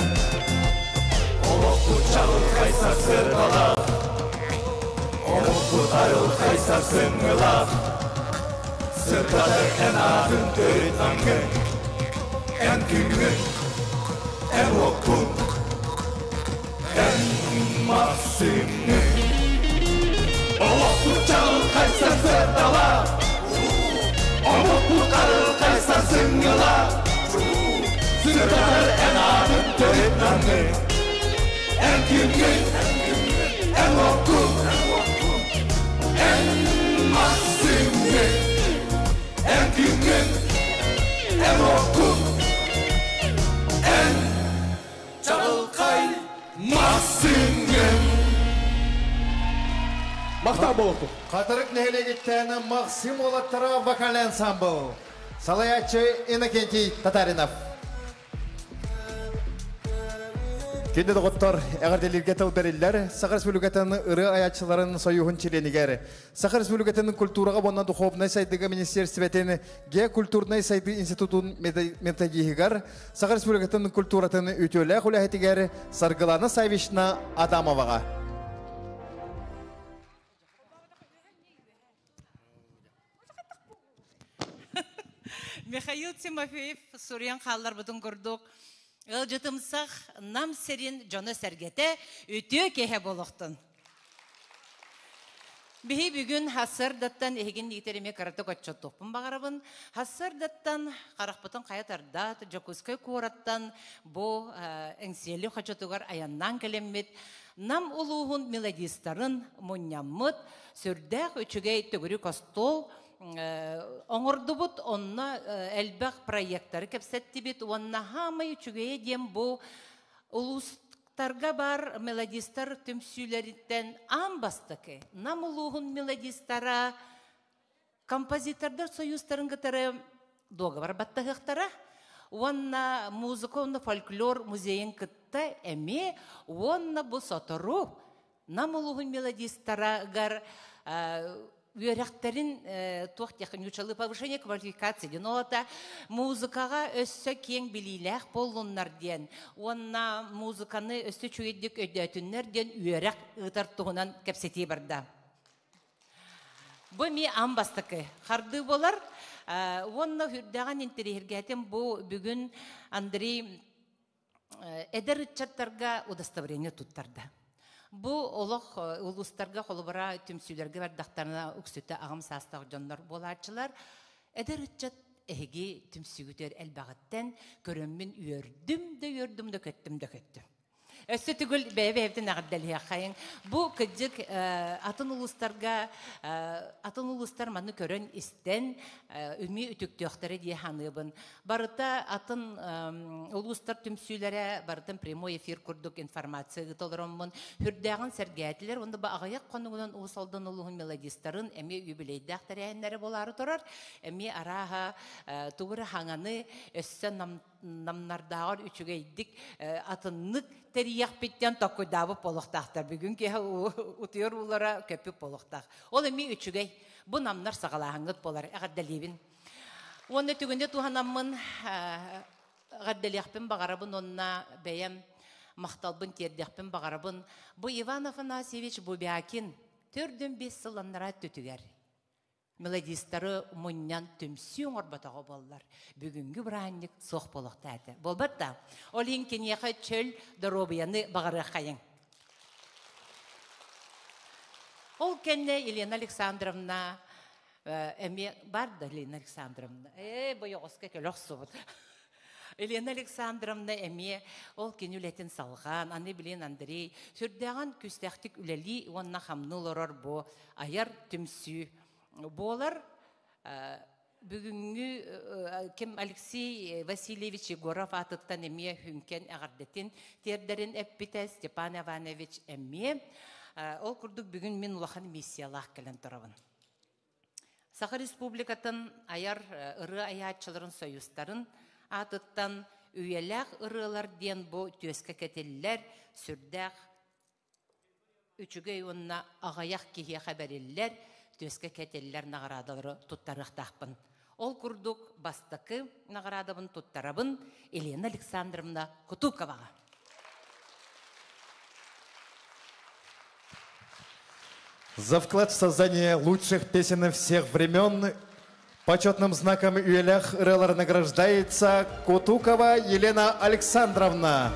Олохпут чаҕылхай сарсыардалаах Омукпут арылхай сарсыҥҥылаах Сырдатар эн аатын төрүт аҥгын Эн күҥҥүн, эн уоккун, эн массыыҥҥын Олохпут чаҕылхай сарсыардалаах Омукпут арылхай сарсыҥҥылаах Сырдатар эн аатын төрүт аҥгын Эн күҥҥүн, эн уоккун, эн массыыҥҥын Эн күҥҥүн, эн уоккун, эн чаҕылхай массыыҥҥын Махтал болоту. Хатырык нэһилиэгиттэн Максим уолаттара вокальный ансамбл. Салайааччы Иннокентий Татаринов. Күндү доҕоттор, эҕэрдэлииргэ тыл бэриллэр Саха Республикатын ырыа айааччыларын союһун чилиэнигэр, Саха Республикатын культураҕа уонна духовнай сайдыыга министиэристибэтин геокультурнай сайдыы институтун методиһыгар, Саха Республикатын культуратын үтүөлээх үлэһитигэр Саргылана Савична Адамоваҕа. Михаил Тимофеев суруйан хаалларбытын курдук, ыалдьытымсах Нам сирин дьоно-сэргэтэ үтүө киэһэ буолуохтун. Биһи бүгүн хассардаттан эһигин иитэр эмиэ кыратык отчуоттуохпун баҕарабын. Хассардаттан харахпытын хайа тардаат, Дьокуускай куораттан бу Эҥсиэли хочотугар айаннаан кэлэммит Нам улууһун мелодистарын мунньаммыт, сүрдээх үчүгэй төгүрүк остуол оҥордубут, онно элбэх проекттары кэпсэттибит уонна хаамай үчүгэйэ диэн бу улуустарга бар мелодистар түмсүүлэриттэн аан бастакы Нам улууһун мелодистара композитордар союзтарын кытары дуогабар баттаһыахтара уонна музыка уонна фольклор музейын кытта эмиэ уонна бу сотору Нам улууһун мелодистарыгар үөрэхтэрин туох диэххэ повышение квалификации диэн ол ата музыкаҕа өссө киэҥ билиилээх буоллуннар диэн уонна музыканы өссө үчүгэйдик өйдөөтүннэр диэн үөрэх ыытар туһунан кэпсэтии барда. Бу эмиэ аан бастакы хардыы буолар. Уонна үрдэҕин интэриэһиргээтим бу бүгүн Андрей эдэр ыччаттарга удостоверение туттарда. Бу олох улуустарга холобура түмсүүлэргэ бардахтарына үксүтэ аҕам саастаах дьоннор буолааччылар. Эдэр ыччат эһиги түмсүүгүтүгэр элбэҕиттэн көрөммүн үөрдүм да үөрдүм да көттүм да көттүм. Өссө түгүл бэйэ-бэйэбитин эҕэрдэлиэххэйиҥ. Бу кырдьык атын улуустарга атын улуустар маны көрөн истэн үмүү үтүктүөхтэрэ дии саныыбын. Барыта атын улуустар түмсүүлэрэ барытын прямой эфир курдук информация ыыта олороммун сүрдээҕин сэргээтилэр. Онно бу аҕыйах хонугунан Уус Алдан улууһун мелодистарын эмиэ юбилейдаах тэрээһиннэрэ буолаары турар. Эмиэ арааһа тугу эрэ хаҥаны өссө намнардааҕар үчүгэйдик атыннык тэрийиэхпиттэн токкуйдаабыт буолуохтаахтар. Бүгүн киэһэ утуйар уулара көппүт буолуохтаах. Ол эмиэ үчүгэй. Бу намнар саҕалааһыҥҥыт буолар. Эҕэрдэлиибин. Уонна түгүнү туһанаммын эҕэрдэлиэхпин баҕарабын уонна бэйэм махталбын тиэрдиэхпин баҕарабын. Бу Иван Афанасьевич Бубякин төрдүн бес сыл аннараа өттүтүгэр мелодистары мунньан түмсүү оҥорботоҕо буоллар, бүгүҥҥү бырааһынньык суох буолуохтаа этэ. Буолбат да? Ол иһин киниэхэ чөл доруобуйаны баҕарыаххайыҥ. Ол кэннэ Елена Александровна эмиэ бар да Елена Александровна. Ээ, бойоҕоско кэлэ охсубут. Елена Александровна эмиэ ол кини үлэтин салҕаан, аны билин Андрей сүрдээҕин күүстээхтик үлэлии уонна хамныы олорор бу айар түмсүү буолар. Бүгүҥҥү ким Алексей Васильевич Егоров аатыттан эмиэ хүҥкэн эҕэрдэтин тиэрдэрин эппитэ Степан Иванович эмиэ. Ол курдук бүгүн мин улахан миссиялаах кэлэн турабын. Саха Республикатын айар ырыа айааччыларын союзтарын аатыттан үйэлээх ырыалар диэн бу түөскэ кэтиллэр сүрдээх үчүгэй уонна аҕыйах киһиэхэ бэриллэр түөскэ кэтиллэр наҕараадалары туттарыахтаахпын. Ол курдук бастакы наҕараадабын туттарабын Елена Александровна Кутуковаҕа. За вклад в создание лучших песен всех времен почетным знаком Үйэлээх ырыалар награждается Кутукова Елена Александровна,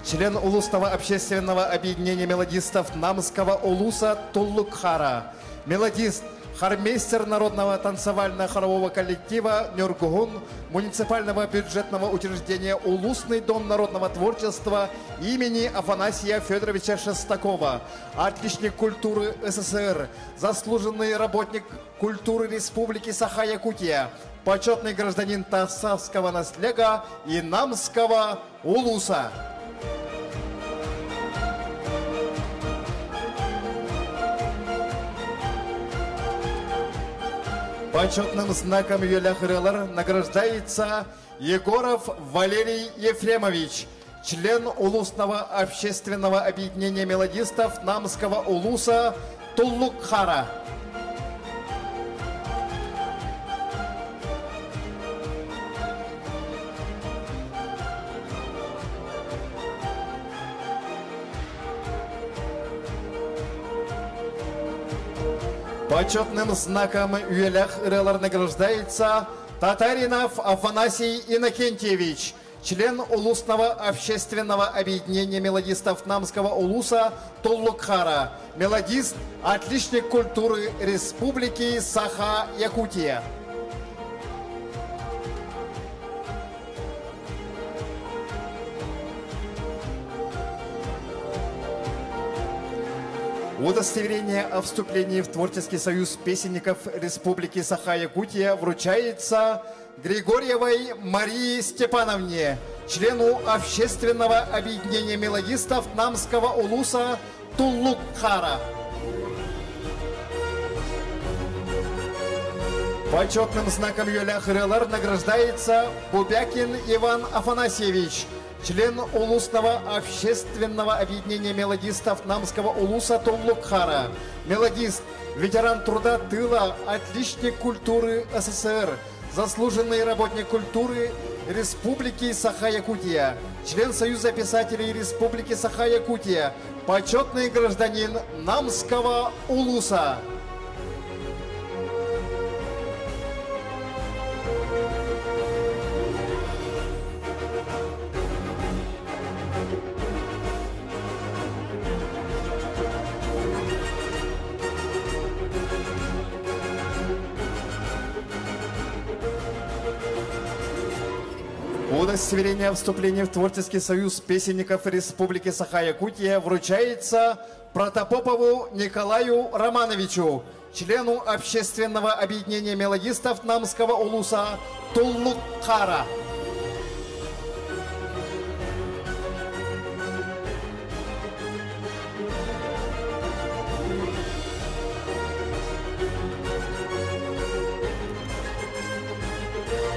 член Улусного общественного объединения мелодистов Намского Улуса Туллукхара, мелодист, хормейстер народного танцевально-хорового коллектива «Нюргугун» муниципального бюджетного учреждения «Улусный дом народного творчества» имени Афанасия Федоровича Шестакова, отличник культуры СССР, заслуженный работник культуры Республики Саха-Якутия, почетный гражданин Тасавского наслега и Намского Улуса. Почетным знаком Юля Хырылар награждается Егоров Валерий Ефремович, член Улусного общественного объединения мелодистов Намского улуса Туллукхара. Почетным знаком Юлях Ирелар награждается Татаринов Афанасий Иннокентьевич, член Улусного общественного объединения мелодистов Намского улуса Толлукхара, мелодист, отличник культуры Республики Саха-Якутия. Удостоверение о вступлении в Творческий союз песенников Республики Саха-Якутия вручается Григорьевой Марии Степановне, члену Общественного объединения мелодистов Намского улуса Туллукхара. Почетным знаком Юля Хырылар награждается Бубякин Иван Афанасьевич, член Улусного общественного объединения мелодистов Намского улуса Туллукхара, мелодист, ветеран труда тыла, отличник культуры СССР, заслуженный работник культуры Республики Саха-Якутия, член Союза писателей Республики Саха-Якутия, почетный гражданин Намского улуса. Удостоверение о вступлении в Творческий союз песенников Республики Саха-Якутия вручается Протопопову Николаю Романовичу, члену Общественного объединения мелодистов Намского улуса Туллукхара.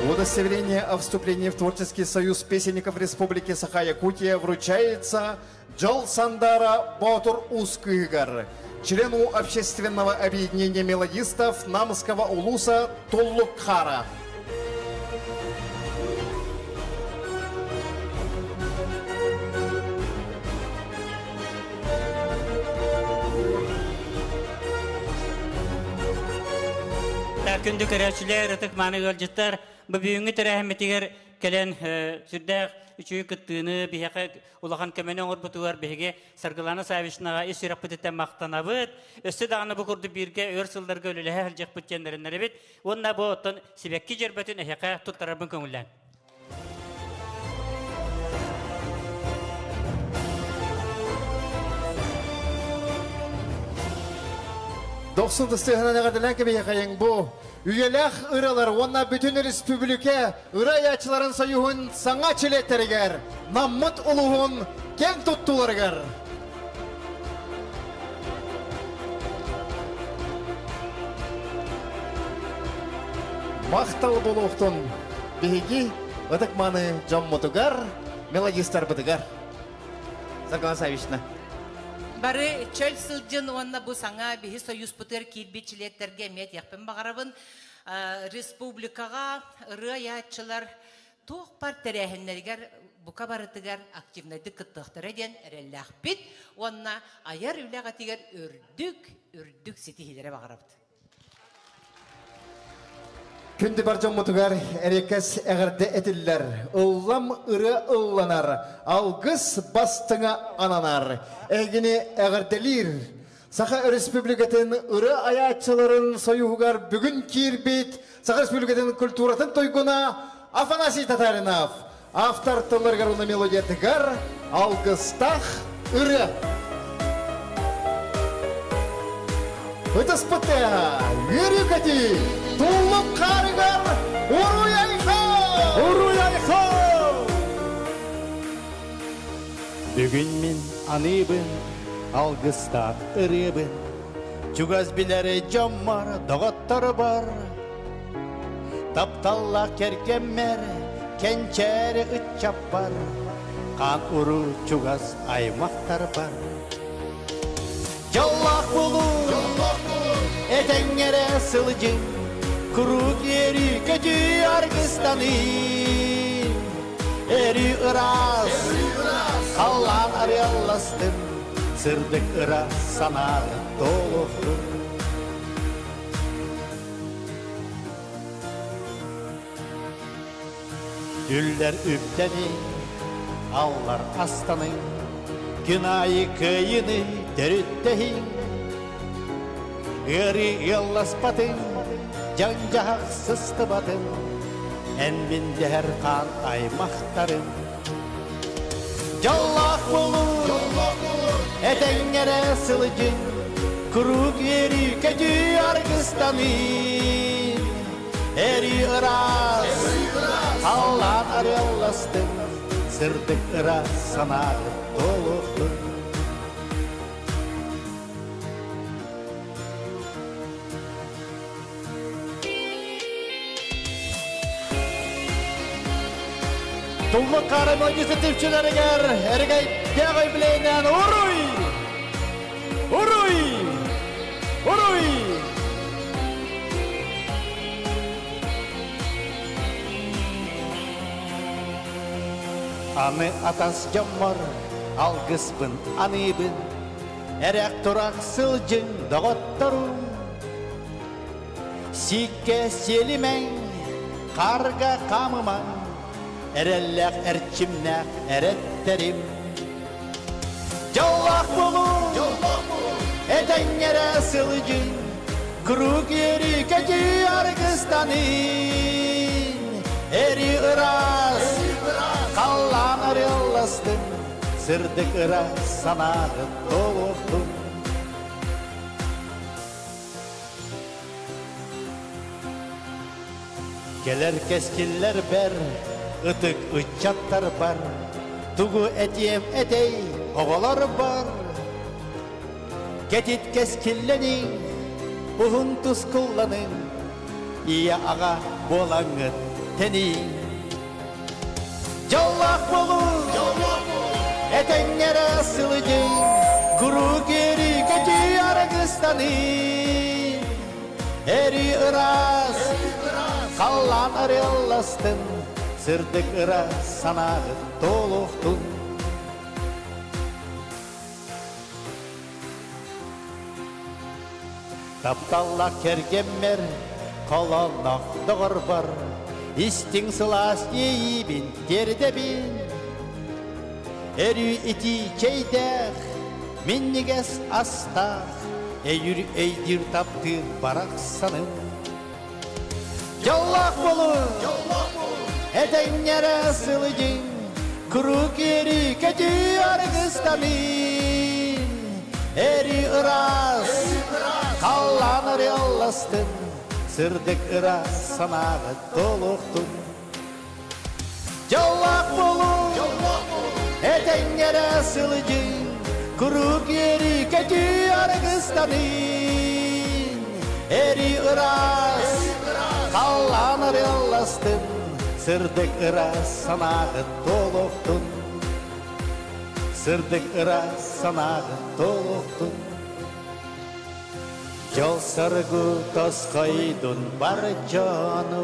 Удостоверение о вступлении в Творческий союз песенников Республики Саха-Якутия вручается Джол Сандара Ботур Ускыгар, члену Общественного объединения мелодистов Намского улуса Туллукхара. Күндү көрөөчүлэр, ытык мааны ыалдьыттар, бу бүгүҥҥү тэрээһиммитигэр кэлэн сүрдээх үчүгэй кыттыыны биһиэхэ улахан көмөнү оҥорбутугар биһиги Саргылана Саввичнаҕа ис сүрэхпититтэн махтанабыт. Өссө даҕаны бу курдук бииргэ өр сылларга үлэлэһэ сылдьыахпыт диэн эрэннэрэбит. Уонна бу оттон сибэкки дьөрбөтүн эһиэхэ туттарарбын көҥүллээн. Дохсун тыстыһынан эҕэрдэлээн кэбиһиэхэйиҥ бу үйэлээх ыралар уонна бүтүн республика ырыа союһун саҥа чилиэттэригэр Наммыт улууһун кең туттууларыгар. Махтал буолуохтун биһиги ытык-маны дьоммутугар, мелодистарбытыгар. Саргылана Саввична. Бары чөл сылдьын уонна бу саҥа биһи союзпутугар киирбит чилиэттэргэ эмиэ этиэхпин баҕарабын. Республикаҕа ырыа айааччылар туох бар тэрээһиннэригэр бука барытыгар активнайдык кыттыахтара диэн эрэллээхпит уонна айар үлэҕитигэр үрдүк, үрдүк ситиһиилэри баҕарабыт. Күндү бар дьоммутугар эриэккэс эҕэрдэ этиллэр, ыллам ырыа ылланар, алгыс бастыҥа ананар. Эһигини эҕэрдэлиир Саха Республикатын ырыа айааччыларын союһугар бүгүн киирбит Саха Республикатын культуратын туйгуна Афанасий Татаринов автор тылларыгар уонна мелодиятыгар алгыстаах ырыа. Ытыспыта үөрүү-көтүү туллук хаарыгар Уруй-айхал! Уруй-айхал! Бүгүн мин аныыбын, алгыстаах ырыабын, чугас билэр дьоммор, доҕотторбор, тапталлаах кэргэммэр, кэнчээри ыччаппар, Қан уру чугас аймақтар бар. Жоллақ болу, этеңгере сылжың, Курук ери көтü аргыстанын. Эри ырас, қаллан арыалластын, Сырдык ыра санағы толуқтun. Түллер үптені, аллар астанын, Күнайы кыйыны дөрүттехин. Ыры ылласпатын, жан жахақ сыстыбатын, Эн мин дәһәр қан аймақтарым. Жоллақ болу, этеңгере сылыжын, Курук ери көтü аргыстанын. Эри ырас, аллан арылластын, Сырдык ыра санағы толуқтun. Туллук қара мөлгесі тіпчілерігер, әрігай дәғай білейінен ұруй! Уруй! Уруй! Аны атас жаммар, алгыспын аныбын, Әрәк тұрақ сылжын доғоттарым. Сикке селімән, қарға қамыман, Әрәлләқ әрчімнәқ әрәттерім. Жоллақ болу, этеңгере сылжын, Круг ери көтü аргыстанын. Эри ырас, қаллан арылластын, Сырдык ыра санағы толуқтun. Келер кескиллер бер, ытык ычаттар бар, Тугу этием этей, оғолар бар. Кетит кескилленин, ухун тускулланын, Ия аға болаңыт тенин. Жоллақ болу, этеңгере сылыжын, Курук ери көтü аргыстанын. Эри ырас, қаллан арылластын, Сырдык ыра санағы толуқтun. Тапталла кергеммер, колоннақ доғыр бар, Истин сылас ейбин тердебин. Эрü ити чейдех, миннигес астах, Эйүр эйдир таптыр барақсаным. Жоллақ болу, этеңгере сылыжын, Курук ери көтü аргыстанын. Эри ырас, қаллан арылластын, Сырдык ыра санағы толуқтun. Жоллақ болу, этеңгере сылыжын, Курук ери көтü аргыстанын. Эри ырас, қаллан арылластын, Сырдык ыра санағы толуқтun. Сырдык ыра санағы толуқтun. Жол саргу тосқойдун бар жону.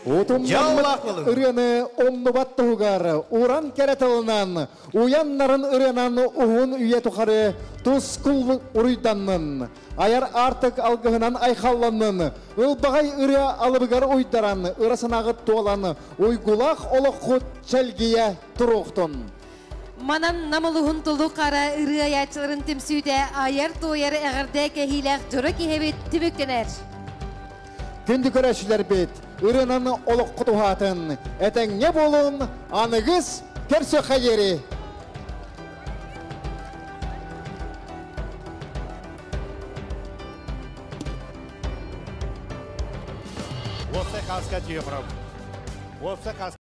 Ырыаны омнубат туһугар, уран керетылынан, уяннарын ырыанан уһун үйе тухары тускул уруйданнын, аяр артык алгыһынан айхалланнын, ылбағай ырыа алыбыгар уйдаран, ырасынағы туолан, уйгулах олоххут чәлгие туруқтун. Манан намылуһун тулу қара ырыа ячыларын түмсүйде аяр туяр әғірде кәхиләқ жұры кехебет түбүктенер. Күнді көрәшілер бет, ырынан олық құтуғатын, әтәңне болун, анығыз керсі қайері. Уопса каска түйе құрам. Уопса каска.